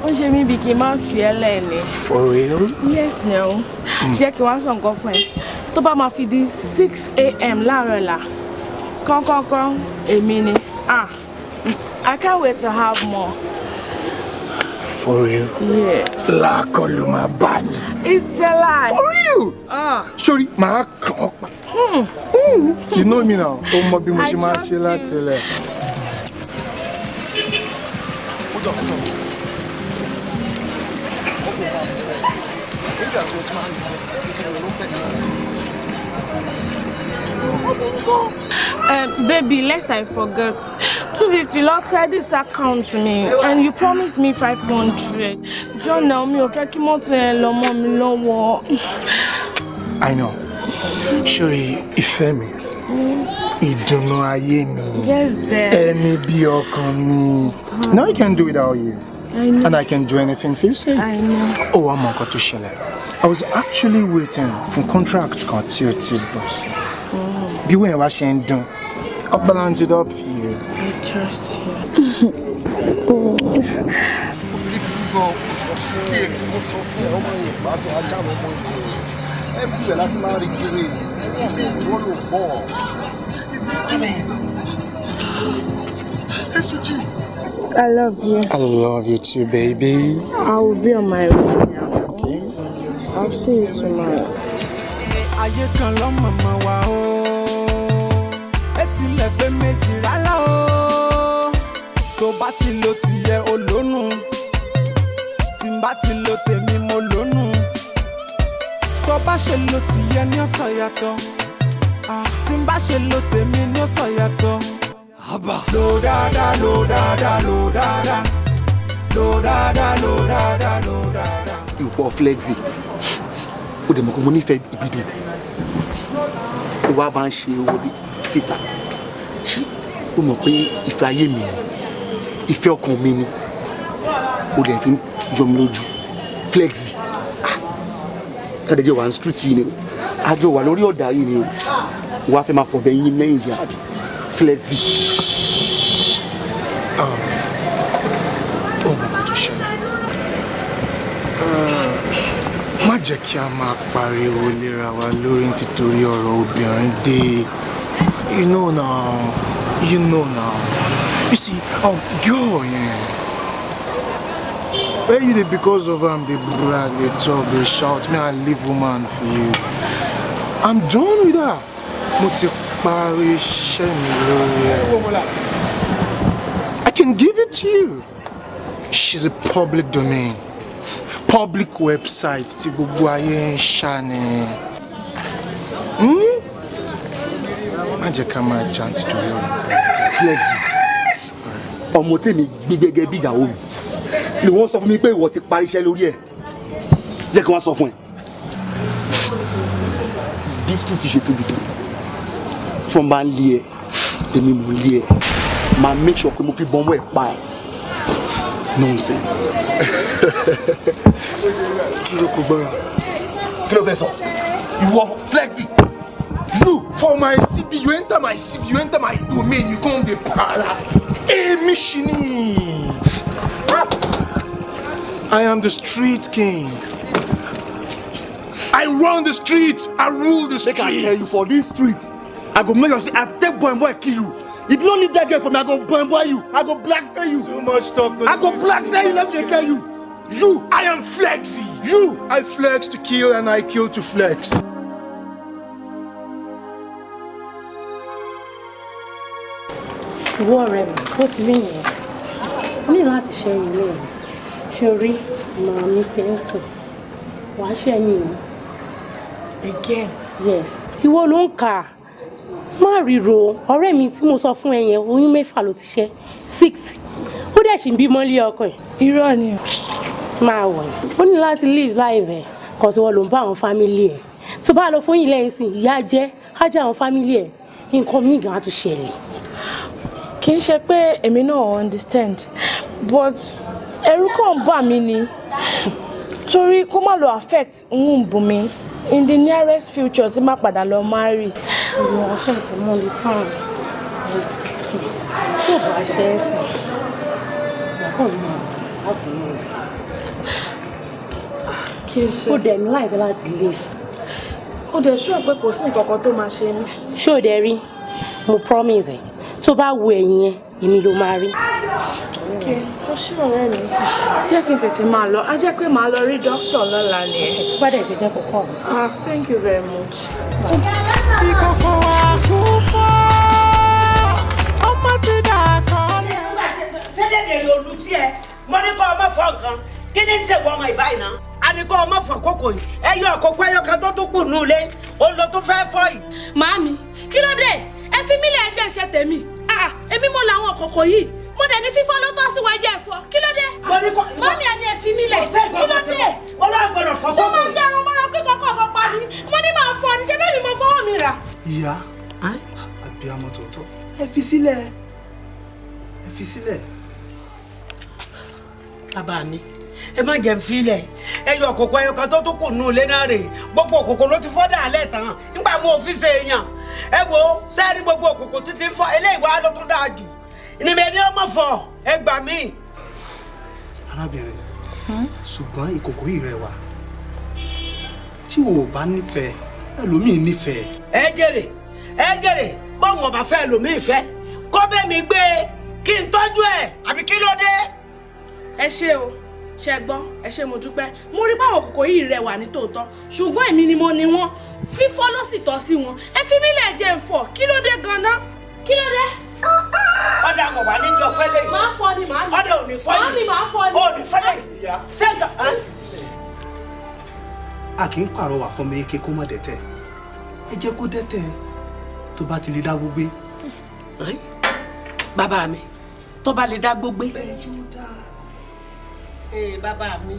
ó ṣe mí bí kí n má fi ẹ́ lẹ́ẹ̀ni. For real? Yes now. Jẹ́ kí n wá sọ nǹkan fún ẹ. Tó bá máa fi di 6 a.m. láàárọ̀ ọ̀la, kọ́ńkọ́ńkọ́ èmi ni. Ah, I can't wait to have more. For real? Yeah. Lákọ̀ ló máa bá mi. It's a lie. For real? Ah. Sori, màá kàn ọ́ pa. You know me now. Ó mọ bí mo ṣe máa ṣe láti ilẹ̀. Hold on, hold on. Okay, maybe as well tomorrow. Baby, lest I forget. 250 lọ credit account mi and you promised me 500. John, náà mi ò fẹ́ kí mọ́tò yẹn lọ mọ́ mi lọ́wọ́. I know. Sori, ìfẹ́ mi, ìdùnnú ayé mi, Yes, dear. ẹni bí ọkàn mi. Now I can do without you. I know. And I can do anything for you say. I know. Ó wá mọ nǹkan tó ṣẹlẹ̀. I was actually waiting for contract kan tí o ti bọ̀ sí. Bí wọ́n yẹn wá ṣe ń dùn, I'll balance it up for you. I trust you. Gan sí ẹ. Mo sọ fún ẹ, ọmọ yẹn gbádùn, ajá lọmọ yẹn. Everywhere láti máa rí kiri. Wọ́n ló bọ̀. I love you. I love you too, baby. I will be on my way now. Okay. I'll see you tomorrow. Ayé kan lọ́mọ mọ̀ wá o, etílẹ̀ pé méjì rárá o. Tó bá ti lo tìyẹ olónù, tí n bá ti lo tèmi mo lónù. Tó bá ṣe lo tìyẹ ní ọ̀sán yàtọ̀, ah, tí n bá ṣe lo tèmi ní ọ̀sán yàtọ̀. Lo dáadáa, lo dáadáa, lo dáadáa, lo dáadáa, lo dáadáa, lo dáadáa. Ìwọ Flexi, ó dẹ̀ mọ̀ pé mo nífẹ̀ẹ́ Ìbídùn, ó wá bá ń ṣe wọlé síta. Ṣé ó mọ̀ pé ìfẹ́ ayé mi ni, ìfẹ́ ọkàn mi ni, ó dẹ̀ fi ń yọ mi lójú? Flexi, kádẹ́jẹ́ wà ní street yìí ni o, àjọ wà lórí ọ̀dà yìí ni o, wàá fẹ́ máa fọ̀bẹ yín lẹ́yìn ìyá Flexi. Ó mọ̀ nǹkan tó ṣẹlẹ̀. Má jẹ́ kí a máa pariwo léra wa lórí nítorí ọ̀rọ̀ obìnrin dé. You know now, you know now. You see, girl yẹn. Where you dey because of am dey brag, dey talk, dey shout, me I leave woman for you. I'm done with her. Mo ti parí iṣẹ́ mi lórí ẹ̀. I can give it to you. She's a public domain. Public website tí gbogbo ayé ń ṣá ni. Má jẹ́ ká máa jà nítorí ọ̀rọ̀. Flexi, ọmọ tèmi gbé gẹ́gẹ́ bí ìyàwó mi ni wọ́n sọ fún mi pé ìwọ ti parí iṣẹ́ lórí ẹ̀. Jẹ́ kí wọ́n sọ fún ẹ. Bí street ṣe tóbi tó, tí wọ́n bá ń lé ẹ, èmi mò ń lé ẹ. Máa make sure pé mo fi bọ́mọ́ ẹ̀ pa ẹ̀. Nonsense. Dúró kò gbọ́ra. Kí ló fẹ́ sọ? Ìwọ Flexi. You for my CB, you enter my CB, you enter my domain, you come dey para. Èmi ṣì ni. I am the street king. I run the streets. I rule the streets. Make I tell you, for this street, I go make sure say I take boy and boy kill you. If you don't leave that girl for me, I go boy and boy you. I go blackmail you. Too much talk. I go blackmail you. Let me tell you. You. I am Flexi. You. I flex to kill and I kill to flex. Ìwọ ọ̀rẹ́ mi, ó ti rí yẹn. O ní láti ṣe ilé rẹ̀. Ṣé o rí ìmọ̀ràn mi ṣe ń sìn? Wàá ṣẹ́yìn yìí. Again? Yes. Ìwọ ló ń kà á. Má ríro ọ̀rẹ́ mi tí mo sọ fún ẹ yẹn, oyún 6 ló ti ṣẹ́. 6. Ó dẹ̀ sì ń bímọ lé ọkọ ẹ̀. Irọ́ ni. Máa wọ̀ ẹ́. Ó ní láti live life ẹ̀. Kọ̀sí wọ́n ló ń bá àwọn family ẹ̀. Tó bá lọ fún yìí lẹ́yìn sìn, ìyá jẹ́, á jẹ́ àwọn family ẹ̀. Nǹkan míì gan á tún ṣẹlẹ̀. Kì í ṣe pé èmi náà understand, but ẹ̀rù kàn ń bà mí ni torí kó má lọ affect womb mi in the nearest future tí má padà lọ marry. Ìwọ affect mo understand, tí ò bá ṣe é sìn, ìyàbọ̀ mi àbúrò rẹ̀. Kì í ṣe. Ó dẹ̀ ní láìpẹ́ láti leave. Ó dẹ̀ sure pé kò sí nǹkan kan tó máa ṣe mí. Ṣé o dẹ̀ rí? Mo promise ẹ̀, tó bá wo ẹ̀yìn yẹn, èmi ló máa rí. Ok, ó ṣí ọ̀rẹ́ mi, jẹ́ kí n tètè máa lọ. Á jẹ́ pé màá lọ rí dókítà lọ́la nìyẹn. Tó bá dẹ̀ ṣe jẹ́ kókó ọ̀hún. Ah, thank you very much. Ìkòkò àkúfọ́, ọmọ ti dà kọ́. Ṣé dédé rí olú tí ẹ mo ní kọ́ ọmọ fọ nǹkan, kí ni ń ṣèwọ ọmọ ìbáyìí náà? A ní kọ́ ọmọ fọ kókò yìí, ẹ yọ àkókò ẹyọ kan tó tún kù nù lé, òun ló tún fẹ́ fọ yìí. Màámi, kí ló dé? Ẹ fi mí lẹ̀, ẹ jẹ́ ń ṣe tèmi. Ah, èmi mo làwọn kòkò yìí. Mo dẹ̀ ní fífọ́ ló tọ́ sí wa, jẹ́ ẹ̀fọ́. Kí ló dé? Màámi, ẹni ẹ fi mí lẹ̀. Kí ló dé? Ṣé mo ń ṣe ẹran mọ́ra kíkọ́ kọ̀ọ̀kan pa mi? Mo ní máa fọ ni, ṣé bẹ́ẹ̀ ni mo fọwọ́ mi rà? Ìyá àbíamọ tòótọ́, ẹ fi sílẹ̀, ẹ fi sílẹ̀. Bàbá mi, ẹ má jẹ́ n filẹ̀. Ẹ yọ òkòkò ẹyọ kan tó tún kù nù ilé náà rè. Gbogbo òkòkò ló ti fọ́ dàálẹ̀ tán nígbà mo fi ṣe èèyàn. Ẹ wo sẹ́ẹ̀rí gbogbo òkòkò títí fọ́ eléyìí wá ló tún dáa jù. Ìnìmẹ̀ ni ọmọ fọ, ẹ gbà mí. Arábìnrin, ṣùgbọ́n ìkòkò yìí rẹwà. Tí o ò bá nífẹ̀ẹ́, ẹlòmíì nífẹ̀ẹ́. Ẹ jèrè, ẹ jèrè, bọ́ọ̀n ọ̀bà fẹ́ ẹlòmíì fẹ́ kó bẹ́ẹ̀ mi gbé e kí n tọ́jú ẹ̀, àbí kí ló dé? Ẹ ṣé o, ṣe gbọ́, ẹ ṣé, mo dúpẹ́. Mo rí báwọn kòkò yìí rẹwà ní tòótọ́, ṣùgbọ́n èmi ni mo ní wọn, fífọ́ ló sì tọ́ sí wọn. Ẹ fi mí lẹ̀ jẹ́ ń fọ̀. Kí ló dé gan-an? Kí ló dé? Ọ̀dà kò wá níjọ fẹ́lẹ̀ yìí. Máa fọ ni màá mi. Ọ̀dà ò ní fọ́ yìí. Màá mi, máa fọ ni. Ò ní fẹ́lẹ̀ yìí. Ṣé nǹkan? A kì í pàrọwà fún mi ike kó má dẹ́tẹ̀. Ẹ jẹ́ kó dẹ́tẹ̀ tó bá ti lè dá gbógbé. Bàbá mi, tó bá lè dá gbógbé. Ee bàbá mi,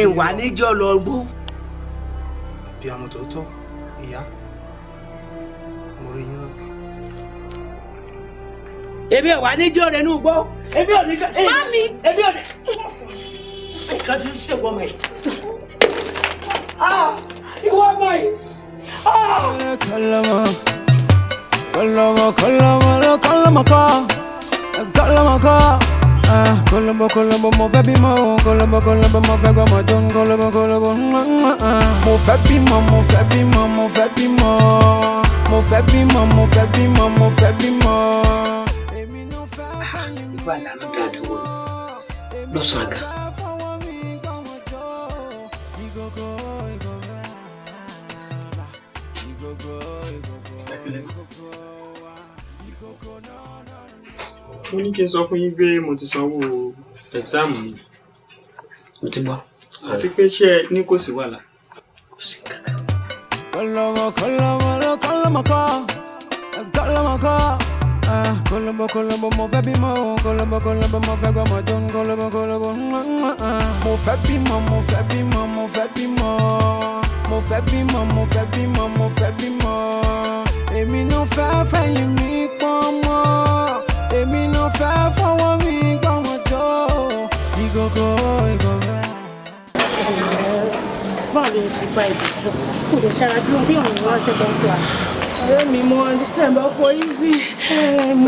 ìwà níjọ lọ gbó. Àbí àmọ́ tòótọ́, ìyá, mo rí yín náà. Èmi ò wá níjọ rẹ nù gbó. Èmi ò níjọ. Mami. Èmi ò ní. Nǹkan ti ń ṣèwọ́ ọmọ yìí. Ìwọ ọmọ yìí. Kalama, kalama, kalama, kalama ka, kalama ka. Colombo, Colombo, mo fẹ́ bímọ o. Colombo, Colombo, mo fẹ́ gbọ́mọ jó. Colombo, Colombo, mo fẹ́ bímọ, mo fẹ́ bímọ, mo fẹ́ bímọ, mo fẹ́ bímọ, mo fẹ́ bímọ, mo fẹ́ bímọ. Irú àlànà dáadáa wo ni lọ́sàn-án gan? Mo ní kí n sọ fún yín pé mo ti sanwó exam mi. Mo ti gbọ́. Àti pé ṣé ẹ ní kò sí wàhálà? Kò sí kankan. Colombo, Colombo, Colombo ka, Colombo ka. Colombo, Colombo, mo fẹ́ bímọ o. Colombo, Colombo, mo fẹ́ gbọ́mọ jó. Colombo, Colombo, mo fẹ́ bímọ, mo fẹ́ bímọ, mo fẹ́ bímọ, mo fẹ́ bímọ, mo fẹ́ bímọ, mo fẹ́ bímọ. Èmi ló fẹ́ fẹ̀yìn mi pọ́n mọ́, èmi ló fẹ́ fọwọ́ mi gbọ́mọ jọ. Ìgògó, ìgògó. Báwo ló ń ṣe gba ìbùtù kò lè ṣara dúró bí òun ránṣẹ́ tó ń tó a. Ọ̀rẹ́ mi, mo understand bọ́, kò easy.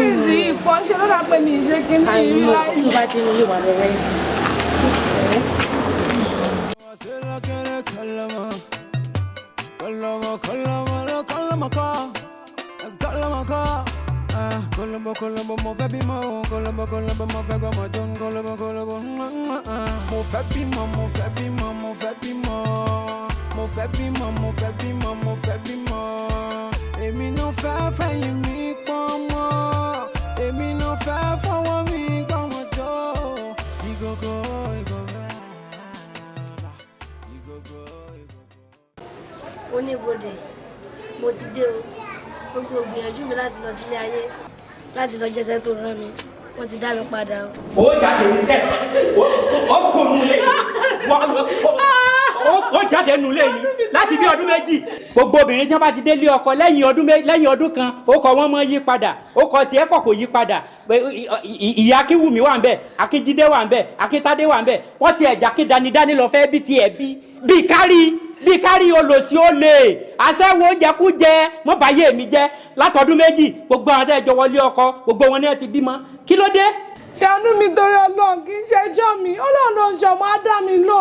Easy ìpọ́ ṣe lọ́dà pé mi ṣe kíní rí láì. Tó bá dé nílé, wà lọ rest. Kalama, kalama, kalama ka, kalama ka. Colombo, Colombo, mo fẹ́ bímọ o. Colombo, Colombo, mo fẹ́ gbọ́mọ jó. Colombo, Colombo, mo fẹ́ bímọ, mo fẹ́ bímọ, mo fẹ́ bímọ, mo fẹ́ bímọ, mo fẹ́ bímọ, mo fẹ́ bímọ. Èmi ló fẹ́ fẹ̀yìn mi pọ́n mọ́, èmi ló fẹ́ fọwọ́ mi gbọ́mọ jọ. Ìgògó, ìgògó, ìgògó. Oníbodè, mo ti dé o. Gbogbo ìgbìyànjú mi láti lọ sílé ayé láti lọ jẹ́sẹ́ tó rán mi, wọ́n ti dá mi padà o. Ó jáde níṣẹ́, ó kò nulẹ̀, ó jáde nulẹ̀ ni láti bí ọdún 2. Gbogbo obìnrin tí wọ́n bá ti délé ọkọ lẹ́yìn ọdún kan, ó kọ wọ́n mọ́ yí padà, ó kọ tiẹ̀ kọ̀ kò yí padà. Ìyá Akínwùmí wà ń bẹ̀, Akínjídé wà ń bẹ̀, Akíntádé wà ń bẹ̀, wọ́n ti ẹ̀já kí danidani lọ fẹ́ bí tiẹ̀ bí bí kárí bí kárí olòṣì olè aṣẹ́wó oúnjẹkújẹ mọ́ báyé mi jẹ́ látọdún 2. Gbogbo àwọn tẹ́jọ wọlé ọkọ, gbogbo wọn ni ẹ ti bímọ, kí ló dé? Ṣàánú mi torí Ọlọ́run, kì í ṣe ẹjọ́ mi. Ọlọ́run ló ń ṣọmọ á dá mi lọ.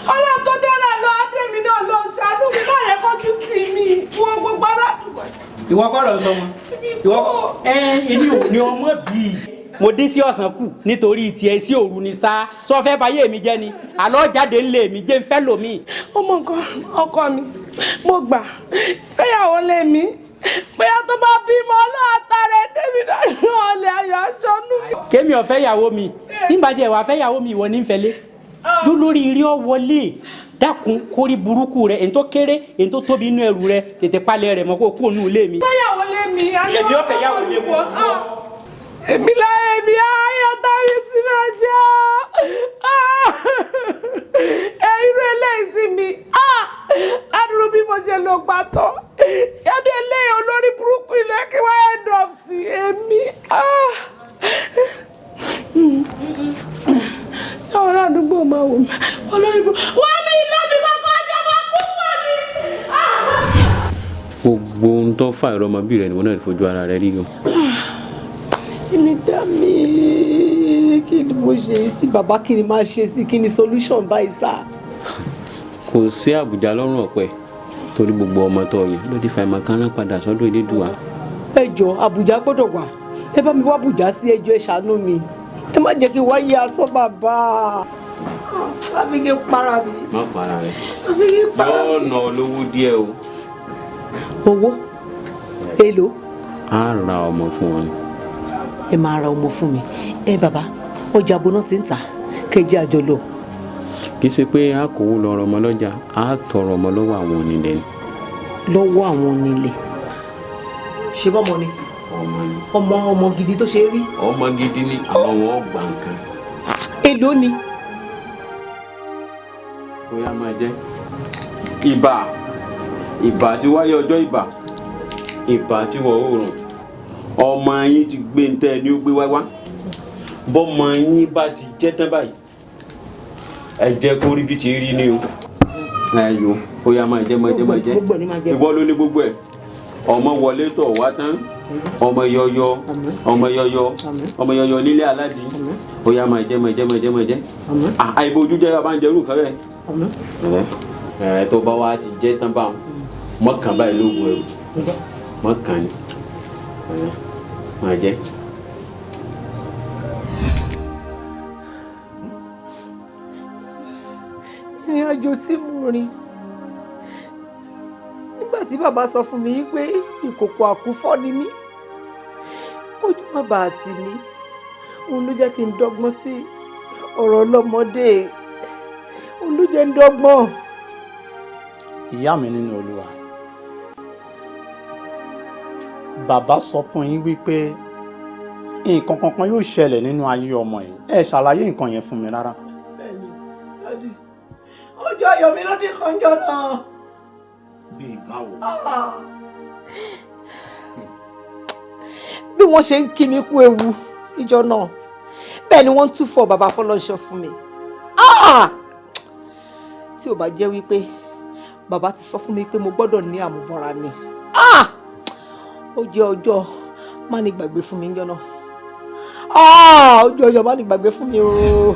Ọlọ́run tó dára lọ á dé mi náà lọ. Ṣàánú mi, má yẹ kójú tì mí wọ gbogbo aládùúgbò. Ìwọ kọ́ ló ń sọ wọn, ìwọ kọ́ ẹ. Èmi ò ní ọmọ bíi mo dín sí ọ̀sán kù nítorí tiẹ̀ sí òru ni sá sọ fẹ́ báyé mi jẹ́ ni àlọ́ jáde ńlẹ̀ mi jẹ́ ń fẹ́ lòmíì. Ọmọ nǹkan ọkọ mi, mo gbà fẹ́yàwó lé mi, bóyá tó bá bímọ ọlọ́ọ̀tàrẹ débi náà ọ̀lẹ́ ayọ̀ aṣọ nù. Kémi ò fẹ́yàwó mi nígbà tí ẹ wà fẹ́yàwó mi, ìwọ ní ń fẹ́lé dúlórí rí ọ wọlé. Dákun, kórí burúkú rẹ, èyí tó kéré, èyí tó tóbi inú ẹrù rẹ, tètè palẹ̀ rẹ̀ mọ́ kó kú ònú ilé mi. Fẹ́yàwó lé mi. Èmi ò fẹ́yàwó lé wọn. Èmi láyé mi ayọ̀ táyé ti máa jẹ́ ọ́ ẹ irú eléyìí sí mi ládùúrú bí mo ṣe lò pàtó ṣẹ́dún eléyìí olórí burúkú ilé kí wọ́n end up sí èmi. Táwọn ará àdúgbò máa wò mí olórí burúkú wọ́n mi lọ́bi kọ́kọ́ ọjọ́ máa kú pọ̀ ni. Gbogbo ohun tó fà ìrọmọbí rẹ ni wọn náà fojú ara rẹ rí o. Inú dá mi, kí ni mo ṣe sí bàbá? Kí ni máa ṣe sí? Kí ni solution báyìí sá? Kò sí àbùjá lọ́rùn ọ̀pẹ. Torí gbogbo ọmọ tó yẹn ló ti fa ìmọ̀ kan rán padà sọ́dọ̀ Elédùà. Ẹ jọ, Àbújá gbọ́dọ̀ wà. Ẹ bá mi wá Àbújá sí, ẹ jọ̀ọ́, ẹ ṣàánú mi. Ẹ má jẹ́ kí n wáyé asán bàbá. Àbí kí n para mi. Má para rẹ. Àbí kí n para mi. Yóò ná ọ lówó díẹ̀ o. Owó èlò? Á ra ọmọ fún wọn. Ẹ máa ra ọmọ fún mi? Ẹ bàbá, ọjà aboná ti ń tà kẹjẹ àjọ lọ. Kì í ṣe pé a kò wó lọ rọmọ lọ́jà, a tọrọ ọmọ lọ́wọ́ àwọn onílẹ̀ ni. Lọ́wọ́ àwọn onílẹ̀? Ṣé bọ́mọ ni? Ọmọ ni. Ọmọ, ọmọ gidi tó ṣe é rí? Ọmọ gidi ni, àwọn wọn gbà nǹkan. Èló ni? Bóyá máa jẹ́ ibà, ibà tí wáyé ọjọ́ ibà, ibà tí wọ̀ oòrùn. Ọmọ yín ti gbé ń tẹ́ ẹ ní ó gbé wá wá. Bọ́mọ yín bá ti jẹ́ tán báyìí, ẹ jẹ́ kó rí bí ti rí ni o. Ẹ yo, ó yá, máa jẹ, máa jẹ, máa jẹ. Ìwọ ló ní gbogbo ẹ. Ọmọ wọlé tọ̀ wá tán, ọmọ yọyọ, ọmọ yọyọ, ọmọ yọyọ nílé aládìí. Ó yá, máa jẹ, máa jẹ, máa jẹ, máa jẹ. Àìbò ojú jẹ bàbá ń jẹ irú nǹkan bẹ́ẹ̀. Ẹ tó bá wá ti jẹ tán báwọn, mọ́kàn báyìí ló wù ẹ́, mọ́kàn ni máa jẹ. Ìrìn àjò tí mo rìn nígbà tí bàbá sọ fún mi pé ìkòkò àkúfọ́ ni mí, kójú má bàa tì mí, òun ló jẹ́ kí n dọ́gbọ́n sí ọ̀rọ̀ ọlọ́mọdé, òun ló jẹ́ ń dọ́gbọ́n. Ìyá mi nínú Olúwa, bàbá sọ fún yín wípé nǹkan kankan yóò ṣẹlẹ̀ nínú ayé ọmọ yìí. Ẹ ṣàlàyé nǹkan yẹn fún mi rárá. Bẹ́ẹ̀ni, daddy, ọjọ́ ayọ̀ mi ló dín kanjọ́ náà. Bíi báwo? Bí wọ́n ṣe ń kí mi kú ewu níjọ́ náà, bẹ́ẹ̀ ni wọ́n ń túfọ̀ bàbá Fọlọ́ṣọ́ fún mi. Tí ò bá jẹ́ wípé bàbá ti sọ fún mi pé mo gbọ́dọ̀ ní àmúmọ́ra ni. Ó jẹ́ ọjọ́ má ní gbàgbé fún mi níjọ́ náà. Ó jẹ́ ọjọ́ má ní gbàgbé fún mi o.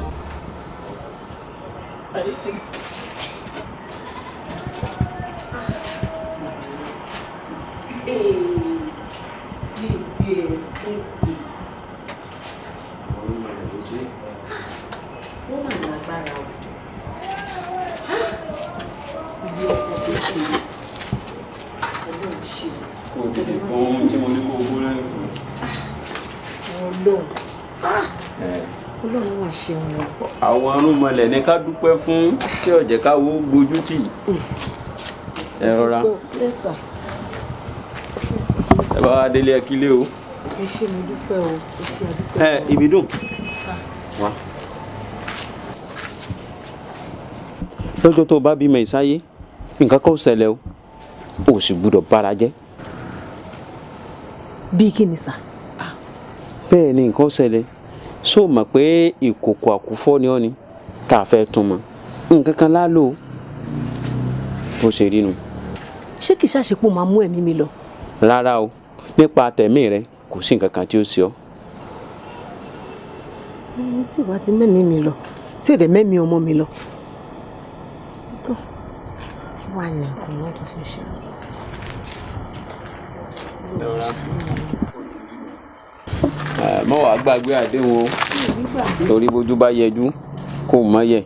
Wọ́n mà lágbára o. Ilé ọkọ̀ tó ṣe, Ọlọ́run ṣe. Kò tètè kún ohun tí mo ní kó o gún lẹ́yìn fún. Ọlọ́run, Ọlọ́run wà ṣeun o. Àwọn arúnmọlẹ̀ ní ká dúpẹ́ fún tí ó jẹ́ káwọ́ gbójú tì. Ẹ rọra. Yes sir. Ẹ bá wa délé, ẹ kílé o. Ẹ ṣé, mo dúpẹ́ o. Ẹ ṣé, a dúpẹ́. Ẹ Ìbídùn. Sir. Wá. Lọ́jọ́ tó o bá bímọ ìsáyé, nǹkan kan ó ṣẹlẹ̀ o, o sì gbúdọ̀ bára jẹ́. Bíi kí ni sà? Bẹ́ẹ̀ ni, nǹkan ó ṣẹlẹ̀. Ṣó mọ̀ pé ìkòkò àkúfọ́ ni ọ́ ni tá a fẹ́ tún mọ́ nǹkan kan lálò bó ṣe rí nu. Ṣé kìí ṣàṣepọ̀ máa mú ẹ̀mí mi lọ? Rárá o, nípa tẹ̀mí rẹ, kò sí nǹkan kan tí ó ṣe ọ́. Tí ò bá ti mẹ́mí mi lọ, tí ò dẹ̀ mẹ́mí ọmọ mi lọ, títọ́ kí wàá ní nǹkan náà tó fẹ́ ṣẹlẹ̀? Mọ́ wàá gbàgbé àdéhùn o, torí bójú bá yẹjú kó má yẹ.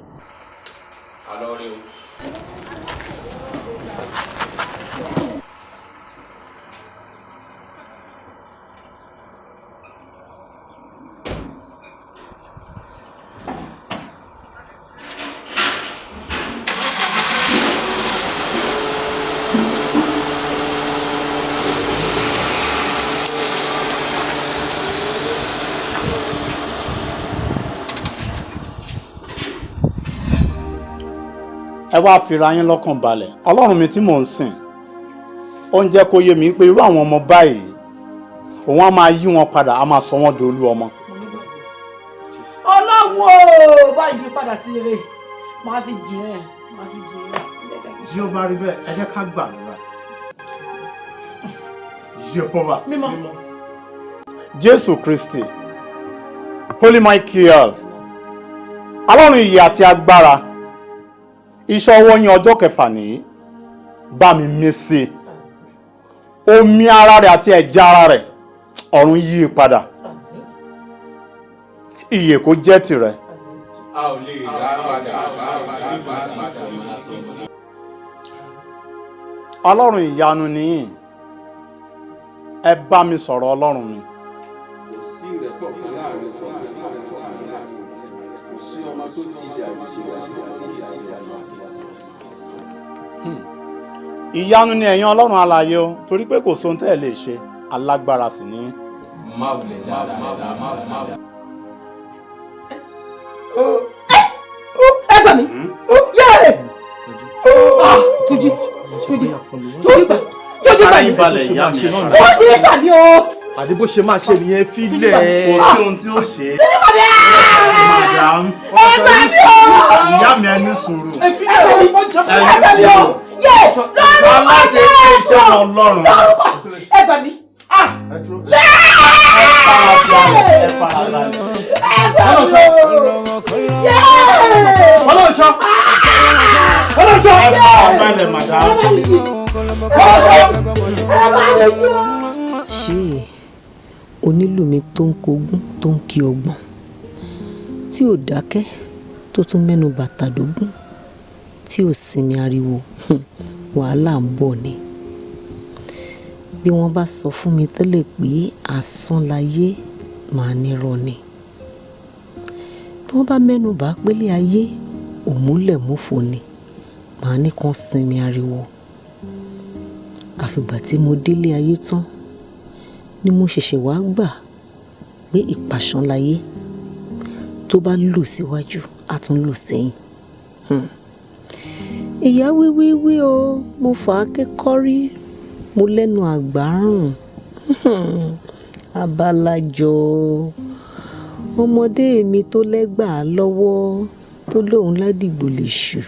Ẹ wá fira yín lọ́kàn balẹ̀. Ọlọ́run mi tí mò ń sìn, ó ń jẹ́ kó yé mi pé irú àwọn ọmọ báyìí, òun á máa yí wọn padà, á máa sọ wọ́n di olú ọmọ. Ọlọ́run o, bá yí padà sí rere, máa fi jìn ẹ́, máa fi jìn ẹ́. Tí ó bá rí bẹ́ẹ̀, ẹ jẹ́ ká gbàdúrà. Jehovah mímọ́. Jésù Kristi, Holy Michael, Ọlọ́run ìyè àti agbára, iṣẹ́ ọwọ́ yín ọjọ́ kẹfà nìyí. Bá mi mí sí i. Omi ara rẹ̀ àti ẹ̀jẹ̀ ara rẹ̀, ọ̀run yí i padà. Ìyè kó jẹ́ tìrẹ. A ò lè dá padà nítorí. Ọlọ́run ìyanu nìyí. Ẹ bá mi sọ̀rọ̀, Ọlọ́run mi. Kò sí ìrẹ́pọ̀ kan láàrin ọkọ àti kò sí ọmọ tó ti dàgbà tí kì í sí dàgbà. Ìyanu ni ẹ̀yin Ọlọ́run alààyè o, torí pé kò sóhun tẹ́ ẹ lè ṣe, alágbára sì ni. Má wulẹ̀ dára má má. Ẹ gbà mí. Yéé! Túnjí, Túnjí, Túnjí gbà, Túnjí gbà mí. Túnjí gbà mí o. Àní bó ṣe máa ṣe nìyẹn, fílẹ̀. Kò sí ohun tí ó ṣe. Túnjí gbà mí. Madam. Ẹ gbà mí o. Ìyá mi, ẹ ní sùúrù. Ẹ gbà mí o. Yéé! Lórúkọ Aláṣẹ ilé iṣẹ́ Ọlọ́run. Lórúkọ ẹ gbà mí. Ẹ farabalẹ̀, ẹ farabalẹ̀. Ẹ gbà mí o. Yéé! Ọlọ́ṣọ́. Ọlọ́ṣọ́. Ẹ farabalẹ̀, madam. Ṣé onílù mi tó ń kogún tó ń kí ọgbọ̀n tí ò dákẹ́, tó tún mẹ́nu bàtà dógún, tí ò sinmi ariwo, wàhálà ń bọ̀ ni. Bí wọ́n bá sọ fún mi tẹ́lẹ̀ pé asán láyé, màá nírọ́ ni. Bí wọ́n bá mẹ́nu bà pélé ayé òmúlẹ̀múfò ni, màá ní kàn sinmi ariwo. Àfìgbà tí mo délé ayé tán ni mo ṣẹ̀ṣẹ̀ wá gbà pé ìpàṣán láyé, tó bá lù síwájú, á tún lù sẹ́yìn. Ìyá wíwíwí o, mo fà á kékọ́rí, mo lẹ́nu àgbárùn. Abalajọ ọmọdé mi tó lẹ́gbàá lọ́wọ́, tó lóun ládìgbò lè ṣù,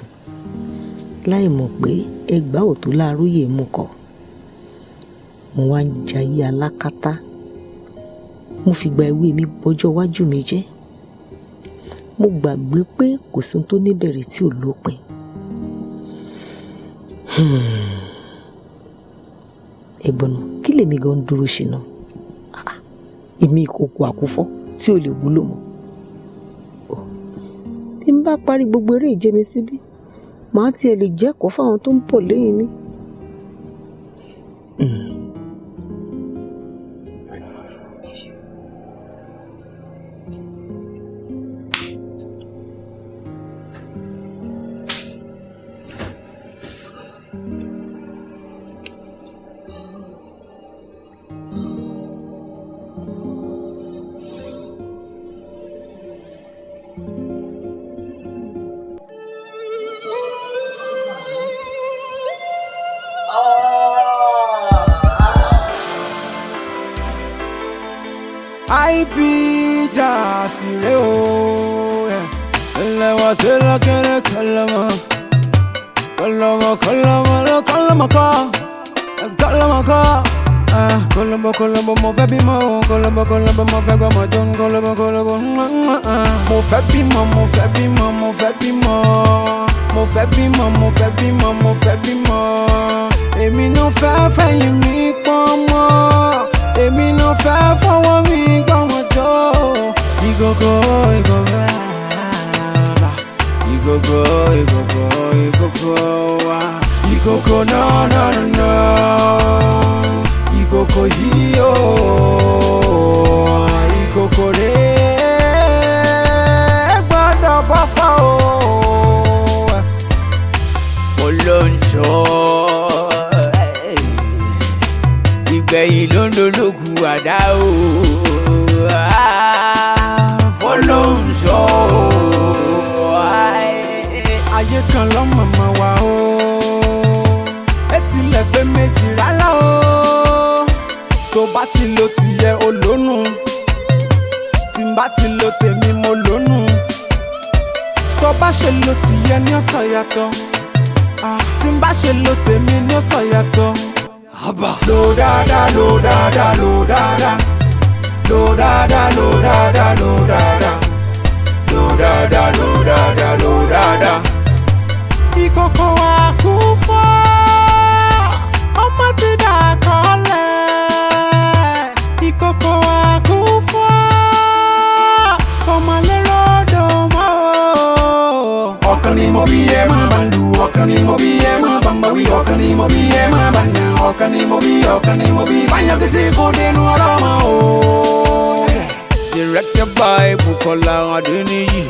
láì mọ̀ pé ẹgbàá ò tó láàrúyè mú kọ. Mo wá ń jayé alákatá, mo fìgbà èwe mi bọjọ́ iwájú mi jẹ́. Mo gbàgbé pé kò sí ohun tó níbẹ̀rẹ̀ tí ò lópin. Ẹ̀gbọ́n náà, kí lèmi gan dúró ṣe náà? Èmi ìkòkò àkúfọ́ tí ò lè wúlò mọ́. Bí n bá parí gbogbo eré ìje mi síbí, màá tiẹ̀ lè jẹ́kọ̀ọ́ fáwọn tó ń bọ̀ lẹ́yìn mi. IP Jasire o. Ẹlẹ́wọ̀n tí lọ́kẹ́rẹ́ kọlọ́mọ. Kọlọ́mọ kọlọ́mọ ló kọlọ́mọ kọ́. Kọlọ́mọ kọ́. Kọlọ́mọ kọlọ́mọ mo fẹ́ bímọ o. Kọlọ́mọ kọlọ́mọ mo fẹ́ gbọ́mọ tó ń kọlọ́mọ kọlọ́mọ. Mo fẹ́ bímọ, mo fẹ́ bímọ, mo fẹ́ bímọ. Mo fẹ́ bímọ, mo fẹ́ bímọ, mo fẹ́ bímọ. Èmi náà fẹ́ fẹ̀yìn mi pọ́n mọ́. Èmi náà fẹ́ fọwọ́ mi gbọ́mọ jọ. Ìgògó ìgògó ìgògó ìgògó ìgògó wa. Ìgògó náà náà náà ìgògó yìí o. Ìgògó rẹ̀ gbọ́dọ̀ bọ́ fọ́ o. Olóńjọ́ ìgbẹ̀yìn ló ń dológun àdá o. Fọlọ́nṣọ́. Ayé kan lọ́mọ̀mọ́ wa o, etilẹ̀ pé méjì rárá o. Tó bá ti lo tìyẹ olónù, tí n bá ti lo tèmi mo lónù. Tó bá ṣe lo tìyẹ ní ọ̀sán yàtọ̀, tí n bá ṣe lo tèmi ní ọ̀sán yàtọ̀. Lo dáadáa, lo dáadáa, lo dáadáa, lo dáadáa, lo dáadáa, lo dáadáa, lo dáadáa, lo dáadáa, lo dáadáa. Ìkòkò àkúfọ́. Bàbá wí ọ̀kan ni mo bí ẹ má bàyàn, ọ̀kan ni mo bí, ọ̀kan ni mo bí, báyọ̀ kí sí kò dénú ọlọ́mọ o. Directed by Bukola Adeniyi.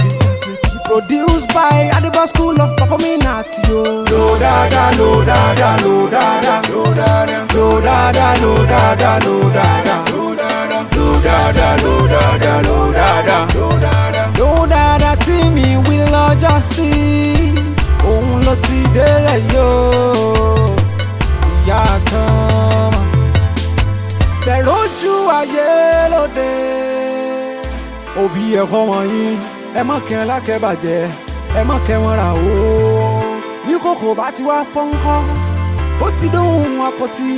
Produced by Adiba School of Performing Arts. Yo. Lo dada, lo dada, lo dada, lo dada, lo dada, lo dada, lo dada, lo dada, lo dada, lo dada, lo dada, lo dada, lo dada tí mi wí lọ́jọ́ sí, òun ló ti délẹ̀ yóò, ìyá kan mọ̀, ṣẹ̀rọ̀jú ayé lóde. Òbí ẹ̀kọ́ wọ̀nyí, ẹ má kẹ́ lákẹ́bàjẹ́, ẹ má kẹ́ wọn rà o. Bí kòkò bá ti wá fọ́nkọ́, ó ti dóhùn akọtí.